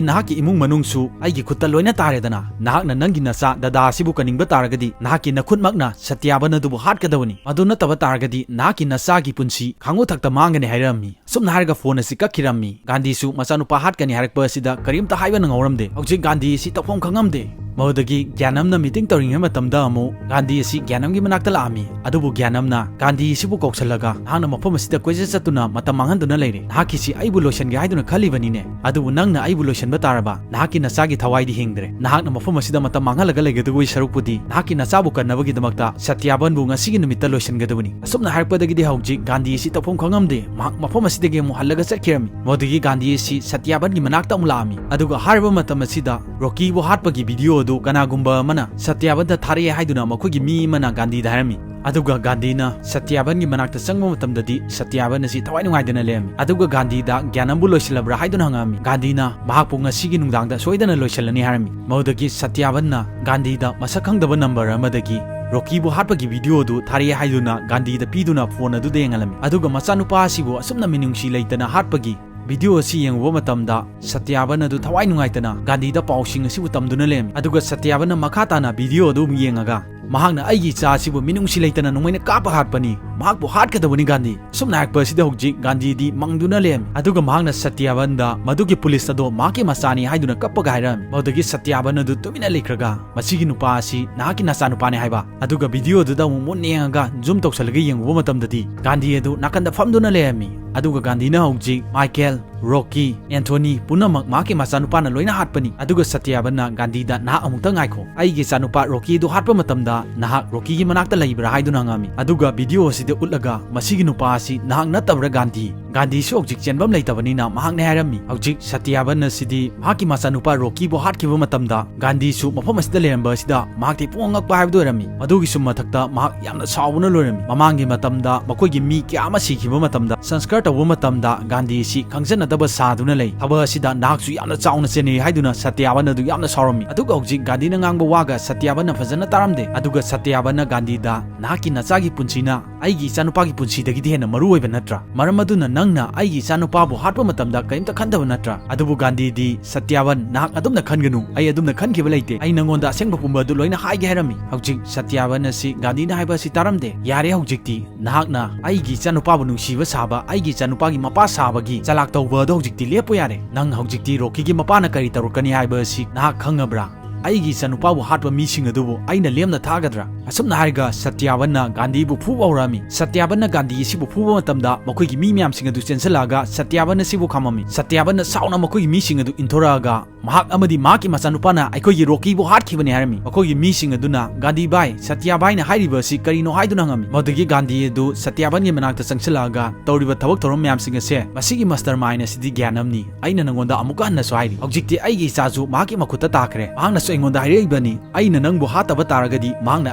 ꯅꯍꯥꯛꯀꯤ ꯏꯃꯨꯡ ꯃꯅꯨꯡꯁꯨ ꯑꯩꯒꯤ ꯈꯨꯠꯇ ꯂꯣꯏꯅ ꯇꯥꯔꯦꯗꯅ꯫ ꯅꯍꯥꯛꯅ ꯅꯪꯒꯤ ꯅꯆꯥ ꯗꯗꯥ ꯑꯁꯤꯕꯨ ꯀꯟꯅꯤꯡꯕ ꯇꯥꯔꯒꯗꯤ ꯅꯍꯥꯛꯀꯤ ꯅꯈꯨꯠꯃꯛꯅ ꯁꯇ꯭ꯌꯥꯕꯟ ꯑꯗꯨꯕꯨ ꯍꯥꯠꯀꯗꯕꯅꯤ꯫ ꯑꯗꯨ ꯅꯠꯇꯕ ꯇꯥꯔꯒꯗꯤ ꯅꯍꯥꯛꯀꯤ ꯅꯆꯥꯒꯤ ꯄꯨꯟꯁꯤ ꯈꯥꯡꯉꯨ ꯊꯛꯇ ꯃꯥꯡꯒꯅꯤ" ꯍꯥꯏꯔꯝꯃꯤ꯫ ꯑꯁꯨꯝꯅ ꯍꯥꯏꯔꯒ ꯐꯣꯟ ꯑꯁꯤ ꯀꯛꯈꯤꯔꯝꯃꯤ꯫ ꯒꯥꯟꯙꯤꯁꯨ ꯃꯆꯥꯅꯨꯄꯥ ꯍꯥꯠꯀꯅꯤ ꯍꯥꯏꯔꯛꯄ ꯑꯁꯤꯗ ꯀꯔꯤꯝꯇ ꯍꯥꯏꯕ ꯅꯪꯍꯧꯔꯝꯗꯦ꯫ ꯍꯧꯖꯤꯛ ꯒꯥꯟꯙꯤ ꯑꯁꯤ ꯇꯧꯐꯝ ꯈꯪꯉꯝꯗꯦ꯫ ꯃꯗꯨꯗꯒꯤ ꯒ꯭ꯌꯥꯅꯝꯅ ꯃꯤꯇꯤꯡ ꯇꯧꯔꯤꯉꯩ ꯃꯇꯝꯗ ꯑꯃꯨꯛ ꯒꯥꯟꯙꯤ ꯑꯁꯤ ꯒ꯭ꯌꯥꯅꯝꯒꯤ ꯃꯅꯥꯛꯇ ꯂꯥꯛꯑꯝꯃꯤ꯫ ꯑꯗꯨꯕꯨ ꯒ꯭ꯌꯥꯅꯝꯅ ꯒꯥꯟꯙꯤ ꯑꯁꯤꯕꯨ ꯀꯧꯁꯜꯂꯒ, "ꯅꯍꯥꯛꯅ ꯃꯐꯝ ꯑꯁꯤꯗ ꯀꯣꯏꯆꯠ ꯆꯠꯇꯨꯅ ꯃꯇꯝ ꯃꯥꯡꯍꯟꯗꯨꯅ ꯂꯩꯔꯦ꯫ ꯅꯍꯥꯛꯀꯤꯁꯤ ꯑꯩꯕꯨ ꯂꯣꯏꯁꯤꯟꯒꯦ ꯍꯥꯏꯗꯨꯅ ꯈꯜꯂꯤꯕꯅꯤꯅꯦ꯫ ꯑꯗꯨꯕꯨ ꯅꯪꯅ ꯑꯩꯕꯨ ꯂꯣꯏꯁꯤꯟꯕ ꯇꯥꯔꯕ, ꯅꯍꯥꯛꯀꯤ ꯅꯆꯥꯒꯤ ꯊꯋꯥꯏꯗꯤ ꯍꯤꯡꯗ꯭ꯔꯦ꯫ ꯅꯍꯥꯛꯅ ꯃꯐꯝ ꯑꯁꯤꯗ ꯃꯇꯝ ꯃꯥꯡꯍꯜꯂꯒ ꯂꯩꯒꯗꯧꯕꯒꯤ ꯁꯔꯨꯛꯄꯨꯗꯤ ꯅꯍꯥꯛꯀꯤ ꯅꯆꯥꯕꯨ ꯀꯟꯅꯕꯒꯤꯗꯃꯛꯇ ꯁꯇ꯭ꯌꯥꯕꯟꯕꯨ ꯉꯁꯤꯒꯤ ꯅꯨꯃꯤꯠꯇ ꯂꯣꯏꯁꯤꯟꯒꯗꯕꯅꯤ"꯫ ꯑꯁꯨꯝꯅ ꯍꯥꯏꯔꯛꯄꯗꯒꯤꯗꯤ ꯍꯧꯖꯤꯛ ꯒꯥꯟꯙꯤ ꯑꯁꯤ ꯇꯧꯐꯝ ꯈꯪꯉꯝꯗꯦ꯫ ꯃꯍꯥꯛ ꯃꯐꯝ ꯑꯁꯤꯗꯒꯤ ꯑꯃꯨꯛ ꯍꯜꯂꯒ ꯆꯠꯈꯤꯔꯝꯃꯤ꯫ ꯃꯗꯨꯗꯒꯤ ꯒꯥꯟꯙꯤ ꯑꯁꯤ ꯁꯇ꯭ꯌꯥꯕꯟꯒꯤ ꯃꯅꯥꯛꯇ ꯑꯃꯨꯛ ꯂꯥꯛꯑꯝꯃꯤ꯫ ꯑꯗꯨꯒ ꯍꯥꯏꯔꯤꯕ ꯃꯇꯝ ꯑꯁꯤꯗ ꯔꯣꯀꯤꯕꯨ ꯍꯥꯠꯄꯒꯤ ꯚꯤꯗꯤꯑꯣ ꯑꯗꯨ ꯀꯅꯥꯒꯨꯝꯕ ꯑꯃꯅ ꯁꯇ꯭ꯌꯥꯕꯟꯗ ꯊꯥꯔꯛꯑꯦ ꯍꯥꯏꯗꯨꯅ ꯃꯈꯣꯏꯒꯤ ꯃꯤ ꯑꯃꯅ ꯒꯥꯟꯙꯤꯗ ꯍꯥꯏꯔꯝꯃꯤ꯫ ꯑꯗꯨꯒ ꯒꯥꯟꯙꯤꯅ ꯁꯇ꯭ꯌꯥꯕꯟꯒꯤ ꯃꯅꯥꯛꯇ ꯆꯪꯕ ꯃꯇꯝꯗꯗꯤ ꯁꯇ꯭ꯌꯥꯕꯟ ꯑꯁꯤ ꯊꯋꯥꯏ ꯅꯨꯡꯉꯥꯏꯇꯅ ꯂꯩꯔꯝꯃꯤ꯫ ꯑꯗꯨꯒ ꯒꯥꯟꯙꯤꯗ ꯒ꯭ꯌꯥꯅꯝꯕꯨ ꯂꯣꯏꯁꯤꯜꯂꯕ꯭ꯔꯥ ꯍꯥꯏꯗꯨꯅ ꯍꯪꯉꯛꯑꯝꯃꯤ꯫ ꯒꯥꯟꯙꯤꯅ ꯃꯍꯥꯛꯄꯨ ꯉꯁꯤꯒꯤ ꯅꯨꯡꯗꯥꯡꯗ ꯁꯣꯏꯗꯅ ꯂꯣꯏꯁꯤꯜꯂꯅꯤ ꯍꯥꯏꯔꯝꯃꯤ꯫ ꯃꯗꯨꯗꯒꯤ ꯁꯇ꯭ꯌꯥꯕꯟꯅ ꯒꯥꯟꯙꯤꯗ ꯃꯁꯛ ꯈꯪꯗꯕ ꯅꯝꯕꯔ ꯑꯃꯗꯒꯤ ꯔꯣꯀꯤꯕꯨ ꯍꯥꯠꯄꯒꯤ ꯚꯤꯗꯤꯑꯣ ꯑꯗꯨ ꯊꯥꯔꯛꯑꯦ ꯍꯥꯏꯗꯨꯅ ꯒꯥꯟꯙꯤꯗ ꯄꯤꯗꯨꯅ ꯐꯣꯟ ꯑꯗꯨꯗ ꯌꯦꯡꯍꯜꯂꯝꯃꯤ꯫ ꯑꯗꯨꯒ ꯃꯆꯥꯅꯨꯄꯥ ꯑꯁꯤꯕꯨ ꯑꯁꯨꯝꯅ ꯃꯤꯅꯨꯡꯁꯤ ꯂꯩꯇꯅ ꯍꯥꯠꯄꯒꯤ ꯚꯤꯗꯤꯑꯣ ꯑꯁꯤ ꯌꯦꯡꯉꯨꯕ ꯃꯇꯝꯗ ꯁꯇ꯭ꯌꯥꯕꯟ ꯑꯗꯨ ꯊꯋꯥꯏ ꯅꯨꯡꯉꯥꯏꯇꯅ ꯒꯥꯟꯙꯤꯗ ꯄꯥꯎꯁꯤꯡ ꯑꯁꯤꯕꯨ ꯇꯝꯗꯨꯅ ꯂꯩꯔꯝꯃꯤ꯫ ꯑꯗꯨꯒ ꯁꯇ꯭ꯌꯥꯕꯟꯅ ꯃꯈꯥ ꯇꯥꯅ ꯚꯤꯗꯤꯑꯣ ꯑꯗꯨ ꯑꯃꯨꯛ ꯌꯦꯡꯉꯒ ꯃꯍꯥꯛꯅ "ꯑꯩꯒꯤ ꯏꯆꯥ ꯑꯁꯤꯕꯨ ꯃꯤꯅꯨꯡꯁꯤ ꯂꯩꯇꯅ ꯅꯣꯡꯃꯩꯅ ꯀꯥꯞꯄ ꯍꯥꯠꯄꯅꯤ, ꯃꯍꯥꯛꯄꯨ ꯍꯥꯠꯀꯗꯕꯅꯤ ꯒꯥꯟꯙꯤ"꯫ ꯑꯁꯨꯝꯅ ꯍꯥꯏꯔꯛꯄ ꯑꯁꯤꯗ ꯍꯧꯖꯤꯛ ꯒꯥꯟꯙꯤꯗꯤ ꯃꯪꯗꯨꯅ ꯂꯩꯔꯝꯃꯤ꯫ ꯑꯗꯨꯒ ꯃꯍꯥꯛꯅ ꯁꯇ꯭ꯌꯥꯕꯟꯗ ꯃꯗꯨꯒꯤ ꯄꯨꯂꯤꯁ ꯑꯗꯣ ꯃꯍꯥꯛꯀꯤ ꯃꯆꯥꯅꯤ ꯍꯥꯏꯗꯨꯅ ꯀꯞꯄꯒ ꯍꯥꯏꯔꯝꯃꯤ꯫ ꯃꯗꯨꯗꯒꯤ ꯁꯇ꯭ꯌꯥꯕꯟ ꯑꯗꯨ ꯇꯨꯃꯤꯟꯅ ꯂꯩꯈ꯭ꯔꯒ ꯃꯁꯤꯒꯤ ꯅꯨꯄꯥ ꯑꯁꯤ ꯅꯍꯥꯛꯀꯤ ꯅꯆꯥꯅꯨꯄꯥꯅꯤ ꯍꯥꯏꯕ, ꯑꯗꯨꯒ ꯚꯤꯗꯤꯑꯣ ꯑꯗꯨꯗ ꯑꯃꯨꯛ ꯃꯨꯟꯅ ꯌꯦꯡꯉꯒ ꯖꯨꯝ ꯇꯧꯁꯜꯂꯒ ꯌꯦꯡꯉꯨꯕ ꯃꯇꯝꯗꯗꯤ ꯒꯥꯟꯙꯤ ꯑꯗꯨ ꯅꯥꯀꯟꯗ ꯐꯝꯗꯨꯅ ꯂꯩꯔꯝꯃꯤ꯫ ꯑꯗꯨꯒ ꯒꯥꯟꯙꯤꯅ ꯍꯧꯖꯤꯛ ꯃꯥꯏꯀꯦꯜ, ꯔꯣꯀꯤ, ꯑꯦꯟꯊꯣꯅꯤ ꯄꯨꯝꯅꯃꯛ ꯃꯍꯥꯛꯀꯤ ꯃꯆꯥꯅꯨꯄꯥꯅ ꯂꯣꯏꯅ ꯍꯥꯠꯄꯅꯤ꯫ ꯑꯗꯨꯒ ꯁꯇ꯭ꯌꯥꯕꯟꯅ ꯒꯥꯟꯙꯤꯗ "ꯅꯍꯥꯛ ꯑꯃꯨꯛꯇ ꯉꯥꯏꯈꯣ, ꯑꯩꯒꯤ ꯏꯆꯥꯅꯨꯄꯥ ꯔꯣꯀꯤꯗꯨ ꯍꯥꯠꯄ ꯃꯇꯝꯗ ꯅꯍꯥꯛ ꯔꯣꯀꯤꯒꯤ ꯃꯅꯥꯛꯇ ꯂꯩꯕ꯭ꯔꯥ?" ꯍꯥꯏꯗꯨꯅ ꯍꯪꯉꯝꯃꯤ꯫ ꯑꯗꯨꯒ ꯚꯤꯗꯤꯑꯣ ꯑꯁꯤꯗ ꯎꯠꯂꯒ "ꯃꯁꯤꯒꯤ ꯅꯨꯄꯥ ꯑꯁꯤ ꯅꯍꯥꯛ ꯅꯠꯇꯕ꯭ꯔꯥ ꯒꯥꯟꯙꯤ?" ꯒꯥꯟꯙꯤꯁꯨ ꯍꯧꯖꯤꯛ ꯆꯦꯟꯐꯝ ꯂꯩꯇꯕꯅꯤꯅ ꯃꯍꯥꯛꯅ ꯍꯥꯏꯔꯝꯃꯤ꯫ ꯍꯧꯖꯤꯛ ꯁꯇ꯭ꯌꯥꯕꯟ ꯑꯁꯤꯗꯤ ꯃꯍꯥꯛꯀꯤ ꯃꯆꯥꯅꯨꯄꯥ ꯔꯣꯀꯤꯕꯨ ꯍꯥꯠꯈꯤꯕ ꯃꯇꯝꯗ ꯒꯥꯟꯙꯤꯁꯨ ꯃꯐꯝ ꯑꯁꯤꯗ ꯂꯩꯔꯝꯕ ꯑꯁꯤꯗ ꯃꯍꯥꯛꯇꯤ ꯄꯨꯡꯉꯛ ꯉꯛꯄ ꯍꯥꯏꯕꯗꯨ ꯑꯣꯏꯔꯝꯃꯤ꯫ ꯃꯗꯨꯒꯤꯁꯨ ꯃꯊꯛꯇ ꯃꯍꯥꯛ ꯌꯥꯝꯅ ꯁꯥꯎꯕꯅ ꯂꯣꯏꯔꯝꯃꯤ꯫ ꯃꯃꯥꯡꯒꯤ ꯃꯇꯝꯗ ꯃꯈꯣꯏꯒꯤ ꯃꯤ ꯀꯌꯥ ꯑꯃ ꯁꯤꯈꯤꯕ ꯃꯇꯝꯗ ꯁꯪꯁꯀꯔ ꯇꯧꯕ ꯃꯇꯝꯗ ꯒꯥꯟꯙꯤ ꯑꯁꯤ ꯈꯪꯖꯟꯅꯗꯕ ꯁꯥꯗꯨꯅ ꯂꯩ꯫ ꯊꯕꯛ ꯑꯁꯤꯗ ꯅꯍꯥꯛꯁꯨ ꯌꯥꯝꯅ ꯆꯥꯎꯅ ꯆꯦꯟꯅꯩ ꯍꯥꯏꯗꯨꯅ ꯁꯇ꯭ꯌꯥꯕꯟ ꯑꯗꯨ ꯌꯥꯝꯅ ꯁꯥꯎꯔꯝꯃꯤ꯫ ꯑꯗꯨꯒ ꯍꯧꯖꯤꯛ ꯒꯥꯟꯙꯤꯅ ꯉꯥꯡꯕ ꯋꯥꯒ ꯁꯇ꯭ꯌꯥꯕꯟꯅ ꯐꯖꯅ ꯇꯥꯔꯝꯗꯦ꯫ ꯑꯗꯨꯒ ꯁꯇ꯭ꯌꯥꯕꯟꯅ ꯒꯥꯟꯙꯤꯗ, "ꯅꯍꯥꯛꯀꯤ ꯅꯆꯥꯒꯤ ꯄꯨꯟꯁꯤꯅ ꯑꯩꯒꯤ ꯏꯆꯥꯅꯨꯄꯥꯒꯤ ꯄꯨꯟꯁꯤꯗꯒꯤꯗꯤ ꯍꯦꯟꯅ ꯃꯔꯨ ꯑꯣꯏꯕ ꯅꯠꯇ꯭ꯔꯥ? ꯃꯔꯝ ꯑꯗꯨꯅ ꯅꯪꯅ ꯑꯩꯒꯤ ꯏꯆꯥꯅꯨꯄꯥꯕꯨ ꯍꯥꯠꯄ ꯃꯇꯝꯗ ꯀꯔꯤꯝꯇ ꯈꯟꯗꯕ ꯅꯠꯇ꯭ꯔꯥ?" ꯑꯗꯨꯕꯨ ꯒꯥꯟꯙꯤꯗꯤ, "ꯁꯇ꯭ꯌꯥꯕꯟ, ꯅꯍꯥꯛ ꯑꯗꯨꯝꯅ ꯈꯟꯒꯅꯨ, ꯑꯩ ꯑꯗꯨꯝꯅ ꯈꯟꯈꯤꯕ ꯂꯩꯇꯦ, ꯑꯩ ꯅꯉꯣꯟꯗ ꯑꯁꯦꯡꯕ ꯄꯨꯝꯕ ꯑꯗꯨ ꯂꯣꯏꯅ ꯍꯥꯏꯒꯦ" ꯍꯥꯏꯔꯝꯃꯤ꯫ ꯍꯧꯖꯤꯛ ꯁꯇ꯭ꯌꯥꯕꯟ ꯑꯁꯤ ꯒꯥꯟꯙꯤꯅ ꯍꯥꯏꯕ ꯑꯁꯤ ꯇꯥꯔꯝꯗꯦ꯫ "ꯌꯥꯔꯦ, ꯍꯧꯖꯤꯛꯇꯤ ꯅꯍꯥꯛꯅ ꯑꯩꯒꯤ ꯏꯆꯥꯅꯨꯄꯥꯕꯨ ꯅꯨꯡꯁꯤꯕ ꯁꯥꯕ, ꯑꯩꯒꯤ ꯏꯆꯥꯅꯨꯄꯥꯒꯤ ꯃꯄꯥ ꯁꯥꯕꯒꯤ ꯆꯂꯥꯛ ꯇꯧꯕ ꯑꯗꯨ ꯍꯧꯖꯤꯛꯇꯤ ꯂꯦꯞꯄꯨ ꯌꯥꯔꯦ꯫ ꯅꯪ ꯍꯧꯖꯤꯛꯇꯤ ꯔꯣꯀꯤꯒꯤ ꯃꯄꯥꯅ ꯀꯔꯤ ꯇꯧꯔꯛꯀꯅꯤ ꯍꯥꯏꯕ ꯑꯁꯤ ꯅꯍꯥꯛ ꯈꯪꯉꯕ꯭ꯔꯥ? ꯑꯩꯒꯤ ꯏꯆꯥꯅꯨꯄꯥꯕꯨ ꯍꯥꯠꯄ ꯃꯤꯁꯤꯡ ꯑꯗꯨꯕꯨ ꯑꯩꯅ ꯂꯦꯝꯅ ꯊꯥꯒꯗ꯭ꯔꯥ?" ꯑꯁꯨꯝꯅ ꯍꯥꯏꯔꯒ ꯁꯇ꯭ꯌꯥꯕꯟꯅ ꯒꯥꯟꯙꯤꯕꯨ ꯐꯨꯕ ꯍꯧꯔꯛꯑꯝꯃꯤ꯫ ꯁꯇ꯭ꯌꯥꯕꯟꯅ ꯒꯥꯟꯙꯤ ꯑꯁꯤꯕꯨ ꯐꯨꯕ ꯃꯇꯝꯗ ꯃꯈꯣꯏꯒꯤ ꯃꯤ ꯃꯌꯥꯝꯁꯤꯡ ꯑꯗꯨ ꯆꯦꯟꯁꯤꯜꯂꯛꯑꯒ ꯁꯇ꯭ꯌꯥꯕꯟ ꯑꯁꯤꯕꯨ ꯈꯥꯝꯃꯝꯃꯤ꯫ ꯁꯇ꯭ꯌꯥꯕꯟꯅ ꯁꯥꯎꯅ ꯃꯈꯣꯏꯒꯤ ꯃꯤꯁꯤꯡ ꯑꯗꯨ ꯏꯟꯊꯣꯔꯛꯑꯒ ꯃꯍꯥꯛ ꯑꯃꯗꯤ ꯃꯍꯥꯛꯀꯤ ꯃꯆꯥꯅꯨꯄꯥꯅ ꯑꯩꯈꯣꯏꯒꯤ ꯔꯣꯀꯤꯕꯨ ꯍꯥꯠꯈꯤꯕꯅꯤ ꯍꯥꯏꯔꯝꯃꯤ꯫ ꯃꯈꯣꯏꯒꯤ ꯃꯤꯁꯤꯡ ꯑꯗꯨꯅ, "ꯒꯥꯟꯙꯤ ꯚꯥꯏ, ꯁꯇ꯭ꯌꯥ ꯚꯥꯏꯅ ꯍꯥꯏꯔꯤꯕ ꯑꯁꯤ ꯀꯔꯤꯅꯣ?" ꯍꯥꯏꯗꯨꯅ ꯍꯪꯉꯝꯃꯤ꯫ ꯃꯗꯨꯗꯒꯤ ꯒꯥꯟꯙꯤ ꯑꯗꯨ ꯁꯇ꯭ꯌꯥꯕꯟꯒꯤ ꯃꯅꯥꯛꯇ ꯆꯪꯁꯤꯜꯂꯛꯑꯒ, "ꯇꯧꯔꯤꯕ ꯊꯕꯛ ꯊꯧꯔꯝ ꯃꯌꯥꯝꯁꯤꯡ ꯑꯁꯦ ꯃꯁꯤꯒꯤ ꯃꯁꯇꯔ ꯃꯥꯏꯟ ꯑꯁꯤꯗꯤ ꯒ꯭ꯌꯥꯟ ꯑꯃꯅꯤ꯫ ꯑꯩꯅ ꯅꯉꯣꯟꯗ ꯑꯃꯨꯛꯀ ꯍꯟꯅꯁꯨ ꯍꯥꯏꯔꯤ, ꯍꯧꯖꯤꯛꯇꯤ ꯑꯩꯒꯤ ꯏꯆꯥꯁꯨ ꯃꯍꯥꯛꯀꯤ ꯃꯈꯨꯠꯇ ꯇꯥꯈ꯭ꯔꯦ꯫ ꯃꯍꯥꯛꯅꯁꯨ ꯑꯩꯉꯣꯟꯗ ꯍꯥꯏꯔꯛꯏꯕꯅꯤ, ꯑꯩꯅ ꯅꯪꯕꯨ ꯍꯥꯠꯇꯕ ꯇꯥꯔꯒꯗꯤ ꯃꯍꯥꯛꯅ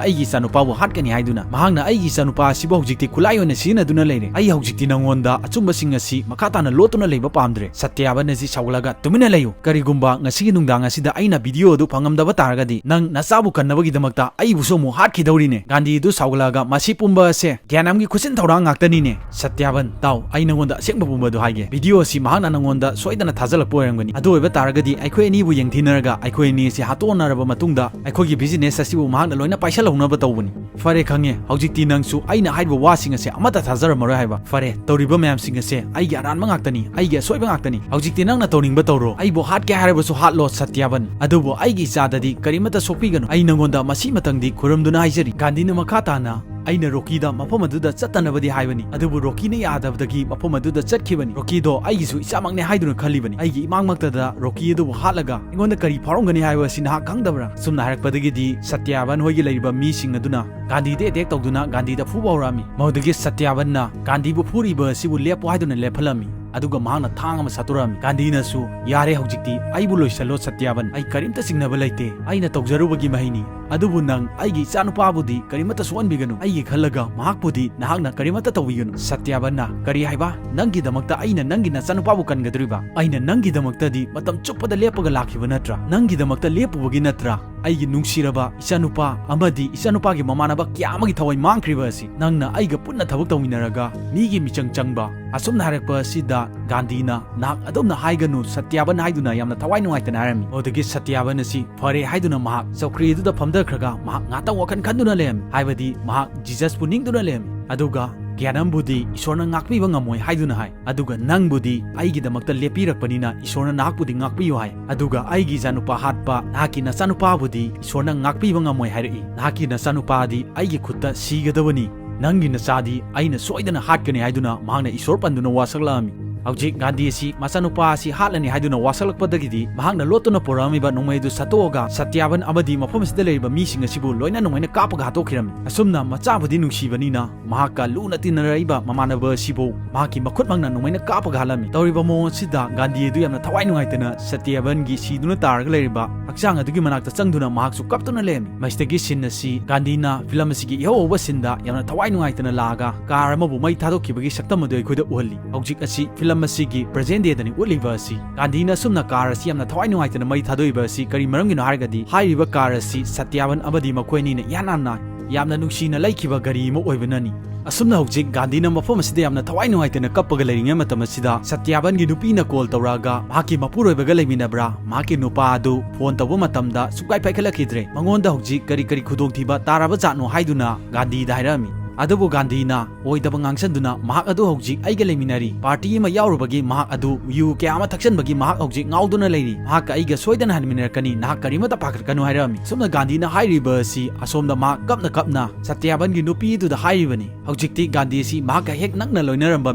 ꯑꯩꯒꯤ ꯏꯆꯥꯅꯨꯄꯥꯕꯨ ꯍꯥꯠꯀꯅꯤ ꯍꯥꯏꯗꯨꯅ꯫ ꯃꯍꯥꯛꯅ ꯑꯩꯒꯤ ꯏꯆꯥꯅꯨꯄꯥ ꯑꯁꯤꯕꯨ ꯍꯧꯖꯤꯛꯇꯤ ꯈꯨꯠꯂꯥꯏ ꯑꯣꯏꯅ ꯁꯤꯖꯤꯟꯅꯗꯨꯅ ꯂꯩꯔꯦ꯫ ꯑꯩ ꯍꯧꯖꯤꯛꯇꯤ ꯅꯉꯣꯟꯗ ꯑꯆꯨꯝꯕꯁꯤꯡ ꯑꯁꯤ ꯃꯈꯥ ꯇꯥꯅ ꯂꯣꯠꯇꯨꯅ ꯂꯩꯕ ꯄꯥꯝꯗ꯭ꯔꯦ꯫" ꯁꯇ꯭ꯌꯥꯕꯟ ꯑꯁꯤ ꯁꯥꯎꯒꯠꯂꯒ, "ꯇꯨꯃꯤꯟꯅ ꯂꯩꯌꯨ꯫ ꯀꯔꯤꯒꯨꯝꯕ ꯉꯁꯤꯒꯤ ꯅꯨꯡꯗꯥꯡ ꯑꯁꯤꯗ ꯑꯩꯅ ꯚꯤꯗꯤꯑꯣ ꯑꯗꯨ ꯐꯪꯉꯝꯗꯕ ꯇꯥꯔꯒꯗꯤ ꯅꯪ ꯅꯆꯥꯕꯨ ꯀꯟꯅꯕꯒꯤꯗꯃꯛꯇ ꯑꯩꯕꯨꯁꯨ ꯑꯃꯨꯛ ꯍꯥꯠꯈꯤꯗꯧꯔꯤꯅꯦ꯫" ꯒꯥꯟꯙꯤ ꯑꯗꯨ ꯁꯥꯎꯒꯠꯂꯛꯑꯒ, "ꯃꯁꯤ ꯄꯨꯝꯕ ꯑꯁꯦ ꯒ꯭ꯌꯥꯟ ꯑꯃꯒꯤ ꯈꯨꯠꯁꯤꯟ ꯊꯧꯔꯥꯡ ꯉꯥꯛꯇꯅꯤꯅꯦ꯫ ꯁꯇ꯭ꯌꯥꯕꯟ, ꯇꯥꯎ, ꯑꯩ ꯅꯉꯣꯟꯗ ꯑꯁꯦꯡꯕ ꯄꯨꯝꯕꯗꯨ ꯍꯥꯏꯒꯦ꯫ ꯚꯤꯗꯤꯑꯣ ꯑꯁꯤ ꯃꯍꯥꯛꯅ ꯅꯉꯣꯟꯗ ꯁꯣꯏꯗꯅ ꯊꯥꯖꯜꯂꯛꯄ ꯑꯣꯏꯔꯝꯒꯅꯤ꯫ ꯑꯗꯨ ꯑꯣꯏꯕ ꯇꯥꯔꯒꯗꯤ ꯑꯩꯈꯣꯏ ꯑꯅꯤꯕꯨ ꯌꯦꯡꯊꯤꯅꯔꯒ ꯑꯩꯈꯣꯏ ꯑꯅꯤ ꯑꯁꯤ ꯍꯥꯠꯇꯣꯛꯅꯔꯕ ꯃꯇꯨꯡꯗ ꯑꯩꯈꯣꯏꯒꯤ ꯕꯤꯖꯤꯅꯦꯁ ꯑꯁꯤꯕꯨ ꯃꯍꯥꯛꯅ ꯂꯣꯏꯅ ꯄꯥꯏꯁꯜꯍꯧꯅꯕ ꯇꯧꯕꯅꯤ꯫ ꯐꯔꯦ, ꯈꯪꯉꯦ꯫ ꯍꯧꯖꯤꯛꯇꯤ ꯅꯪꯁꯨ ꯑꯩꯅ ꯍꯥꯏꯔꯤꯕ ꯋꯥꯁꯤꯡ ꯑꯁꯦ ꯑꯃꯠꯇ ꯊꯥꯖꯔꯝꯃꯔꯣꯏ ꯍꯥꯏꯕ꯫ ꯐꯔꯦ, ꯇꯧꯔꯤꯕ ꯃꯌꯥꯝꯁꯤꯡ ꯑꯁꯦ ꯑꯩꯒꯤ ꯑꯔꯥꯟꯕ ꯉꯥꯛꯇꯅꯤ, ꯑꯩꯒꯤ ꯑꯁꯣꯏꯕ ꯉꯥꯛꯇꯅꯤ꯫ ꯍꯧꯖꯤꯛꯇꯤ ꯅꯪꯅ ꯇꯧꯅꯤꯡꯕ ꯇꯧꯔꯣ꯫ ꯑꯩꯕꯨ ꯍꯥꯠꯀꯦ ꯍꯥꯏꯔꯕꯁꯨ ꯍꯥꯠꯂꯣ, ꯁꯇ꯭ꯌꯥꯕꯟ꯫ ꯑꯗꯨꯕꯨ ꯑꯩꯒꯤ ꯏꯆꯥꯗꯗꯤ ꯀꯔꯤꯃꯠꯇ ꯁꯣꯛꯄꯤꯒꯅꯨ꯫ ꯑꯩ ꯅꯉꯣꯟꯗ ꯃꯁꯤꯃꯇꯪꯗꯤ ꯈꯨꯔꯨꯝꯗꯨꯅ ꯍꯥꯏꯖꯔꯤ꯫" ꯒꯥꯟꯙꯤꯅ ꯃꯈꯥ ꯇꯥꯅ, ꯑꯩꯅ ꯔꯣꯀꯤꯗ ꯃꯐꯝ ꯑꯗꯨꯗ ꯆꯠꯇꯅꯕꯗꯤ ꯍꯥꯏꯕꯅꯤ, ꯑꯗꯨꯕꯨ ꯔꯣꯀꯤꯅ ꯌꯥꯗꯕꯗꯒꯤ ꯃꯐꯝ ꯑꯗꯨꯗ ꯆꯠꯈꯤꯕꯅꯤ꯫ ꯔꯣꯀꯤꯗꯣ ꯑꯩꯒꯤꯁꯨ ꯏꯆꯥꯃꯛꯅꯦ ꯍꯥꯏꯗꯨꯅ ꯈꯜꯂꯤꯕꯅꯤ꯫ ꯑꯩꯒꯤ ꯏꯃꯥꯡꯃꯛꯇꯗ ꯔꯣꯀꯤ ꯑꯗꯨꯕꯨ ꯍꯥꯠꯂꯒ ꯑꯩꯉꯣꯟꯗ ꯀꯔꯤ ꯐꯥꯎꯔꯝꯒꯅꯤ ꯍꯥꯏꯕ ꯑꯁꯤ ꯅꯍꯥꯛ ꯈꯪꯗꯕ꯭ꯔꯥ? ꯑꯁꯨꯝꯅ ꯍꯥꯏꯔꯛꯄꯗꯒꯤꯗꯤ ꯁꯇ꯭ꯌꯥꯕꯟ ꯍꯣꯏꯒꯤ ꯂꯩꯔꯤꯕ ꯃꯤꯁꯤꯡ ꯑꯗꯨꯅ ꯒꯥꯟꯙꯤꯗ ꯑꯦꯇꯦꯛ ꯇꯧꯗꯨꯅ ꯒꯥꯟꯙꯤꯗ ꯐꯨꯕ ꯍꯧꯔꯛꯑꯝꯃꯤ꯫ ꯃꯗꯨꯗꯒꯤ ꯁꯇ꯭ꯌꯥꯕꯟꯅ ꯒꯥꯟꯙꯤꯕꯨ ꯐꯨꯔꯤꯕ ꯑꯁꯤꯕꯨ ꯂꯦꯞꯄꯣ ꯍꯥꯏꯗꯨꯅ ꯂꯦꯞꯍꯜꯂꯝꯃꯤ꯫ ꯑꯗꯨꯒ ꯃꯍꯥꯛꯅ ꯊꯥꯡ ꯑꯃ ꯁꯠꯇꯣꯔꯛꯑꯝꯃꯤ꯫ ꯒꯥꯟꯙꯤꯅꯁꯨ, "ꯌꯥꯔꯦ, ꯍꯧꯖꯤꯛꯇꯤ ꯑꯩꯕꯨ ꯂꯣꯏꯁꯤꯜꯂꯣ ꯁꯇ꯭ꯌꯥꯕꯟ, ꯑꯩ ꯀꯔꯤꯝꯇ ꯆꯤꯡꯅꯕ ꯂꯩꯇꯦ, ꯑꯩꯅ ꯇꯧꯖꯔꯨꯕꯒꯤ ꯃꯍꯩꯅꯤ꯫ ꯑꯗꯨꯕꯨ ꯅꯪ ꯑꯩꯒꯤ ꯏꯆꯥꯅꯨꯄꯥꯕꯨꯗꯤ ꯀꯔꯤꯃꯠꯇ ꯁꯣꯛꯍꯟꯕꯤꯒꯅꯨ꯫ ꯑꯩꯒꯤ ꯈꯜꯂꯒ ꯃꯍꯥꯛꯄꯨꯗꯤ ꯅꯍꯥꯛꯅ ꯀꯔꯤꯃꯠꯇ ꯇꯧꯕꯤꯒꯅꯨ꯫" ꯁꯇ꯭ꯌꯥꯕꯟꯅ, "ꯀꯔꯤ ꯍꯥꯏꯕ? ꯅꯪꯒꯤꯗꯃꯛꯇ ꯑꯩꯅ ꯅꯪꯒꯤ ꯅꯆꯥꯅꯨꯄꯥꯕꯨ ꯀꯟꯒꯗꯧꯔꯤꯕ? ꯑꯩꯅ ꯅꯪꯒꯤꯗꯃꯛꯇꯗꯤ ꯃꯇꯝ ꯆꯨꯞꯄꯗ ꯂꯦꯞꯄꯒ ꯂꯥꯛꯈꯤꯕ ꯅꯠꯇ꯭ꯔꯥ? ꯅꯪꯒꯤꯗꯃꯛꯇ ꯂꯦꯞꯄꯨꯕꯒꯤ ꯅꯠꯇ꯭ꯔꯥ ꯑꯩꯒꯤ ꯅꯨꯡꯁꯤꯔꯕ ꯏꯆꯥꯅꯨꯄꯥ ꯑꯃꯗꯤ ꯏꯆꯥꯅꯨꯄꯥꯒꯤ ꯃꯃꯥꯟꯅꯕ ꯀꯌꯥ ꯑꯃꯒꯤ ꯊꯋꯥꯏ ꯃꯥꯡꯈ꯭ꯔꯤꯕ ꯑꯁꯤ? ꯅꯪꯅ ꯑꯩꯒ ꯄꯨꯟꯅ ꯊꯕꯛ ꯇꯧꯃꯤꯟꯅꯔꯒ ꯃꯤꯒꯤ ꯃꯤꯆꯪ ꯆꯪꯕ꯫" ꯑꯁꯨꯝꯅ ꯍꯥꯏꯔꯛꯄ ꯑꯁꯤꯗ ꯒꯥꯟꯙꯤꯅ, "ꯅꯍꯥꯛ ꯑꯗꯨꯝꯅ ꯍꯥꯏꯒꯅꯨ ꯁꯇ꯭ꯌꯥꯕꯟ" ꯍꯥꯏꯗꯨꯅ ꯌꯥꯝꯅ ꯊꯋꯥꯏ ꯅꯨꯡꯉꯥꯏꯇꯅ ꯍꯥꯏꯔꯝꯃꯤ꯫ ꯑꯗꯨꯗꯒꯤ ꯁꯇ꯭ꯌꯥꯕꯟ ꯑꯁꯤ ꯐꯔꯦ ꯍꯥꯏꯗꯨꯅ ꯃꯍꯥꯛ ꯆꯧꯀ꯭ꯔꯤ ꯑꯗꯨꯗ ꯐꯝꯊꯈ꯭ꯔꯒ ꯃꯍꯥꯛ ꯉꯥꯛꯇꯪ ꯋꯥꯈꯜ ꯈꯟꯗꯨꯅ ꯂꯩꯔꯝꯃꯤ꯫ ꯍꯥꯏꯕꯗꯤ ꯃꯍꯥꯛ ꯖꯤꯖꯁꯄꯨ ꯅꯤꯡꯗꯨꯅ ꯂꯩꯔꯝꯃꯤ꯫ ꯑꯗꯨꯒ ꯒ꯭ꯌꯥꯅꯝꯕꯨꯗꯤ ꯏꯁꯣꯔꯅ ꯉꯥꯛꯄꯤꯕ ꯉꯝꯃꯣꯏ ꯍꯥꯏꯗꯨꯅ ꯍꯥꯏ꯫ ꯑꯗꯨꯒ ꯅꯪꯕꯨꯗꯤ ꯑꯩꯒꯤꯗꯃꯛꯇ ꯂꯦꯞꯄꯤꯔꯛꯄꯅꯤꯅ ꯏꯁꯣꯔꯅ ꯅꯍꯥꯛꯄꯨꯗꯤ ꯉꯥꯛꯄꯤꯌꯨ ꯍꯥꯏ꯫ ꯑꯗꯨꯒ ꯑꯩꯒꯤ ꯏꯆꯥꯅꯨꯄꯥ ꯍꯥꯠꯄ ꯅꯍꯥꯛꯀꯤ ꯅꯆꯥꯅꯨꯄꯥꯕꯨꯗꯤ ꯏꯁꯣꯔꯅ ꯉꯥꯛꯄꯤꯕ ꯉꯝꯃꯣꯏ ꯍꯥꯏꯔꯛꯏ꯫ ꯅꯍꯥꯛꯀꯤ ꯅꯆꯥꯅꯨꯄꯥꯗꯤ ꯑꯩꯒꯤ ꯈꯨꯠꯇ ꯁꯤꯒꯗꯕꯅꯤ꯫ ꯅꯪꯒꯤ ꯅꯆꯥꯗꯤ ꯑꯩꯅ ꯁꯣꯏꯗꯅ ꯍꯥꯠꯀꯅꯤ ꯍꯥꯏꯗꯨꯅ ꯃꯍꯥꯛꯅ ꯏꯁꯣꯔ ꯄꯟꯗꯨꯅ ꯋꯥꯁꯛꯂꯛꯑꯝꯃꯤ꯫ ꯍꯧꯖꯤꯛ ꯒꯥꯟꯙꯤ ꯑꯁꯤ ꯃꯆꯥꯅꯨꯄꯥ ꯑꯁꯤ ꯍꯥꯠꯂꯅꯤ ꯍꯥꯏꯗꯨꯅ ꯋꯥꯁꯛꯂꯛꯄꯗꯒꯤꯗꯤ ꯃꯍꯥꯛꯅ ꯂꯣꯠꯇꯨꯅ ꯄꯨꯔꯛꯑꯝꯃꯤꯕ ꯅꯣꯡꯃꯩ ꯑꯗꯨ ꯁꯠꯇꯣꯛꯑꯒ ꯁꯇ꯭ꯌꯥꯕꯟ ꯑꯃꯗꯤ ꯃꯐꯝ ꯑꯁꯤꯗ ꯂꯩꯔꯤꯕ ꯃꯤꯁꯤꯡ ꯑꯁꯤꯕꯨ ꯂꯣꯏꯅ ꯅꯣꯡꯃꯩꯅ ꯀꯥꯞꯄꯒ ꯍꯥꯠꯇꯣꯛꯈꯤꯔꯝꯃꯤ꯫ ꯑꯁꯨꯝꯅ ꯃꯆꯥꯕꯨꯗꯤ ꯅꯨꯡꯁꯤꯕꯅꯤꯅ ꯃꯍꯥꯛꯀ ꯂꯨꯅ ꯇꯤꯟꯅꯔꯛꯏꯕ ꯃꯃꯥꯟꯅꯕ ꯑꯁꯤꯕꯨ ꯃꯍꯥꯛꯀꯤ ꯃꯈꯨꯠꯃꯛꯅ ꯅꯣꯡꯃꯩꯅ ꯀꯥꯞꯄꯒ ꯍꯥꯠꯂꯝꯃꯤ꯫ ꯇꯧꯔꯤꯕ ꯃꯑꯣꯡ ꯑꯁꯤꯗ ꯒꯥꯟꯙꯤ ꯑꯗꯨ ꯌꯥꯝꯅ ꯊꯋꯥꯏ ꯅꯨꯡꯉꯥꯏꯇꯅ ꯁꯇ꯭ꯌꯥꯕꯟꯒꯤ ꯁꯤꯗꯨꯅ ꯇꯥꯔꯒ ꯂꯩꯔꯤꯕ ꯍꯛꯆꯥꯡ ꯑꯗꯨꯒꯤ ꯃꯅꯥꯛꯇ ꯆꯪꯗꯨꯅ ꯃꯍꯥꯛꯁꯨ ꯀꯞꯇꯨꯅ ꯂꯩꯔꯝꯃꯤ꯫ ꯃꯁꯤꯗꯒꯤ ꯁꯤꯟ ꯑꯁꯤ ꯒꯥꯟꯙꯤꯅ ꯐꯤꯂꯝ ꯑꯁꯤꯒꯤ ꯏꯍꯧ ꯍꯧꯕ ꯁꯤꯟꯗ ꯌꯥꯝꯅ ꯊꯋꯥꯏ ꯅꯨꯡꯉꯥꯏꯇꯅ ꯂꯥꯛꯑꯒ ꯀꯥꯔ ꯑꯃꯕꯨ ꯃꯩ ꯊꯥꯗꯣꯛꯈꯤꯕꯒꯤ ꯁꯛꯇꯝ ꯑꯗꯨ ꯑꯩꯈꯣꯏꯗ ꯎꯍꯜꯂꯤ꯫ ꯍꯧꯖꯤꯛ ꯑꯁꯤ ꯐꯤꯂꯝ ꯑꯁꯤꯒꯤ present day ꯗꯅꯤ ꯎꯠꯂꯤꯕ ꯑꯁꯤ꯫ ꯒꯥꯟꯙꯤꯅ ꯑꯁꯨꯝꯅ ꯀꯥꯔ ꯑꯁꯤ ꯌꯥꯝꯅ ꯊꯋꯥꯏ ꯅꯨꯡꯉꯥꯏꯇꯅ ꯃꯩ ꯊꯥꯗꯣꯛꯏꯕ ꯑꯁꯤ ꯀꯔꯤ ꯃꯔꯝꯒꯤꯅꯣ ꯍꯥꯏꯔꯒꯗꯤ ꯍꯥꯏꯔꯤꯕ ꯀꯥꯔ ꯑꯁꯤ ꯁꯇ꯭ꯌꯥꯕꯟ ꯑꯃꯗꯤ ꯃꯈꯣꯏ ꯑꯅꯤꯅ ꯏꯍꯥꯟ ꯍꯥꯟꯅ ꯌꯥꯝꯅ ꯅꯨꯡꯁꯤꯅ ꯂꯩꯈꯤꯕ ꯒꯥꯔꯤ ꯑꯃ ꯑꯣꯏꯕꯅꯅꯤ꯫ ꯑꯁꯨꯝꯅ ꯍꯧꯖꯤꯛ ꯒꯥꯟꯙꯤꯅ ꯃꯐꯝ ꯑꯁꯤꯗ ꯌꯥꯝꯅ ꯊꯋꯥꯏ ꯅꯨꯡꯉꯥꯏꯇꯅ ꯀꯞꯄꯒ ꯂꯩꯔꯤꯉꯩ ꯃꯇꯝ ꯑꯁꯤꯗ ꯁꯇ꯭ꯌꯥꯕꯟꯒꯤ ꯅꯨꯄꯤꯅ call ꯇꯧꯔꯛꯑꯒ ꯃꯍꯥꯛꯀꯤ ꯃꯄꯨꯔꯣꯏꯕꯒ ꯂꯩꯃꯤꯟꯅꯕ꯭ꯔꯥ, ꯃꯍꯥꯛꯀꯤ ꯅꯨꯄꯥ ꯑꯗꯨ phone ꯇꯧꯕ ꯃꯇꯝꯗ ꯁꯨꯡꯄꯥꯏ ꯄꯥꯏꯈꯠꯂꯛꯈꯤꯗ꯭ꯔꯦ, ꯃꯉꯣꯟꯗ ꯍꯧꯖꯤꯛ ꯀꯔꯤ ꯀꯔꯤ ꯈꯨꯗꯣꯡꯊꯤꯕ ꯇꯥꯔꯕ ꯖꯥꯠꯅꯣ ꯍꯥꯏꯗꯨꯅ ꯒꯥꯟꯙꯤꯗ ꯍꯥꯏꯔꯛꯑꯝꯃꯤ꯫ ꯑꯗꯨꯕꯨ ꯒꯥꯟꯙꯤꯅ ꯑꯣꯏꯗꯕ ꯉꯥꯡꯁꯟꯗꯨꯅ ꯃꯍꯥꯛ ꯑꯗꯨ ꯍꯧꯖꯤꯛ ꯑꯩꯒ ꯂꯩꯃꯤꯟꯅꯔꯤ, ꯄꯥꯔꯇꯤ ꯑꯃ ꯌꯥꯎꯔꯨꯕꯒꯤ ꯃꯍꯥꯛ ꯑꯗꯨ ꯌꯨ ꯀꯌꯥ ꯑꯃ ꯊꯛꯆꯟꯕꯒꯤ ꯃꯍꯥꯛ ꯍꯧꯖꯤꯛ ꯉꯥꯎꯗꯨꯅ ꯂꯩꯔꯤ, ꯃꯍꯥꯛꯀ ꯑꯩꯒ ꯁꯣꯏꯗꯅ ꯍꯟꯃꯤꯟꯅꯔꯛꯀꯅꯤ, ꯅꯍꯥꯛ ꯀꯔꯤꯃꯇ ꯄꯥꯈꯠꯀꯅꯨ ꯍꯥꯏꯔꯛꯑꯝꯃꯤ꯫ ꯁꯨꯝꯅ ꯒꯥꯟꯙꯤꯅ ꯍꯥꯏꯔꯤꯕ ꯑꯁꯤ ꯑꯁꯣꯝꯗ ꯃꯍꯥꯛ ꯀꯞꯅ ꯀꯞꯅ ꯁꯇ꯭ꯌꯥꯕꯟꯒꯤ ꯅꯨꯄꯤꯗꯨꯗ ꯍꯥꯏꯔꯤꯕꯅꯤ꯫ ꯍꯧꯖꯤꯛꯇꯤ ꯒꯥꯟꯙꯤ ꯑꯁꯤ ꯃꯍꯥꯛꯀ ꯍꯦꯛ ꯅꯛꯅ ꯂꯣꯏꯅꯔꯝꯕ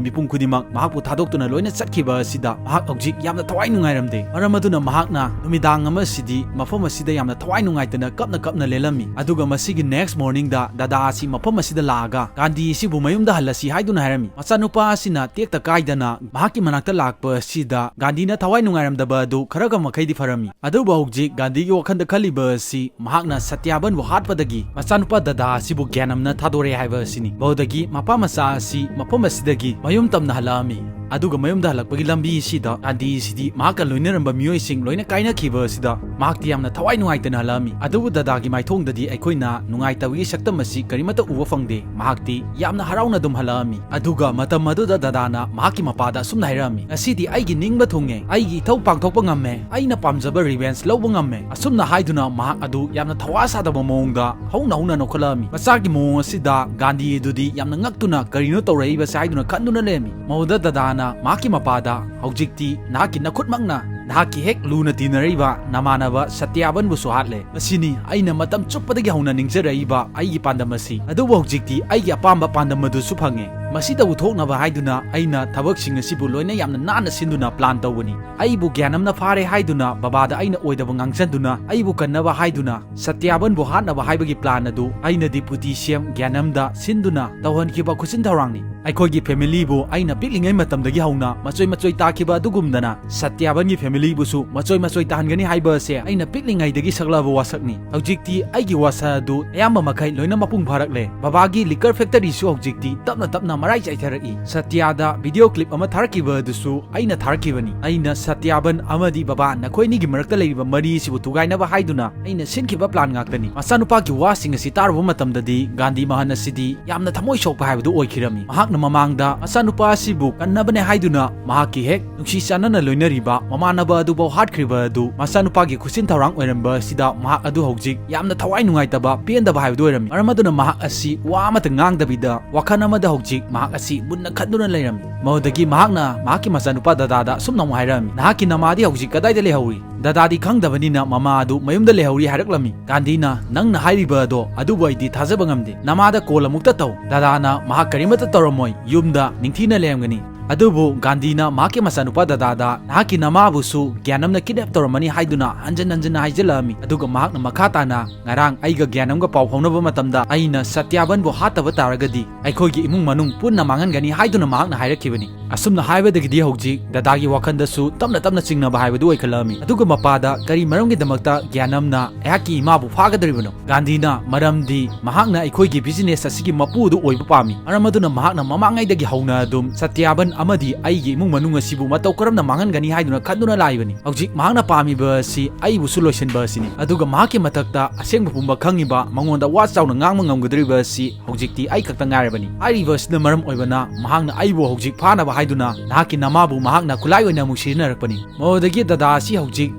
ꯃꯤꯄꯨꯝ ꯈꯨꯗꯤꯡꯃꯛ ꯃꯍꯥꯛꯄꯨ ꯊꯥꯗꯣꯛꯇꯨꯅ ꯂꯣꯏꯅ ꯆꯠꯈꯤꯕ ꯑꯁꯤꯗ ꯃꯍꯥꯛ ꯍꯧꯖꯤꯛ ꯌꯥꯝꯅ ꯊꯋꯥꯏ ꯅꯨꯡꯉꯥꯏꯔꯝꯗꯦ꯫ ꯃꯔꯝ ꯑꯗꯨꯅ ꯃꯍꯥꯛꯅ ꯅꯨꯃꯤꯗꯥꯡ ꯑꯃꯁꯤꯗꯤ ꯃꯐꯝ ꯑꯁꯤꯗ ꯌꯥꯝꯅ ꯊꯋꯥꯏ ꯅꯨꯡꯉꯥꯏꯇꯅ ꯀꯞꯅ ꯀꯞꯅ ꯂꯦꯜꯂꯝꯃꯤ꯫ ꯑꯗꯨꯒ ꯃꯁꯤꯒꯤ next morningꯗ ꯗꯥꯗꯥ ꯑꯁꯤ ꯃꯐꯝ ꯑꯁꯤꯗ ꯂꯥꯛꯑꯒ ꯒꯥꯟꯙꯤ ꯑꯁꯤꯕꯨ ꯃꯌꯨꯝꯗ ꯍꯜꯂꯁꯤ ꯍꯥꯏꯗꯨꯅ ꯍꯥꯏꯔꯝꯃꯤ꯫ ꯃꯆꯥꯅꯨꯄꯥ ꯑꯁꯤꯅ ꯇꯦꯛꯇ ꯀꯥꯏꯗꯅ ꯃꯍꯥꯛꯀꯤ ꯃꯅꯥꯛꯇ ꯂꯥꯛꯄ ꯑꯁꯤꯗ ꯒꯥꯟꯙꯤꯅ ꯊꯋꯥꯏ ꯅꯨꯡꯉꯥꯏꯔꯝꯗꯕ ꯑꯗꯨ ꯈꯔꯒ ꯃꯈꯩꯗꯤ ꯐꯔꯝꯃꯤ꯫ ꯑꯗꯨꯕꯨ ꯍꯧꯖꯤꯛ ꯒꯥꯟꯙꯤꯒꯤ ꯋꯥꯈꯜꯗ ꯈꯜꯂꯤꯕ ꯑꯁꯤ ꯃꯍꯥꯛꯅ ꯁꯇ꯭ꯌꯥꯕꯟꯕꯨ ꯍꯥꯠꯄꯗꯒꯤ ꯃꯆꯥꯅꯨꯄꯥ ꯗꯥꯗꯥ ꯑꯁꯤꯕꯨ ꯒ꯭ꯌꯥꯟ ꯑꯃꯅ ꯊꯥꯗꯣꯔꯦ ꯍꯥꯏꯕ ꯑꯁꯤꯅꯤ꯫ ꯃꯗꯨꯗꯒꯤ ꯃꯄꯥ ꯃꯆꯥ ꯑꯁꯤ ꯃꯐꯝ ꯑꯁꯤꯗꯒꯤ ꯃꯌꯨꯝ ꯇꯝꯅ ꯍꯜꯂꯛꯑꯝꯃꯤ꯫ ꯑꯗꯨꯒ ꯃꯌꯨꯝꯗ ꯍꯜꯂꯛꯄꯒꯤ ꯂꯝꯕꯤ ꯑꯁꯤꯗ ꯒꯥꯟꯙꯤ ꯑꯁꯤꯗꯤ ꯃꯍꯥꯛꯀ ꯂꯣꯏꯅꯔꯝꯕ ꯃꯤꯑꯣꯏꯁꯤꯡ ꯂꯣꯏꯅ ꯀꯥꯏꯅꯈꯤꯕ ꯑꯁꯤꯗ ꯃꯍꯥꯛꯇꯤ ꯌꯥꯝꯅ ꯊꯋꯥꯏ ꯅꯨꯡꯉꯥꯏꯇꯅ ꯍꯜꯂꯛꯑꯝꯃꯤ꯫ ꯑꯗꯨꯕꯨ ꯗꯥꯗꯥꯒꯤ ꯃꯥꯏꯊꯣꯡꯗꯗꯤ ꯑꯩꯈꯣꯏꯅ ꯅꯨꯡꯉꯥꯏꯇꯕꯒꯤ ꯁꯛꯇꯝ ꯑꯁꯤ ꯀꯔꯤꯃꯠꯇ ꯎꯕ ꯐꯪꯗꯦ꯫ ꯃꯍꯥꯛꯇꯤ ꯌꯥꯝꯅ ꯍꯔꯥꯎꯅ ꯑꯗꯨꯝ ꯍꯜꯂꯛꯑꯝꯃꯤ꯫ ꯑꯗꯨꯒ ꯃꯇꯝ ꯑꯗꯨꯗ ꯗꯥꯗꯥꯅ ꯃꯍꯥꯛꯀꯤ ꯃꯄꯥꯗ ꯑꯁꯨꯝꯅ ꯍꯥꯏꯔꯛꯑꯝꯃꯤ, "ꯉꯁꯤꯗꯤ ꯑꯩꯒꯤ ꯅꯤꯡꯕ ꯊꯨꯡꯉꯦ, ꯑꯩꯒꯤ ꯏꯊꯧ ꯄꯥꯡꯊꯣꯛꯄ ꯉꯝꯃꯦ, ꯑꯩꯅ ꯄꯥꯝꯖꯕ revenge ꯂꯧꯕ ꯉꯝꯃꯦ"꯫ ꯑꯁꯨꯝꯅ ꯍꯥꯏꯗꯨꯅ ꯃꯍꯥꯛ ꯑꯗꯨ ꯌꯥꯝꯅ ꯊꯋꯥ ꯁꯥꯗꯕ ꯃꯑꯣꯡꯗ ꯍꯧꯅ ꯍꯧꯅ ꯅꯣꯛꯈꯠꯂꯛꯑꯝꯃꯤ꯫ ꯃꯆꯥꯒꯤ ꯃꯑꯣꯡ ꯑꯁꯤꯗ ꯒꯥꯟꯙꯤ ꯑꯗꯨꯗꯤ ꯌꯥꯝꯅ ꯉꯛꯇꯨꯅ ꯀꯔꯤꯅꯣ ꯇꯧꯔꯛꯏꯕꯁꯦ ꯍꯥꯏꯗꯨꯅ ꯈꯟꯗꯨꯅ ꯂꯩꯔꯝꯃꯤ꯫ ꯃꯗꯨꯗ ꯗꯥꯗꯥꯅ ꯃꯍꯥꯛꯀꯤ ꯃꯄꯥꯗ, "ꯍꯧꯖꯤꯛꯇꯤ ꯅꯍꯥꯛꯀꯤ ꯅꯈꯨꯠꯃꯛꯅ ꯅꯍꯥꯛꯀꯤ ꯍꯦꯛ ꯂꯨꯅ ꯇꯤꯟꯅꯔꯤꯕ ꯅꯃꯥꯟꯅꯕ ꯁꯇ꯭ꯌꯥꯕꯟꯕꯨꯁꯨ ꯍꯥꯠꯂꯦ꯫ ꯃꯁꯤꯅꯤ ꯑꯩꯅ ꯃꯇꯝ ꯆꯨꯞꯄꯗꯒꯤ ꯍꯧꯅ ꯅꯤꯡꯖꯔꯛꯏꯕ ꯑꯩꯒꯤ ꯄꯥꯟꯗꯝ ꯑꯁꯤ꯫ ꯑꯗꯨꯕꯨ ꯍꯧꯖꯤꯛꯇꯤ ꯑꯩꯒꯤ ꯑꯄꯥꯝꯕ ꯄꯥꯟꯗꯝ ꯑꯗꯨꯁꯨ ꯐꯪꯉꯦ꯫ ꯃꯁꯤꯗꯕꯨ ꯊꯣꯛꯅꯕ ꯍꯥꯏꯗꯨꯅ ꯑꯩꯅ ꯊꯕꯛꯁꯤꯡ ꯑꯁꯤꯕꯨ ꯂꯣꯏꯅ ꯌꯥꯝꯅ ꯅꯥꯟꯅ ꯁꯤꯟꯗꯨꯅ plan ꯇꯧꯕꯅꯤ꯫ ꯑꯩꯕꯨ ꯒ꯭ꯌꯥꯟ ꯑꯃꯅ ꯐꯥꯔꯦ ꯍꯥꯏꯗꯨꯅ ꯕꯕꯥꯗ ꯑꯩꯅ ꯑꯣꯏꯗꯕ ꯉꯥꯡꯁꯟꯗꯨꯅ ꯑꯩꯕꯨ ꯀꯟꯅꯕ ꯍꯥꯏꯗꯨꯅ ꯁꯇ꯭ꯌꯥꯕꯟꯕꯨ ꯍꯥꯠꯅꯕ ꯍꯥꯏꯕꯒꯤ plan ꯑꯗꯨ ꯑꯩꯅ deputy C M ꯒ꯭ꯌꯥꯅꯝꯗ ꯁꯤꯟꯗꯨꯅ ꯇꯧꯍꯟꯈꯤꯕ ꯈꯨꯠꯁꯤꯟ ꯊꯧꯔꯥꯡꯅꯤ꯫ ꯑꯩꯈꯣꯏꯒꯤ familyꯕꯨ ꯑꯩꯅ ꯄꯤꯛꯂꯤꯉꯩ ꯃꯇꯝꯗꯒꯤ ꯍꯧꯅ ꯃꯆꯣꯏ ꯃꯆꯣꯏ ꯇꯥꯈꯤꯕ ꯑꯗꯨꯒꯨꯝꯗꯅ ꯁꯇ꯭ꯌꯥꯕꯟꯒꯤ familyꯕꯨꯁꯨ ꯃꯆꯣꯏ ꯃꯆꯣꯏ ꯇꯥꯍꯟꯒꯅꯤ ꯍꯥꯏꯕ ꯑꯁꯦ ꯑꯩꯅ ꯄꯤꯛꯂꯤꯉꯩꯗꯒꯤ ꯁꯛꯂꯛꯑꯕ ꯋꯥꯁꯛꯅꯤ꯫ ꯍꯧꯖꯤꯛꯇꯤ ꯑꯩꯒꯤ ꯋꯥꯁꯛ ꯑꯗꯨ ꯑꯌꯥꯝꯕ ꯃꯈꯩ ꯂꯣꯏꯅ ꯃꯄꯨꯡ ꯐꯥꯔꯛꯂꯦ꯫ ꯕꯕꯥꯒꯤ liquor factoryꯁꯨ ꯍꯧꯖꯤꯛꯇꯤ ꯇꯞꯅ ꯇꯞꯅ ꯃꯔꯥꯏ ꯆꯥꯏꯊꯔꯛꯏ꯫ ꯁꯇ꯭ꯌꯥꯗ ꯚꯤꯗꯤꯑꯣ ꯀ꯭ꯂꯤꯞ ꯑꯃ ꯊꯥꯔꯛꯈꯤꯕ ꯑꯗꯨꯁꯨ ꯑꯩꯅ ꯊꯥꯔꯛꯈꯤꯕꯅꯤ꯫ ꯑꯩꯅ ꯁꯇ꯭ꯌꯥꯕꯟ ꯑꯃꯗꯤ ꯕꯕꯥ, ꯅꯈꯣꯏ ꯑꯅꯤꯒꯤ ꯃꯔꯛꯇ ꯂꯩꯔꯤꯕ ꯃꯔꯤ ꯑꯁꯤꯕꯨ ꯊꯨꯒꯥꯏꯅꯕ ꯍꯥꯏꯗꯨꯅ ꯑꯩꯅ ꯁꯤꯟꯈꯤꯕ ꯄ꯭ꯂꯥꯟ ꯉꯥꯛꯇꯅꯤ꯫ ꯃꯆꯥꯅꯨꯄꯥꯒꯤ ꯋꯥꯁꯤꯡ ꯑꯁꯤ ꯇꯥꯔꯨꯕ ꯃꯇꯝꯗꯗꯤ ꯒꯥꯟꯙꯤ ꯃꯍꯟ ꯑꯁꯤꯗꯤ ꯌꯥꯝꯅ ꯊꯃꯣꯏ ꯁꯣꯛꯄ ꯍꯥꯏꯕꯗꯨ ꯑꯣꯏꯈꯤꯔꯝꯃꯤ꯫ ꯃꯍꯥꯛꯅ ꯃꯃꯥꯡꯗ ꯃꯆꯥꯅꯨꯄꯥ ꯑꯁꯤꯕꯨ ꯀꯟꯅꯕꯅꯦ ꯍꯥꯏꯗꯨꯅ ꯃꯍꯥꯛꯀꯤ ꯍꯦꯛ ꯅꯨꯡꯁꯤ ꯆꯥꯟꯅꯅ ꯂꯣꯏꯅꯔꯤꯕ ꯃꯃꯥꯟꯅꯕ ꯑꯗꯨꯐꯥꯎ ꯍꯥꯠꯈ꯭ꯔꯤꯕ ꯑꯗꯨ ꯃꯆꯥꯅꯨꯄꯥꯒꯤ ꯈꯨꯠꯁꯤꯟ ꯊꯧꯔꯥꯡ ꯑꯣꯏꯔꯝꯕ ꯑꯁꯤꯗ ꯃꯍꯥꯛ ꯑꯗꯨ ꯍꯧꯖꯤꯛ ꯌꯥꯝꯅ ꯊꯋꯥꯏ ꯅꯨꯡꯉꯥꯏꯇꯕ, ꯄꯦꯟꯗꯕ ꯍꯥꯏꯕꯗꯨ ꯑꯣꯏꯔꯝꯃꯤ꯫ ꯃꯔꯝ ꯑꯗꯨꯅ ꯃꯍꯥꯛ ꯑꯁꯤ ꯋꯥ ꯑꯃꯠꯇ ꯉꯥꯡꯗꯕꯤꯗ ꯋꯥꯈꯜ ꯑꯃꯗ ꯍꯧꯖꯤꯛ ꯃꯍꯥꯛ ꯑꯁꯤ ꯃꯨꯟꯅ ꯈꯟꯗꯨꯅ ꯂꯩꯔꯝꯃꯤ꯫ ꯃꯗꯨꯗꯒꯤ ꯃꯍꯥꯛꯅ ꯃꯍꯥꯛꯀꯤ ꯃꯆꯥꯅꯨꯄꯥ ꯗꯗꯥꯗ ꯑꯁꯨꯝꯅ ꯑꯃꯨꯛ ꯍꯥꯏꯔꯛꯑꯝꯃꯤ, "ꯅꯍꯥꯛꯀꯤ ꯅꯃꯥꯗꯤ ꯍꯧꯖꯤꯛ ꯀꯗꯥꯏꯗ ꯂꯩꯍꯧꯔꯤ?" ꯗꯗꯥꯗꯤ ꯈꯪꯗꯕꯅꯤꯅ ꯃꯃꯥ ꯑꯗꯨ ꯃꯌꯨꯝꯗ ꯂꯩꯍꯧꯔꯤ ꯍꯥꯏꯔꯛꯂꯝꯃꯤ꯫ ꯒꯥꯟꯙꯤꯅ, "ꯅꯪꯅ ꯍꯥꯏꯔꯤꯕ ꯑꯗꯣ, ꯑꯗꯨꯕꯨ ꯑꯩꯗꯤ ꯊꯥꯖꯕ ꯉꯝꯗꯦ꯫ ꯅꯃꯥꯗ ꯀꯣꯜ ꯑꯃꯨꯛꯇ ꯇꯧ꯫ ꯗꯗꯥꯅ ꯃꯍꯥꯛ ꯀꯔꯤꯃꯠꯇ ꯇꯧꯔꯝꯃꯣꯏ, ꯌꯨꯝꯗ ꯅꯤꯡꯊꯤꯅ ꯂꯩꯔꯝꯒꯅꯤ"꯫ ꯑꯗꯨꯕꯨ ꯒꯥꯟꯙꯤꯅ ꯃꯍꯥꯛꯀꯤ ꯃꯆꯥꯅꯨꯄꯥ ꯗꯗꯥꯗ, "ꯅꯍꯥꯛꯀꯤ ꯅꯃꯥꯕꯨꯁꯨ ꯒ꯭ꯌꯥꯅꯝꯅ ꯀꯤꯗꯅꯦꯞ ꯇꯧꯔꯝꯃꯅꯤ" ꯍꯥꯏꯗꯨꯅ ꯍꯟꯖꯤꯟ ꯍꯟꯖꯤꯟꯅ ꯍꯥꯏꯖꯤꯜꯂꯛꯑꯝꯃꯤ꯫ ꯑꯗꯨꯒ ꯃꯍꯥꯛꯅ ꯃꯈꯥ ꯇꯥꯅ, "ꯉꯔꯥꯡ ꯑꯩꯒ ꯒ꯭ꯌꯥꯅꯝꯒ ꯄꯥꯎ ꯐꯥꯎꯅꯕ ꯃꯇꯝꯗ ꯑꯩꯅ ꯁꯇ꯭ꯌꯥꯕꯟꯕꯨ ꯍꯥꯠꯇꯕ ꯇꯥꯔꯒꯗꯤ ꯑꯩꯈꯣꯏꯒꯤ ꯏꯃꯨꯡ ꯃꯅꯨꯡ ꯄꯨꯟꯅ ꯃꯥꯡꯍꯟꯒꯅꯤ" ꯍꯥꯏꯗꯨꯅ ꯃꯍꯥꯛꯅ ꯍꯥꯏꯔꯛꯈꯤꯕꯅꯤ꯫ ꯑꯁꯨꯝꯅ ꯍꯥꯏꯕꯗꯒꯤꯗꯤ ꯍꯧꯖꯤꯛ ꯗꯗꯥꯒꯤ ꯋꯥꯈꯜꯗꯁꯨ ꯇꯞꯅ ꯇꯞꯅ ꯆꯤꯡꯅꯕ ꯍꯥꯏꯕꯗꯨ ꯑꯣꯏꯈꯠꯂꯛꯑꯝꯃꯤ꯫ ꯑꯗꯨꯒ ꯃꯄꯥꯗ, "ꯀꯔꯤ ꯃꯔꯝꯒꯤꯗꯃꯛꯇ ꯒ꯭ꯌꯥꯅꯝꯅ ꯑꯩꯍꯥꯛꯀꯤ ꯏꯃꯥꯕꯨ ꯐꯥꯒꯗꯧꯔꯤꯕꯅꯣ?" ꯒꯥꯟꯙꯤꯅ, "ꯃꯔꯝꯗꯤ ꯃꯍꯥꯛꯅ ꯑꯩꯈꯣꯏꯒꯤ ꯕꯤꯖꯤꯅꯦꯁ ꯑꯁꯤꯒꯤ ꯃꯄꯨ ꯑꯗꯨ ꯑꯣꯏꯕ ꯄꯥꯝꯃꯤ꯫ ꯃꯔꯝ ꯑꯗꯨꯅ ꯃꯍꯥꯛꯅ ꯃꯃꯥꯡꯉꯩꯗꯒꯤ ꯍꯧꯅ ꯑꯗꯨꯝ ꯁꯇ꯭ꯌꯥꯕꯟ ꯑꯃꯗꯤ ꯑꯩꯒꯤ ꯏꯃꯨꯡ ꯃꯅꯨꯡ ꯑꯁꯤꯕꯨ ꯃꯇꯧ ꯀꯔꯝꯅ ꯃꯥꯡꯍꯟꯒꯅꯤ ꯍꯥꯏꯗꯨꯅ ꯈꯟꯗꯨꯅ ꯂꯥꯛꯏꯕꯅꯤ꯫ ꯍꯧꯖꯤꯛ ꯃꯍꯥꯛꯅ ꯄꯥꯝꯃꯤꯕ ꯑꯁꯤ ꯑꯩꯕꯨꯁꯨ ꯂꯣꯏꯁꯤꯟꯕ ꯑꯁꯤꯅꯤ꯫ ꯑꯗꯨꯒ ꯃꯍꯥꯛꯀꯤ ꯃꯊꯛꯇ ꯑꯁꯦꯡꯕ ꯄꯨꯝꯕ ꯈꯪꯉꯤꯕ, ꯃꯉꯣꯟꯗ ꯋꯥ ꯆꯥꯎꯅ ꯉꯥꯡꯕ ꯉꯝꯒꯗꯧꯔꯤꯕ ꯑꯁꯤ ꯍꯧꯖꯤꯛꯇꯤ ꯑꯩ ꯈꯛꯇ ꯉꯥꯏꯔꯕꯅꯤ꯫ ꯍꯥꯏꯔꯤꯕ ꯑꯁꯤꯅ ꯃꯔꯝ ꯑꯣꯏꯕꯅ ꯃꯍꯥꯛꯅ ꯑꯩꯕꯨ ꯍꯧꯖꯤꯛ ꯐꯥꯅꯕ ꯍꯥꯏꯗꯨꯅ ꯅꯍꯥꯛꯀꯤ ꯅꯃꯥꯕꯨ ꯃꯍꯥꯛꯅ ꯈꯨꯠꯂꯥꯏ ꯑꯣꯏꯅ ꯑꯃꯨꯛ ꯁꯤꯖꯤꯟꯅꯔꯛꯄꯅꯤ"꯫ ꯃꯗꯨꯗꯒꯤ ꯗꯗꯥ ꯑꯁꯤ ꯍꯧꯖꯤꯛ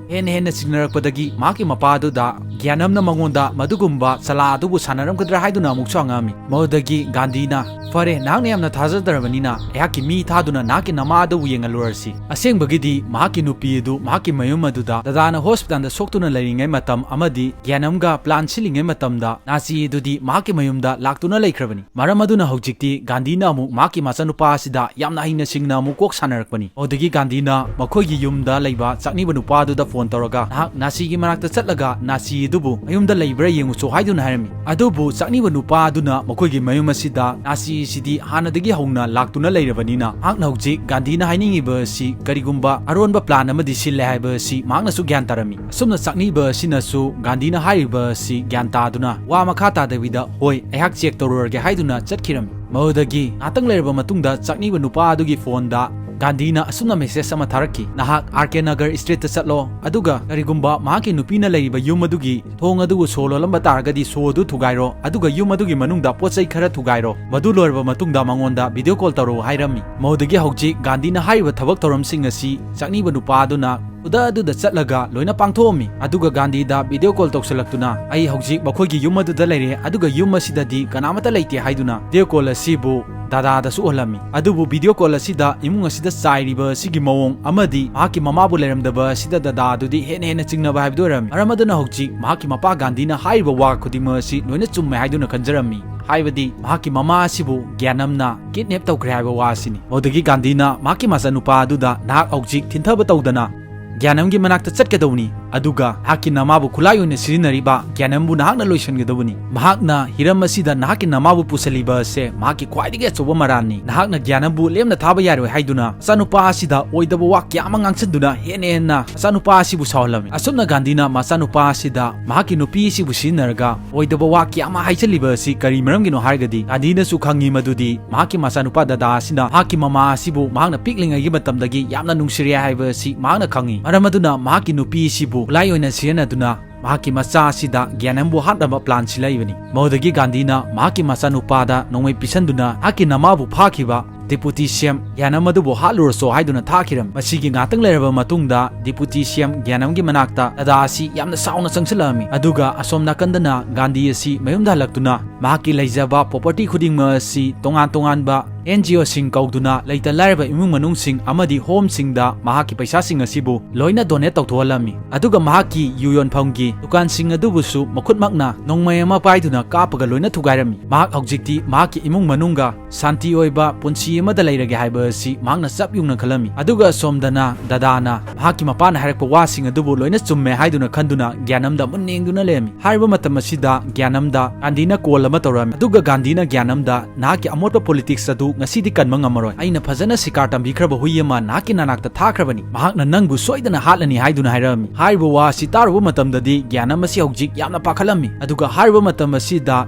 ꯍꯦꯟꯅ ꯍꯦꯟꯅ ꯆꯤꯡꯅꯔꯛꯄꯗꯒꯤ ꯃꯍꯥꯛꯀꯤ ꯃꯄꯥ ꯑꯗꯨꯗ ꯒ꯭ꯌꯥꯅꯝꯅ ꯃꯉꯣꯟꯗ ꯃꯗꯨꯒꯨꯝꯕ ꯆꯂꯥ ꯑꯗꯨꯕꯨ ꯁꯥꯟꯅꯔꯝꯒꯗ꯭ꯔꯥ ꯍꯥꯏꯗꯨꯅ ꯑꯃꯨꯛꯁꯨ ꯍꯪꯉꯛꯑꯝꯃꯤ꯫ ꯃꯗꯨꯗꯒꯤ ꯒꯥꯟꯙꯤꯅ, "ꯐꯔꯦ, ꯅꯍꯥꯛꯅ ꯌꯥꯝꯅ ꯊꯥꯖꯗ꯭ꯔꯕꯅꯤꯅ ꯑꯩꯍꯥꯛꯀꯤ ꯃꯤ ꯊꯥꯗꯨꯅ ꯅꯍꯥꯛꯀꯤ ꯅꯃꯥ ꯑꯗꯨꯕꯨ ꯌꯦꯡꯍꯜꯂꯨꯔꯁꯤ꯫ ꯑꯁꯦꯡꯕꯒꯤꯗꯤ ꯃꯍꯥꯛꯀꯤ ꯅꯨꯄꯤ ꯑꯗꯨ ꯃꯍꯥꯛꯀꯤ ꯃꯌꯨꯝ ꯑꯗꯨꯗ ꯗꯗꯥꯅ ꯍꯣꯁꯄꯤꯇꯥꯜꯗ ꯁꯣꯛꯇꯨꯅ ꯂꯩꯔꯤꯉꯩ ꯃꯇꯝ ꯑꯃꯗꯤ ꯒ꯭ꯌꯥꯅꯝꯒ ꯄ꯭ꯂꯥꯟ ꯁꯤꯜꯂꯤꯉꯩ ꯃꯇꯝꯗ ꯅꯥꯖꯤ ꯑꯗꯨꯗꯤ ꯃꯍꯥꯛꯀꯤ ꯃꯌꯨꯝꯗ ꯂꯥꯛꯇꯨꯅ ꯂꯩꯈ꯭ꯔꯕꯅꯤ"꯫ ꯃꯔꯝ ꯑꯗꯨꯅ ꯍꯧꯖꯤꯛꯇꯤ ꯒꯥꯟꯙꯤꯅ ꯑꯃꯨꯛ ꯃꯍꯥꯛꯀꯤ ꯃꯆꯥꯅꯨꯄꯥ ꯑꯁꯤꯗ ꯌꯥꯝꯅ ꯍꯩꯅ ꯁꯤꯡꯅ ꯑꯃꯨꯛ ꯀꯣꯛ ꯁꯥꯟꯅꯔꯛꯄꯅꯤ꯫ ꯑꯗꯨꯗꯒꯤ ꯒꯥꯟꯙꯤꯅ ꯃꯈꯣꯏꯒꯤ ꯌꯨꯝꯗ ꯂꯩꯕ ꯆꯥꯛꯅꯤꯕ ꯅꯨꯄꯥ ꯑꯗꯨꯗ ꯐꯣꯟ ꯇꯧꯔꯒ, "ꯅꯍꯥꯛ ꯅꯥꯖꯤꯒꯤ ꯃꯅꯥꯛꯇ ꯆꯠꯂꯒ ꯅꯥꯖꯤ ꯑꯗꯨꯕꯨ ꯃꯌꯨꯝꯗ ꯂꯩꯕ꯭ꯔꯥ ꯌꯦꯡꯉꯨꯆꯣ" ꯍꯥꯏꯗꯨꯅ ꯍꯥꯏꯔꯝꯃꯤ꯫ ꯑꯗꯨꯕꯨ ꯆꯥꯛꯅꯤꯕ ꯅꯨꯄꯥ ꯑꯗꯨꯅ ꯃꯈꯣꯏꯒꯤ ꯃꯌꯨꯝ ꯑꯁꯤꯗ ꯅꯥꯖꯤ ꯑꯁꯤꯗꯤ ꯍꯥꯟꯅꯗꯒꯤ ꯍꯧꯅ ꯂꯥꯛꯇꯨꯅ ꯂꯩꯔꯕꯅꯤꯅ, ꯃꯍꯥꯛꯅ ꯍꯧꯖꯤꯛ ꯒꯥꯟꯙꯤꯅ ꯍꯥꯏꯅꯤꯡꯉꯤꯕ ꯑꯁꯤ ꯀꯔꯤꯒꯨꯝꯕ ꯑꯔꯣꯟꯕ ꯄ꯭ꯂꯥꯟ ꯑꯃꯗꯤ ꯁꯤꯜꯂꯦ ꯍꯥꯏꯕ ꯑꯁꯤ ꯃꯍꯥꯛꯅꯁꯨ ꯒ꯭ꯌꯥꯟ ꯇꯥꯔꯝꯃꯤ꯫ ꯑꯁꯨꯝꯅ ꯆꯥꯛꯅꯤꯕ ꯑꯁꯤꯅꯁꯨ ꯒꯥꯟꯙꯤꯅ ꯍꯥꯏꯔꯤꯕ ꯑꯁꯤ ꯒ꯭ꯌꯥꯟ ꯇꯥꯗꯨꯅ ꯋꯥ ꯃꯈꯥ ꯇꯥꯗꯕꯤꯗ, "ꯍꯣꯏ, ꯑꯩꯍꯥꯛ ꯆꯦꯛ ꯇꯧꯔꯨꯔꯒꯦ" ꯍꯥꯏꯗꯨꯅ ꯆꯠꯈꯤꯔꯝꯃꯤ꯫ ꯃꯗꯨꯗꯒꯤ ꯉꯥꯛꯇꯪ ꯂꯩꯔꯕ ꯃꯇꯨꯡꯗ ꯆꯥꯛꯅꯤꯕ ꯅꯨꯄꯥ ꯑꯗꯨꯒꯤ ꯐꯣꯟꯗ ꯒꯥꯟꯙꯤꯅ ꯑꯁꯨꯝꯅ ꯃꯦꯁꯦꯖ ꯑꯃ ꯊꯥꯔꯛꯈꯤ, "ꯅꯍꯥꯛ ꯑꯥꯔ ꯀꯦ ꯅꯒꯔ ꯁ꯭ꯇ꯭ꯔꯤꯠꯇ ꯆꯠꯂꯣ, ꯑꯗꯨꯒ ꯀꯔꯤꯒꯨꯝꯕ ꯃꯍꯥꯛꯀꯤ ꯅꯨꯄꯤꯅ ꯂꯩꯔꯤꯕ ꯌꯨꯝ ꯑꯗꯨꯒꯤ ꯊꯣꯡ ꯑꯗꯨꯕꯨ ꯁꯣ ꯂꯣꯜꯂꯝꯕ ꯇꯥꯔꯒꯗꯤ ꯁꯣ ꯑꯗꯨ ꯊꯨꯒꯥꯏꯔꯣ, ꯑꯗꯨꯒ ꯌꯨꯝ ꯑꯗꯨꯒꯤ ꯃꯅꯨꯡꯗ ꯄꯣꯠ ꯆꯩ ꯈꯔ ꯊꯨꯒꯥꯏꯔꯣ꯫ ꯃꯗꯨ ꯂꯣꯏꯔꯕ ꯃꯇꯨꯡꯗ ꯃꯉꯣꯟꯗ ꯚꯤꯗꯤꯑꯣ ꯀꯣꯜ ꯇꯧꯔꯛꯎ" ꯍꯥꯏꯔꯝꯃꯤ꯫ ꯃꯗꯨꯗꯒꯤ ꯍꯧꯖꯤꯛ ꯒꯥꯟꯙꯤꯅ ꯍꯥꯏꯔꯤꯕ ꯊꯕꯛ ꯊꯧꯔꯝꯁꯤꯡ ꯑꯁꯤ ꯆꯥꯛꯅꯤꯕ ꯅꯨꯄꯥ ꯑꯗꯨꯅ ꯈꯨꯗꯛ ꯑꯗꯨꯗ ꯆꯠꯂꯒ ꯂꯣꯏꯅ ꯄꯥꯡꯊꯣꯛꯑꯝꯃꯤ꯫ ꯑꯗꯨꯒ ꯒꯥꯟꯙꯤꯗ ꯚꯤꯗꯤꯑꯣ ꯀꯣꯜ ꯇꯧꯁꯤꯜꯂꯛꯇꯨꯅ, "ꯑꯩ ꯍꯧꯖꯤꯛ ꯃꯈꯣꯏꯒꯤ ꯌꯨꯝ ꯑꯗꯨꯗ ꯂꯩꯔꯦ, ꯑꯗꯨꯒ ꯌꯨꯝ ꯑꯁꯤꯗꯗꯤ ꯀꯅꯥꯃꯠꯇ ꯂꯩꯇꯦ" ꯍꯥꯏꯗꯨꯅ ꯚꯤꯗꯤꯑꯣ ꯀꯣꯜ ꯑꯁꯤꯕꯨ ꯗꯥꯗꯥꯗꯁꯨ ꯎꯍꯜꯂꯝꯃꯤ꯫ ꯑꯗꯨꯕꯨ ꯚꯤꯗꯤꯑꯣ ꯀꯣꯜ ꯑꯁꯤꯗ ꯏꯃꯨꯡ ꯑꯁꯤꯗ ꯆꯥꯏꯔꯤꯕ ꯑꯁꯤꯒꯤ ꯃꯑꯣꯡ ꯑꯃꯗꯤ ꯃꯍꯥꯛꯀꯤ ꯃꯃꯥꯕꯨ ꯂꯩꯔꯝꯗꯕ ꯑꯁꯤꯗ ꯗꯥꯗꯥ ꯑꯗꯨꯗꯤ ꯍꯦꯟꯅ ꯍꯦꯟꯅ ꯆꯤꯡꯅꯕ ꯍꯥꯏꯕꯗꯨ ꯑꯣꯏꯔꯝꯃꯤ꯫ ꯃꯔꯝ ꯑꯗꯨꯅ ꯍꯧꯖꯤꯛ ꯃꯍꯥꯛꯀꯤ ꯃꯄꯥ ꯒꯥꯟꯙꯤꯅ ꯍꯥꯏꯔꯤꯕ ꯋꯥ ꯈꯨꯗꯤꯡꯃꯛ ꯑꯁꯤ ꯂꯣꯏꯅ ꯆꯨꯝꯃꯦ ꯍꯥꯏꯗꯨꯅ ꯈꯟꯖꯔꯝꯃꯤ, ꯍꯥꯏꯕꯗꯤ ꯃꯍꯥꯛꯀꯤ ꯃꯃꯥ ꯑꯁꯤꯕꯨ ꯒ꯭ꯌꯥꯅꯝꯅ ꯀꯤꯗꯅꯦꯞ ꯇꯧꯈ꯭ꯔꯦ ꯍꯥꯏꯕ ꯋꯥ ꯑꯁꯤꯅꯤ꯫ ꯃꯗꯨꯗꯒꯤ ꯒꯥꯟꯙꯤꯅ ꯃꯍꯥꯛꯀꯤ ꯃꯆꯥꯅꯨꯄꯥ ꯑꯗꯨꯗ, "ꯅꯍꯥꯛ ꯍꯧꯖꯤꯛ ꯊꯤꯟꯊꯕ ꯇꯧꯗꯅ ꯒ꯭ꯌꯥꯅꯝꯒꯤ ꯃꯅꯥꯛꯇ ꯆꯠꯀꯗꯧꯅꯤ, ꯑꯗꯨꯒ ꯅꯍꯥꯛꯀꯤ ꯅꯃꯥꯕꯨ ꯈꯨꯠꯂꯥꯏ ꯑꯣꯏꯅ ꯁꯤꯖꯤꯟꯅꯔꯤꯕ ꯒ꯭ꯌꯥꯅꯝꯕꯨ ꯅꯍꯥꯛꯅ ꯂꯣꯏꯁꯤꯟꯒꯗꯧꯕꯅꯤ꯫ ꯃꯍꯥꯛꯅ ꯍꯤꯔꯝ ꯑꯁꯤꯗ ꯅꯍꯥꯛꯀꯤ ꯅꯃꯥꯕꯨ ꯄꯨꯁꯤꯜꯂꯤꯕ ꯑꯁꯦ ꯃꯍꯥꯛꯀꯤ ꯈ꯭ꯋꯥꯏꯗꯒꯤ ꯑꯆꯧꯕ ꯃꯔꯥꯟꯅꯤ꯫ ꯅꯍꯥꯛꯅ ꯒ꯭ꯌꯥꯅꯝꯕꯨ ꯂꯦꯝꯅ ꯊꯥꯕ ꯌꯥꯔꯣꯏ" ꯍꯥꯏꯗꯨꯅ ꯃꯆꯥꯅꯨꯄꯥ ꯑꯁꯤꯗ ꯑꯣꯏꯗꯕ ꯋꯥ ꯀꯌꯥ ꯑꯃ ꯉꯥꯡꯁꯤꯟꯗꯨꯅ ꯍꯦꯟꯅ ꯍꯦꯟꯅ ꯃꯆꯥꯅꯨꯄꯥ ꯑꯁꯤꯕꯨ ꯁꯥꯎꯍꯜꯂꯝꯃꯤ꯫ ꯑꯁꯨꯝꯅ ꯒꯥꯟꯙꯤꯅ ꯃꯆꯥꯅꯨꯄꯥ ꯑꯁꯤꯗ ꯃꯍꯥꯛꯀꯤ ꯅꯨꯄꯤ ꯑꯁꯤꯕꯨ ꯁꯤꯖꯤꯟꯅꯔꯒ ꯑꯣꯏꯗꯕ ꯋꯥ ꯀꯌꯥ ꯑꯃ ꯍꯥꯏꯖꯤꯜꯂꯤꯕ ꯑꯁꯤ ꯀꯔꯤ ꯃꯔꯝꯒꯤꯅꯣ ꯍꯥꯏꯔꯒꯗꯤ, ꯒꯥꯟꯙꯤꯅꯁꯨ ꯈꯪꯉꯤ ꯃꯗꯨꯗꯤ ꯃꯍꯥꯛꯀꯤ ꯃꯆꯥꯅꯨꯄꯥ ꯗꯗꯥ ꯑꯁꯤꯅ ꯃꯍꯥꯛꯀꯤ ꯃꯃꯥ ꯑꯁꯤꯕꯨ ꯃꯍꯥꯛꯅ ꯄꯤꯛꯂꯤꯉꯩꯒꯤ ꯃꯇꯝꯗꯒꯤ ꯌꯥꯝꯅ ꯅꯨꯡꯁꯤꯔꯦ ꯍꯥꯏꯕ ꯑꯁꯤ ꯃꯍꯥꯛꯅ ꯈꯪꯉꯤ꯫ ꯃꯔꯝ ꯑꯗꯨꯅ ꯃꯍꯥꯛꯀꯤ ꯅꯨꯄꯤ ꯑꯁꯤꯕꯨ ꯈꯨꯠꯂꯥꯏ ꯑꯣꯏꯅ ꯁꯤꯖꯤꯟꯅꯗꯨꯅ ꯃꯍꯥꯛꯀꯤ ꯃꯆꯥ ꯑꯁꯤꯗ ꯒ꯭ꯌꯥꯅꯝꯕꯨ ꯍꯥꯠꯅꯕ ꯄ꯭ꯂꯥꯟ ꯁꯤꯜꯂꯛꯏꯕꯅꯤ꯫ ꯃꯗꯨꯗꯒꯤ ꯒꯥꯟꯙꯤꯅ ꯃꯍꯥꯛꯀꯤ ꯃꯆꯥꯅꯨꯄꯥꯗ ꯅꯣꯡꯃꯩ ꯄꯤꯁꯟꯗꯨꯅ ꯃꯍꯥꯛꯀꯤ ꯅꯃꯥꯕꯨ ꯐꯥꯈꯤꯕ ꯗꯤꯄꯨꯇꯤ ꯁꯤ ꯑꯦꯝ ꯒ꯭ꯌꯥꯅꯝ ꯑꯗꯨꯕꯨ ꯍꯥꯠꯂꯨꯔꯁꯣ ꯍꯥꯏꯗꯨꯅ ꯊꯥꯈꯤꯔꯝꯃꯤ꯫ ꯃꯁꯤꯒꯤ ꯉꯥꯛꯇꯪ ꯂꯩꯔꯕ ꯃꯇꯨꯡꯗ ꯗꯤꯄꯨꯇꯤ ꯁꯤ ꯑꯦꯝ ꯒ꯭ꯌꯥꯅꯝꯒꯤ ꯃꯅꯥꯛꯇ ꯗꯥꯗꯥ ꯑꯁꯤ ꯌꯥꯝꯅ ꯁꯥꯎꯅ ꯆꯪꯁꯤꯜꯂꯛꯑꯝꯃꯤ꯫ ꯑꯗꯨꯒ ꯑꯁꯣꯝ ꯅꯥꯀꯟꯗꯅ ꯒꯥꯟꯙꯤ ꯑꯁꯤ ꯃꯌꯨꯝꯗ ꯍꯜꯂꯛꯇꯨꯅ ꯃꯍꯥꯛꯀꯤ ꯂꯩꯖꯕ ꯄ꯭ꯔꯣꯄꯔꯇꯤ ꯈꯨꯗꯤꯡꯃꯛ ꯑꯁꯤ ꯇꯣꯉꯥꯟ ꯇꯣꯉꯥꯟꯕ ꯑꯦꯟ ꯖꯤ ꯑꯣꯁꯤꯡ ꯀꯧꯗꯨꯅ ꯂꯩꯇ ꯂꯥꯏꯔꯕ ꯏꯃꯨꯡ ꯃꯅꯨꯡꯁꯤꯡ ꯑꯃꯗꯤ ꯍꯣꯝꯁꯤꯡꯗ ꯃꯍꯥꯛꯀꯤ ꯄꯩꯁꯥꯁꯤꯡ ꯑꯁꯤꯕꯨ ꯂꯣꯏꯅ ꯗꯣꯅꯦꯠ ꯇꯧꯊꯣꯛꯍꯜꯂꯝꯃꯤ꯫ ꯑꯗꯨꯒ ꯃꯍꯥꯛꯀꯤ ꯌꯨ ꯌꯣꯟꯐꯝꯒꯤ ꯗꯨꯀꯥꯟꯁꯤꯡ ꯑꯗꯨꯕꯨꯁꯨ ꯃꯈꯨꯠꯃꯛꯅ ꯅꯣꯡꯃꯩ ꯑꯃ ꯄꯥꯏꯗꯨꯅ ꯀꯥꯞꯄꯒ ꯂꯣꯏꯅ ꯊꯨꯒꯥꯏꯔꯝꯃꯤ꯫ ꯃꯍꯥꯛ ꯍꯧꯖꯤꯛꯇꯤ ꯃꯍꯥꯛꯀꯤ ꯏꯃꯨꯡ ꯃꯅꯨꯡꯒ ꯁꯥꯟꯇꯤ ꯑꯣꯏꯕ ꯄꯨꯟꯁꯤ ꯑꯃꯗ ꯂꯩꯔꯒꯦ ꯍꯥꯏꯕ ꯑꯁꯤ ꯃꯍꯥꯛꯅ ꯆꯞ ꯌꯨꯡꯅ ꯈꯜꯂꯝꯃꯤ꯫ ꯑꯗꯨꯒ ꯑꯁꯣꯝꯗꯅ ꯗꯗꯥꯅ ꯃꯍꯥꯛꯀꯤ ꯃꯄꯥꯅ ꯍꯥꯏꯔꯛꯄ ꯋꯥꯁꯤꯡ ꯑꯗꯨꯕꯨ ꯂꯣꯏꯅ ꯆꯨꯝꯃꯦ ꯍꯥꯏꯗꯨꯅ ꯈꯟꯗꯨꯅ ꯒ꯭ꯌꯥꯅꯝꯗ ꯃꯨꯟꯅ ꯌꯦꯡꯗꯨꯅ ꯂꯩꯔꯝꯃꯤ꯫ ꯍꯥꯏꯔꯤꯕ ꯃꯇꯝ ꯑꯁꯤꯗ ꯒ꯭ꯌꯥꯅꯝꯗ ꯒꯥꯟꯙꯤꯅ ꯀꯣꯜ ꯑꯃ ꯇꯧꯔꯛꯑꯝꯃꯤ꯫ ꯑꯗꯨꯒ ꯒꯥꯟꯙꯤꯅ ꯒ꯭ꯌꯥꯅꯝꯗ ꯅꯍꯥꯛꯀꯤ ꯑꯃꯣꯠꯄ ꯄꯣꯂꯤꯇꯤꯛꯁ ꯑꯗꯨ ꯉꯁꯤꯗꯤ ꯀꯟꯕ ꯉꯝꯃꯔꯣꯏ꯫ ꯑꯩꯅ ꯐꯖꯅ ꯁꯤꯀꯥꯔ ꯇꯝꯕꯤꯈ꯭ꯔꯕ ꯍꯨꯏ ꯑꯃ ꯅꯍꯥꯛꯀꯤ ꯅꯅꯥꯛꯇ ꯊꯥꯈ꯭ꯔꯕꯅꯤ꯫ ꯃꯍꯥꯛꯅ ꯅꯪꯕꯨ ꯁꯣꯏꯗꯅ ꯍꯥꯠꯂꯅꯤ" ꯍꯥꯏꯗꯨꯅ ꯍꯥꯏꯔꯛꯑꯝꯃꯤ꯫ ꯍꯥꯏꯔꯤꯕ ꯋꯥ ꯑꯁꯤ ꯇꯥꯔꯨꯕ ꯃꯇꯝꯗꯗꯤ ꯒ꯭ꯌꯥꯅꯝ ꯑꯁꯤ ꯍꯧꯖꯤꯛ ꯌꯥꯝꯅ ꯄꯥꯈꯠꯂꯝꯃꯤ꯫ ꯑꯗꯨꯒ ꯍꯥꯏꯔꯤꯕ ꯃꯇꯝ ꯑꯁꯤꯗ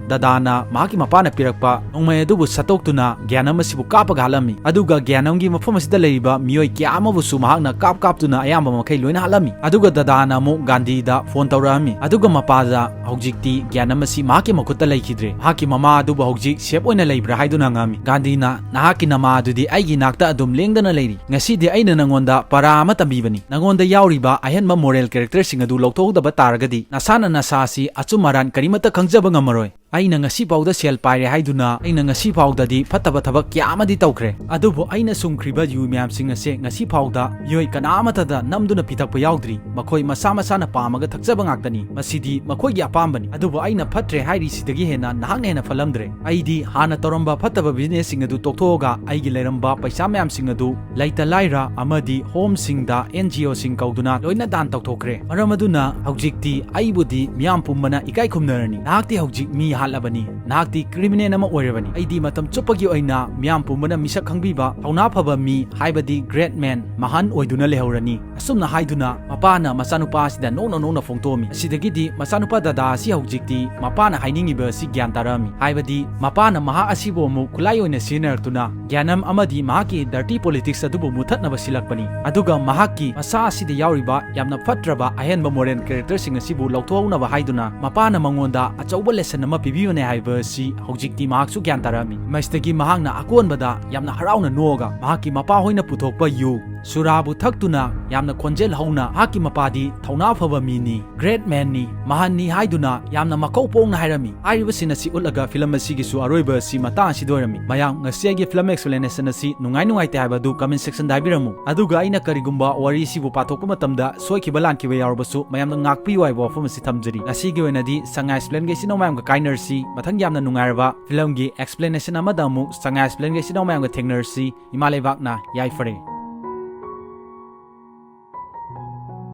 ꯗꯗꯥꯅ ꯃꯍꯥꯛꯀꯤ ꯃꯄꯥꯅ ꯄꯤꯔꯛꯄ ꯅꯣꯡꯃꯩ ꯑꯗꯨꯕꯨ ꯁꯠꯇꯣꯛꯇꯨꯅ ꯒ꯭ꯌꯥꯅꯝ ꯑꯁꯤꯕꯨ ꯀꯥꯞꯄꯒ ꯍꯥꯠꯂꯝꯃꯤ꯫ ꯑꯗꯨꯒ ꯒ꯭ꯌꯥꯅꯝꯒꯤ ꯃꯐꯝ ꯑꯁꯤꯗ ꯂꯩꯔꯤꯕ ꯃꯤꯑꯣꯏ ꯀꯌꯥ ꯑꯃꯕꯨꯁꯨ ꯃꯍꯥꯛꯅ ꯀꯥꯞ ꯀꯥꯞꯇꯨꯅ ꯑꯌꯥꯝꯕ ꯃꯈꯩ ꯂꯣꯏꯅ ꯍꯥꯠꯂꯝꯃꯤ꯫ ꯑꯗꯨꯒ ꯗꯗꯥꯅ ꯑꯃꯨꯛ ꯒꯥꯟꯙꯤꯗ ꯐꯣꯟ ꯇꯧꯔꯛꯑꯝꯃꯤ꯫ ꯑꯗꯨꯒ ꯃꯄꯥꯗ ꯍꯧꯖꯤꯛꯇꯤ ꯒ꯭ꯌꯥꯅꯝ ꯑꯁꯤ ꯃꯍꯥꯛꯀꯤ ꯃꯈꯨꯠꯇ ꯂꯩꯈꯤꯗ꯭ꯔꯦ꯫ ꯃꯍꯥꯛꯀꯤ ꯃꯃꯥ ꯑꯗꯨꯕꯨ ꯍꯧꯖꯤꯛ ꯁꯦꯞ ꯑꯣꯏꯅ ꯂꯩꯕ꯭ꯔꯥ ꯍꯥꯏꯗꯨꯅ ꯍꯪꯉꯛꯑꯝꯃꯤ꯫ ꯒꯥꯟꯙꯤꯅ, "ꯅꯍꯥꯛꯀꯤ ꯅꯃꯥ ꯑꯗꯨꯗꯤ ꯑꯩꯒꯤ ꯏꯅꯥꯛꯇ ꯑꯗꯨꯝ ꯂꯦꯡꯗꯅ ꯂꯩꯔꯤ꯫ ꯉꯁꯤꯗꯤ ꯑꯩꯅ ꯅꯉꯣꯟꯗ ꯄꯔꯥ ꯑꯃ ꯇꯝꯕꯤꯕꯅꯤ꯫ ꯅꯉꯣꯟꯗ ꯌꯥꯎꯔꯤꯕ ꯑꯍꯦꯟꯕ ꯃꯣꯔꯦꯜ ꯀꯦꯔꯦꯛꯇꯔꯁꯤꯡ ꯑꯗꯨ ꯂꯧꯊꯣꯛꯍꯧꯗꯕ ꯇꯥꯔꯒꯗꯤ ꯅꯁꯥꯅ ꯅꯁꯥ ꯑꯁꯤ ꯑꯆꯨꯝ ꯑꯔꯥꯟ ꯀꯔꯤꯃꯠꯇ ꯈꯪꯖꯕ ꯉꯝꯃꯔꯣꯏ꯫ ꯑꯩꯅ ꯉꯁꯤ ꯐꯥꯎꯗ ꯁꯦꯜ ꯄꯥꯏꯔꯦ ꯍꯥꯏꯗꯨꯅ ꯑꯩꯅ ꯉꯁꯤ ꯐꯥꯎꯗꯗꯤ ꯐꯠꯇꯕ ꯊꯕꯛ ꯀꯌꯥ ꯑꯃꯗꯤ ꯇꯧꯈ꯭ꯔꯦ꯫ ꯑꯗꯨꯕꯨ ꯑꯩꯅ ꯁꯨꯡꯈ꯭ꯔꯤꯕ ꯌꯨ ꯃꯌꯥꯝꯁꯤꯡ ꯑꯁꯦ ꯉꯁꯤ ꯐꯥꯎꯗ ꯃꯤꯑꯣꯏ ꯀꯅꯥ ꯑꯃꯠꯇꯗ ꯅꯝꯗꯨꯅ ꯄꯤꯊꯛꯄ ꯌꯥꯎꯗ꯭ꯔꯤ꯫ ꯃꯈꯣꯏ ꯃꯁꯥ ꯃꯁꯥꯅ ꯄꯥꯝꯃꯒ ꯊꯛꯆꯕ ꯉꯥꯛꯇꯅꯤ꯫ ꯃꯁꯤꯗꯤ ꯃꯈꯣꯏꯒꯤ ꯑꯄꯥꯝꯕꯅꯤ꯫ ꯑꯗꯨꯕꯨ ꯑꯩꯅ ꯐꯠꯇ꯭ꯔꯦ ꯍꯥꯏꯔꯤꯁꯤꯗꯒꯤ ꯍꯦꯟꯅ ꯅꯍꯥꯛꯅ ꯍꯦꯟꯅ ꯐꯠꯂꯝꯗ꯭ꯔꯦ꯫ ꯑꯩꯗꯤ ꯍꯥꯟꯅ ꯇꯧꯔꯝꯕ ꯐꯠꯇꯕ ꯕꯤꯖꯤꯅꯦꯁꯁꯤꯡ ꯑꯗꯨ ꯇꯣꯛꯊꯣꯛꯑꯒ ꯑꯩꯒꯤ ꯂꯩꯔꯝꯕ ꯄꯩꯁꯥ ꯃꯌꯥꯝꯁꯤꯡ ꯑꯗꯨ ꯂꯩꯇ ꯂꯥꯏꯔ ꯑꯃꯗꯤ ꯍꯣꯝꯁꯤꯡꯗ, ꯑꯦꯟ ꯖꯤ ꯑꯣꯁꯤꯡ ꯀꯧꯗꯨꯅ ꯂꯣꯏꯅ ꯗꯥꯟ ꯇꯧꯊꯣꯛꯈ꯭ꯔꯦ꯫ ꯃꯔꯝ ꯑꯗꯨꯅ ꯍꯧꯖꯤꯛꯇꯤ ꯑꯩꯕꯨꯗꯤ ꯃꯤꯌꯥꯝ ꯄꯨꯝꯕꯅ ꯏꯀꯥꯏ ꯈꯨꯝꯅꯔꯅꯤ꯫ ꯅꯍꯥꯛꯇꯤ ꯍꯧꯖꯤꯛ ꯃꯤ ꯍꯥꯠꯂꯕꯅꯤ꯫ ꯅꯍꯥꯛꯇꯤ ꯀ꯭ꯔꯤꯃꯤꯅꯦꯜ ꯑꯃ ꯑꯣꯏꯔꯕꯅꯤ꯫ ꯑꯩꯗꯤ ꯃꯇꯝ ꯆꯨꯞꯄꯒꯤ ꯑꯣꯏꯅ ꯃꯤꯌꯥꯝ ꯄꯨꯝꯕꯅ ꯃꯤꯁꯛ ꯈꯪꯕꯤꯕ, ꯊꯧꯅꯥ ꯐꯕ ꯃꯤ, ꯍꯥꯏꯕꯗꯤ ꯒ꯭ꯔꯦꯠ ꯃꯦꯟ, ꯃꯍꯥꯟ ꯑꯣꯏꯗꯨꯅ ꯂꯩꯍꯧꯔꯅꯤ"꯫ ꯑꯁꯨꯝꯅ ꯍꯥꯏꯗꯨꯅ ꯃꯄꯥꯅ ꯃꯆꯥꯅꯨꯄꯥ ꯑꯁꯤꯗ ꯅꯣꯛꯅ ꯅꯣꯛꯅ ꯐꯣꯡꯗꯣꯛꯑꯝꯃꯤ꯫ ꯑꯁꯤꯗꯒꯤꯗꯤ ꯃꯆꯥꯅꯨꯄꯥ ꯗꯗꯥ ꯑꯁꯤ ꯍꯧꯖꯤꯛꯇꯤ ꯃꯄꯥꯅ ꯍꯥꯏꯅꯤꯡꯉꯤꯕ ꯑꯁꯤ ꯒ꯭ꯌꯥꯟ ꯇꯥꯔꯛꯑꯝꯃꯤ꯫ ꯍꯥꯏꯕꯗꯤ ꯃꯄꯥꯅ ꯃꯍꯥꯛ ꯑꯁꯤꯕꯨ ꯑꯃꯨꯛ ꯈꯨꯠꯂꯥꯏ ꯑꯣꯏꯅ ꯁꯤꯖꯤꯟꯅꯔꯛꯇꯨꯅ ꯒ꯭ꯌꯥꯅꯝ ꯑꯃꯗꯤ ꯃꯍꯥꯛꯀꯤ ꯗꯔꯇꯤ ꯄꯣꯂꯤꯇꯤꯛꯁ ꯑꯗꯨꯕꯨ ꯃꯨꯊꯠꯅꯕ ꯁꯤꯜꯂꯛꯄꯅꯤ꯫ ꯑꯗꯨꯒ ꯃꯍꯥꯛꯀꯤ ꯃꯁꯥ ꯑꯁꯤꯗ ꯌꯥꯎꯔꯤꯕ ꯌꯥꯝꯅ ꯐꯠꯇ꯭ꯔꯕ ꯑꯍꯦꯟꯕ ꯃꯣꯔꯦꯜ ꯀꯦꯔꯦꯛꯇꯔꯁꯤꯡ ꯑꯁꯤꯕꯨ ꯂꯧꯊꯣꯛꯍꯧꯅꯕ ꯍꯥꯏꯗꯨꯅ ꯃꯄꯥꯅ ꯃꯉꯣꯟꯗ ꯑꯆꯧꯕ ꯂꯦꯁꯟ ꯑꯃ ꯄꯤꯕꯤꯕꯅꯦ ꯍꯥꯏꯕ ꯑꯁꯤ ꯍꯧꯖꯤꯛꯇꯤ ꯃꯍꯥꯛꯁꯨ ꯒ꯭ꯌꯥꯟ ꯇꯥꯔꯛꯑꯝꯃꯤ꯫ ꯃꯁꯤꯗꯒꯤ ꯃꯍꯥꯛꯅ ꯑꯀꯣꯟꯕꯗ ꯌꯥꯝꯅ ꯍꯔꯥꯎꯅ ꯅꯣꯛꯑꯒ ꯃꯍꯥꯛꯀꯤ ꯃꯄꯥꯍꯣꯏꯅ ꯄꯨꯊꯣꯛꯄ ꯌꯨ, ꯁꯨꯔꯥꯕꯨ ꯊꯛꯇꯨꯅ ꯌꯥꯝꯅ ꯈꯣꯟꯖꯦꯜ ꯍꯧꯅ ꯃꯍꯥꯛꯀꯤ ꯃꯄꯥꯗꯤ ꯊꯧꯅꯥ ꯐꯕ ꯃꯤꯅꯤ, ꯒ꯭ꯔꯦꯠ ꯃꯦꯟꯅꯤ, ꯃꯍꯥꯟꯅꯤ ꯍꯥꯏꯗꯨꯅ ꯌꯥꯝꯅ ꯃꯀꯧ ꯄꯣꯡꯅ ꯍꯥꯏꯔꯝꯃꯤ꯫ ꯍꯥꯏꯔꯤꯕ ꯁꯤꯟ ꯑꯁꯤ ꯎꯠꯂꯒ ꯐꯤꯂꯝ ꯑꯁꯤꯒꯤꯁꯨ ꯑꯔꯣꯏꯕ ꯑꯁꯤ ꯃꯇꯥꯡ ꯑꯁꯤꯗ ꯑꯣꯏꯔꯝꯃꯤ꯫ ꯃꯌꯥꯝ, ꯉꯁꯤ ꯑꯩꯒꯤ ꯐꯤꯂꯝ ꯑꯦꯛꯁꯄ꯭ꯂꯦꯅꯦꯁꯟ ꯑꯁꯤ ꯅꯨꯡꯉꯥꯏ ꯅꯨꯡꯉꯥꯏꯇꯦ ꯍꯥꯏꯕ ꯑꯗꯨ ꯀꯃꯦꯟ ꯁꯦꯛꯁꯟꯗ ꯍꯥꯏꯕꯤꯔꯝꯃꯨ꯫ ꯑꯗꯨꯒ ꯑꯩꯅ ꯀꯔꯤꯒꯨꯝꯕ ꯋꯥꯔꯤ ꯑꯁꯤꯕꯨ ꯄꯥꯊꯣꯛꯄ ꯃꯇꯝꯗ ꯁꯣꯏꯈꯤꯕ ꯂꯥꯟꯈꯤꯕ ꯌꯥꯎꯔꯕꯁꯨ ꯃꯌꯥꯝꯅ ꯉꯥꯛꯄꯤꯌꯨ ꯍꯥꯏꯕ ꯋꯥꯐꯝ ꯑꯁꯤ ꯊꯝꯖꯔꯤ꯫ ꯉꯁꯤꯒꯤ ꯑꯣꯏꯅꯗꯤ ꯁꯉꯥꯏ ꯑꯦꯛꯁꯄ꯭ꯂꯦꯟꯒꯤ ꯏꯆꯤꯟ ꯏꯅꯥꯎ ꯃꯌꯥꯝꯒ ꯀꯥꯏꯅꯔꯁꯤ꯫ ꯃꯊꯪ ꯌꯥꯝꯅ ꯅꯨꯡꯉꯥꯏꯔꯕ ꯐꯤꯂꯝꯒꯤ ꯑꯦꯛꯁꯄ꯭ꯂꯦꯅꯦꯁꯟ ꯑꯃꯗ ꯑꯃꯨꯛ ꯁꯉꯥꯏ ꯑꯦꯛꯁꯄ꯭ꯂꯦꯟꯒꯤ ꯏꯆꯤꯟ ꯏꯅꯥꯎ ꯃꯌꯥꯝꯒ ꯊꯦꯡꯅꯔꯁꯤ꯫ ꯏꯃꯥ ꯂꯩꯕꯥꯛꯅ ꯌꯥꯏꯐꯔꯦ꯫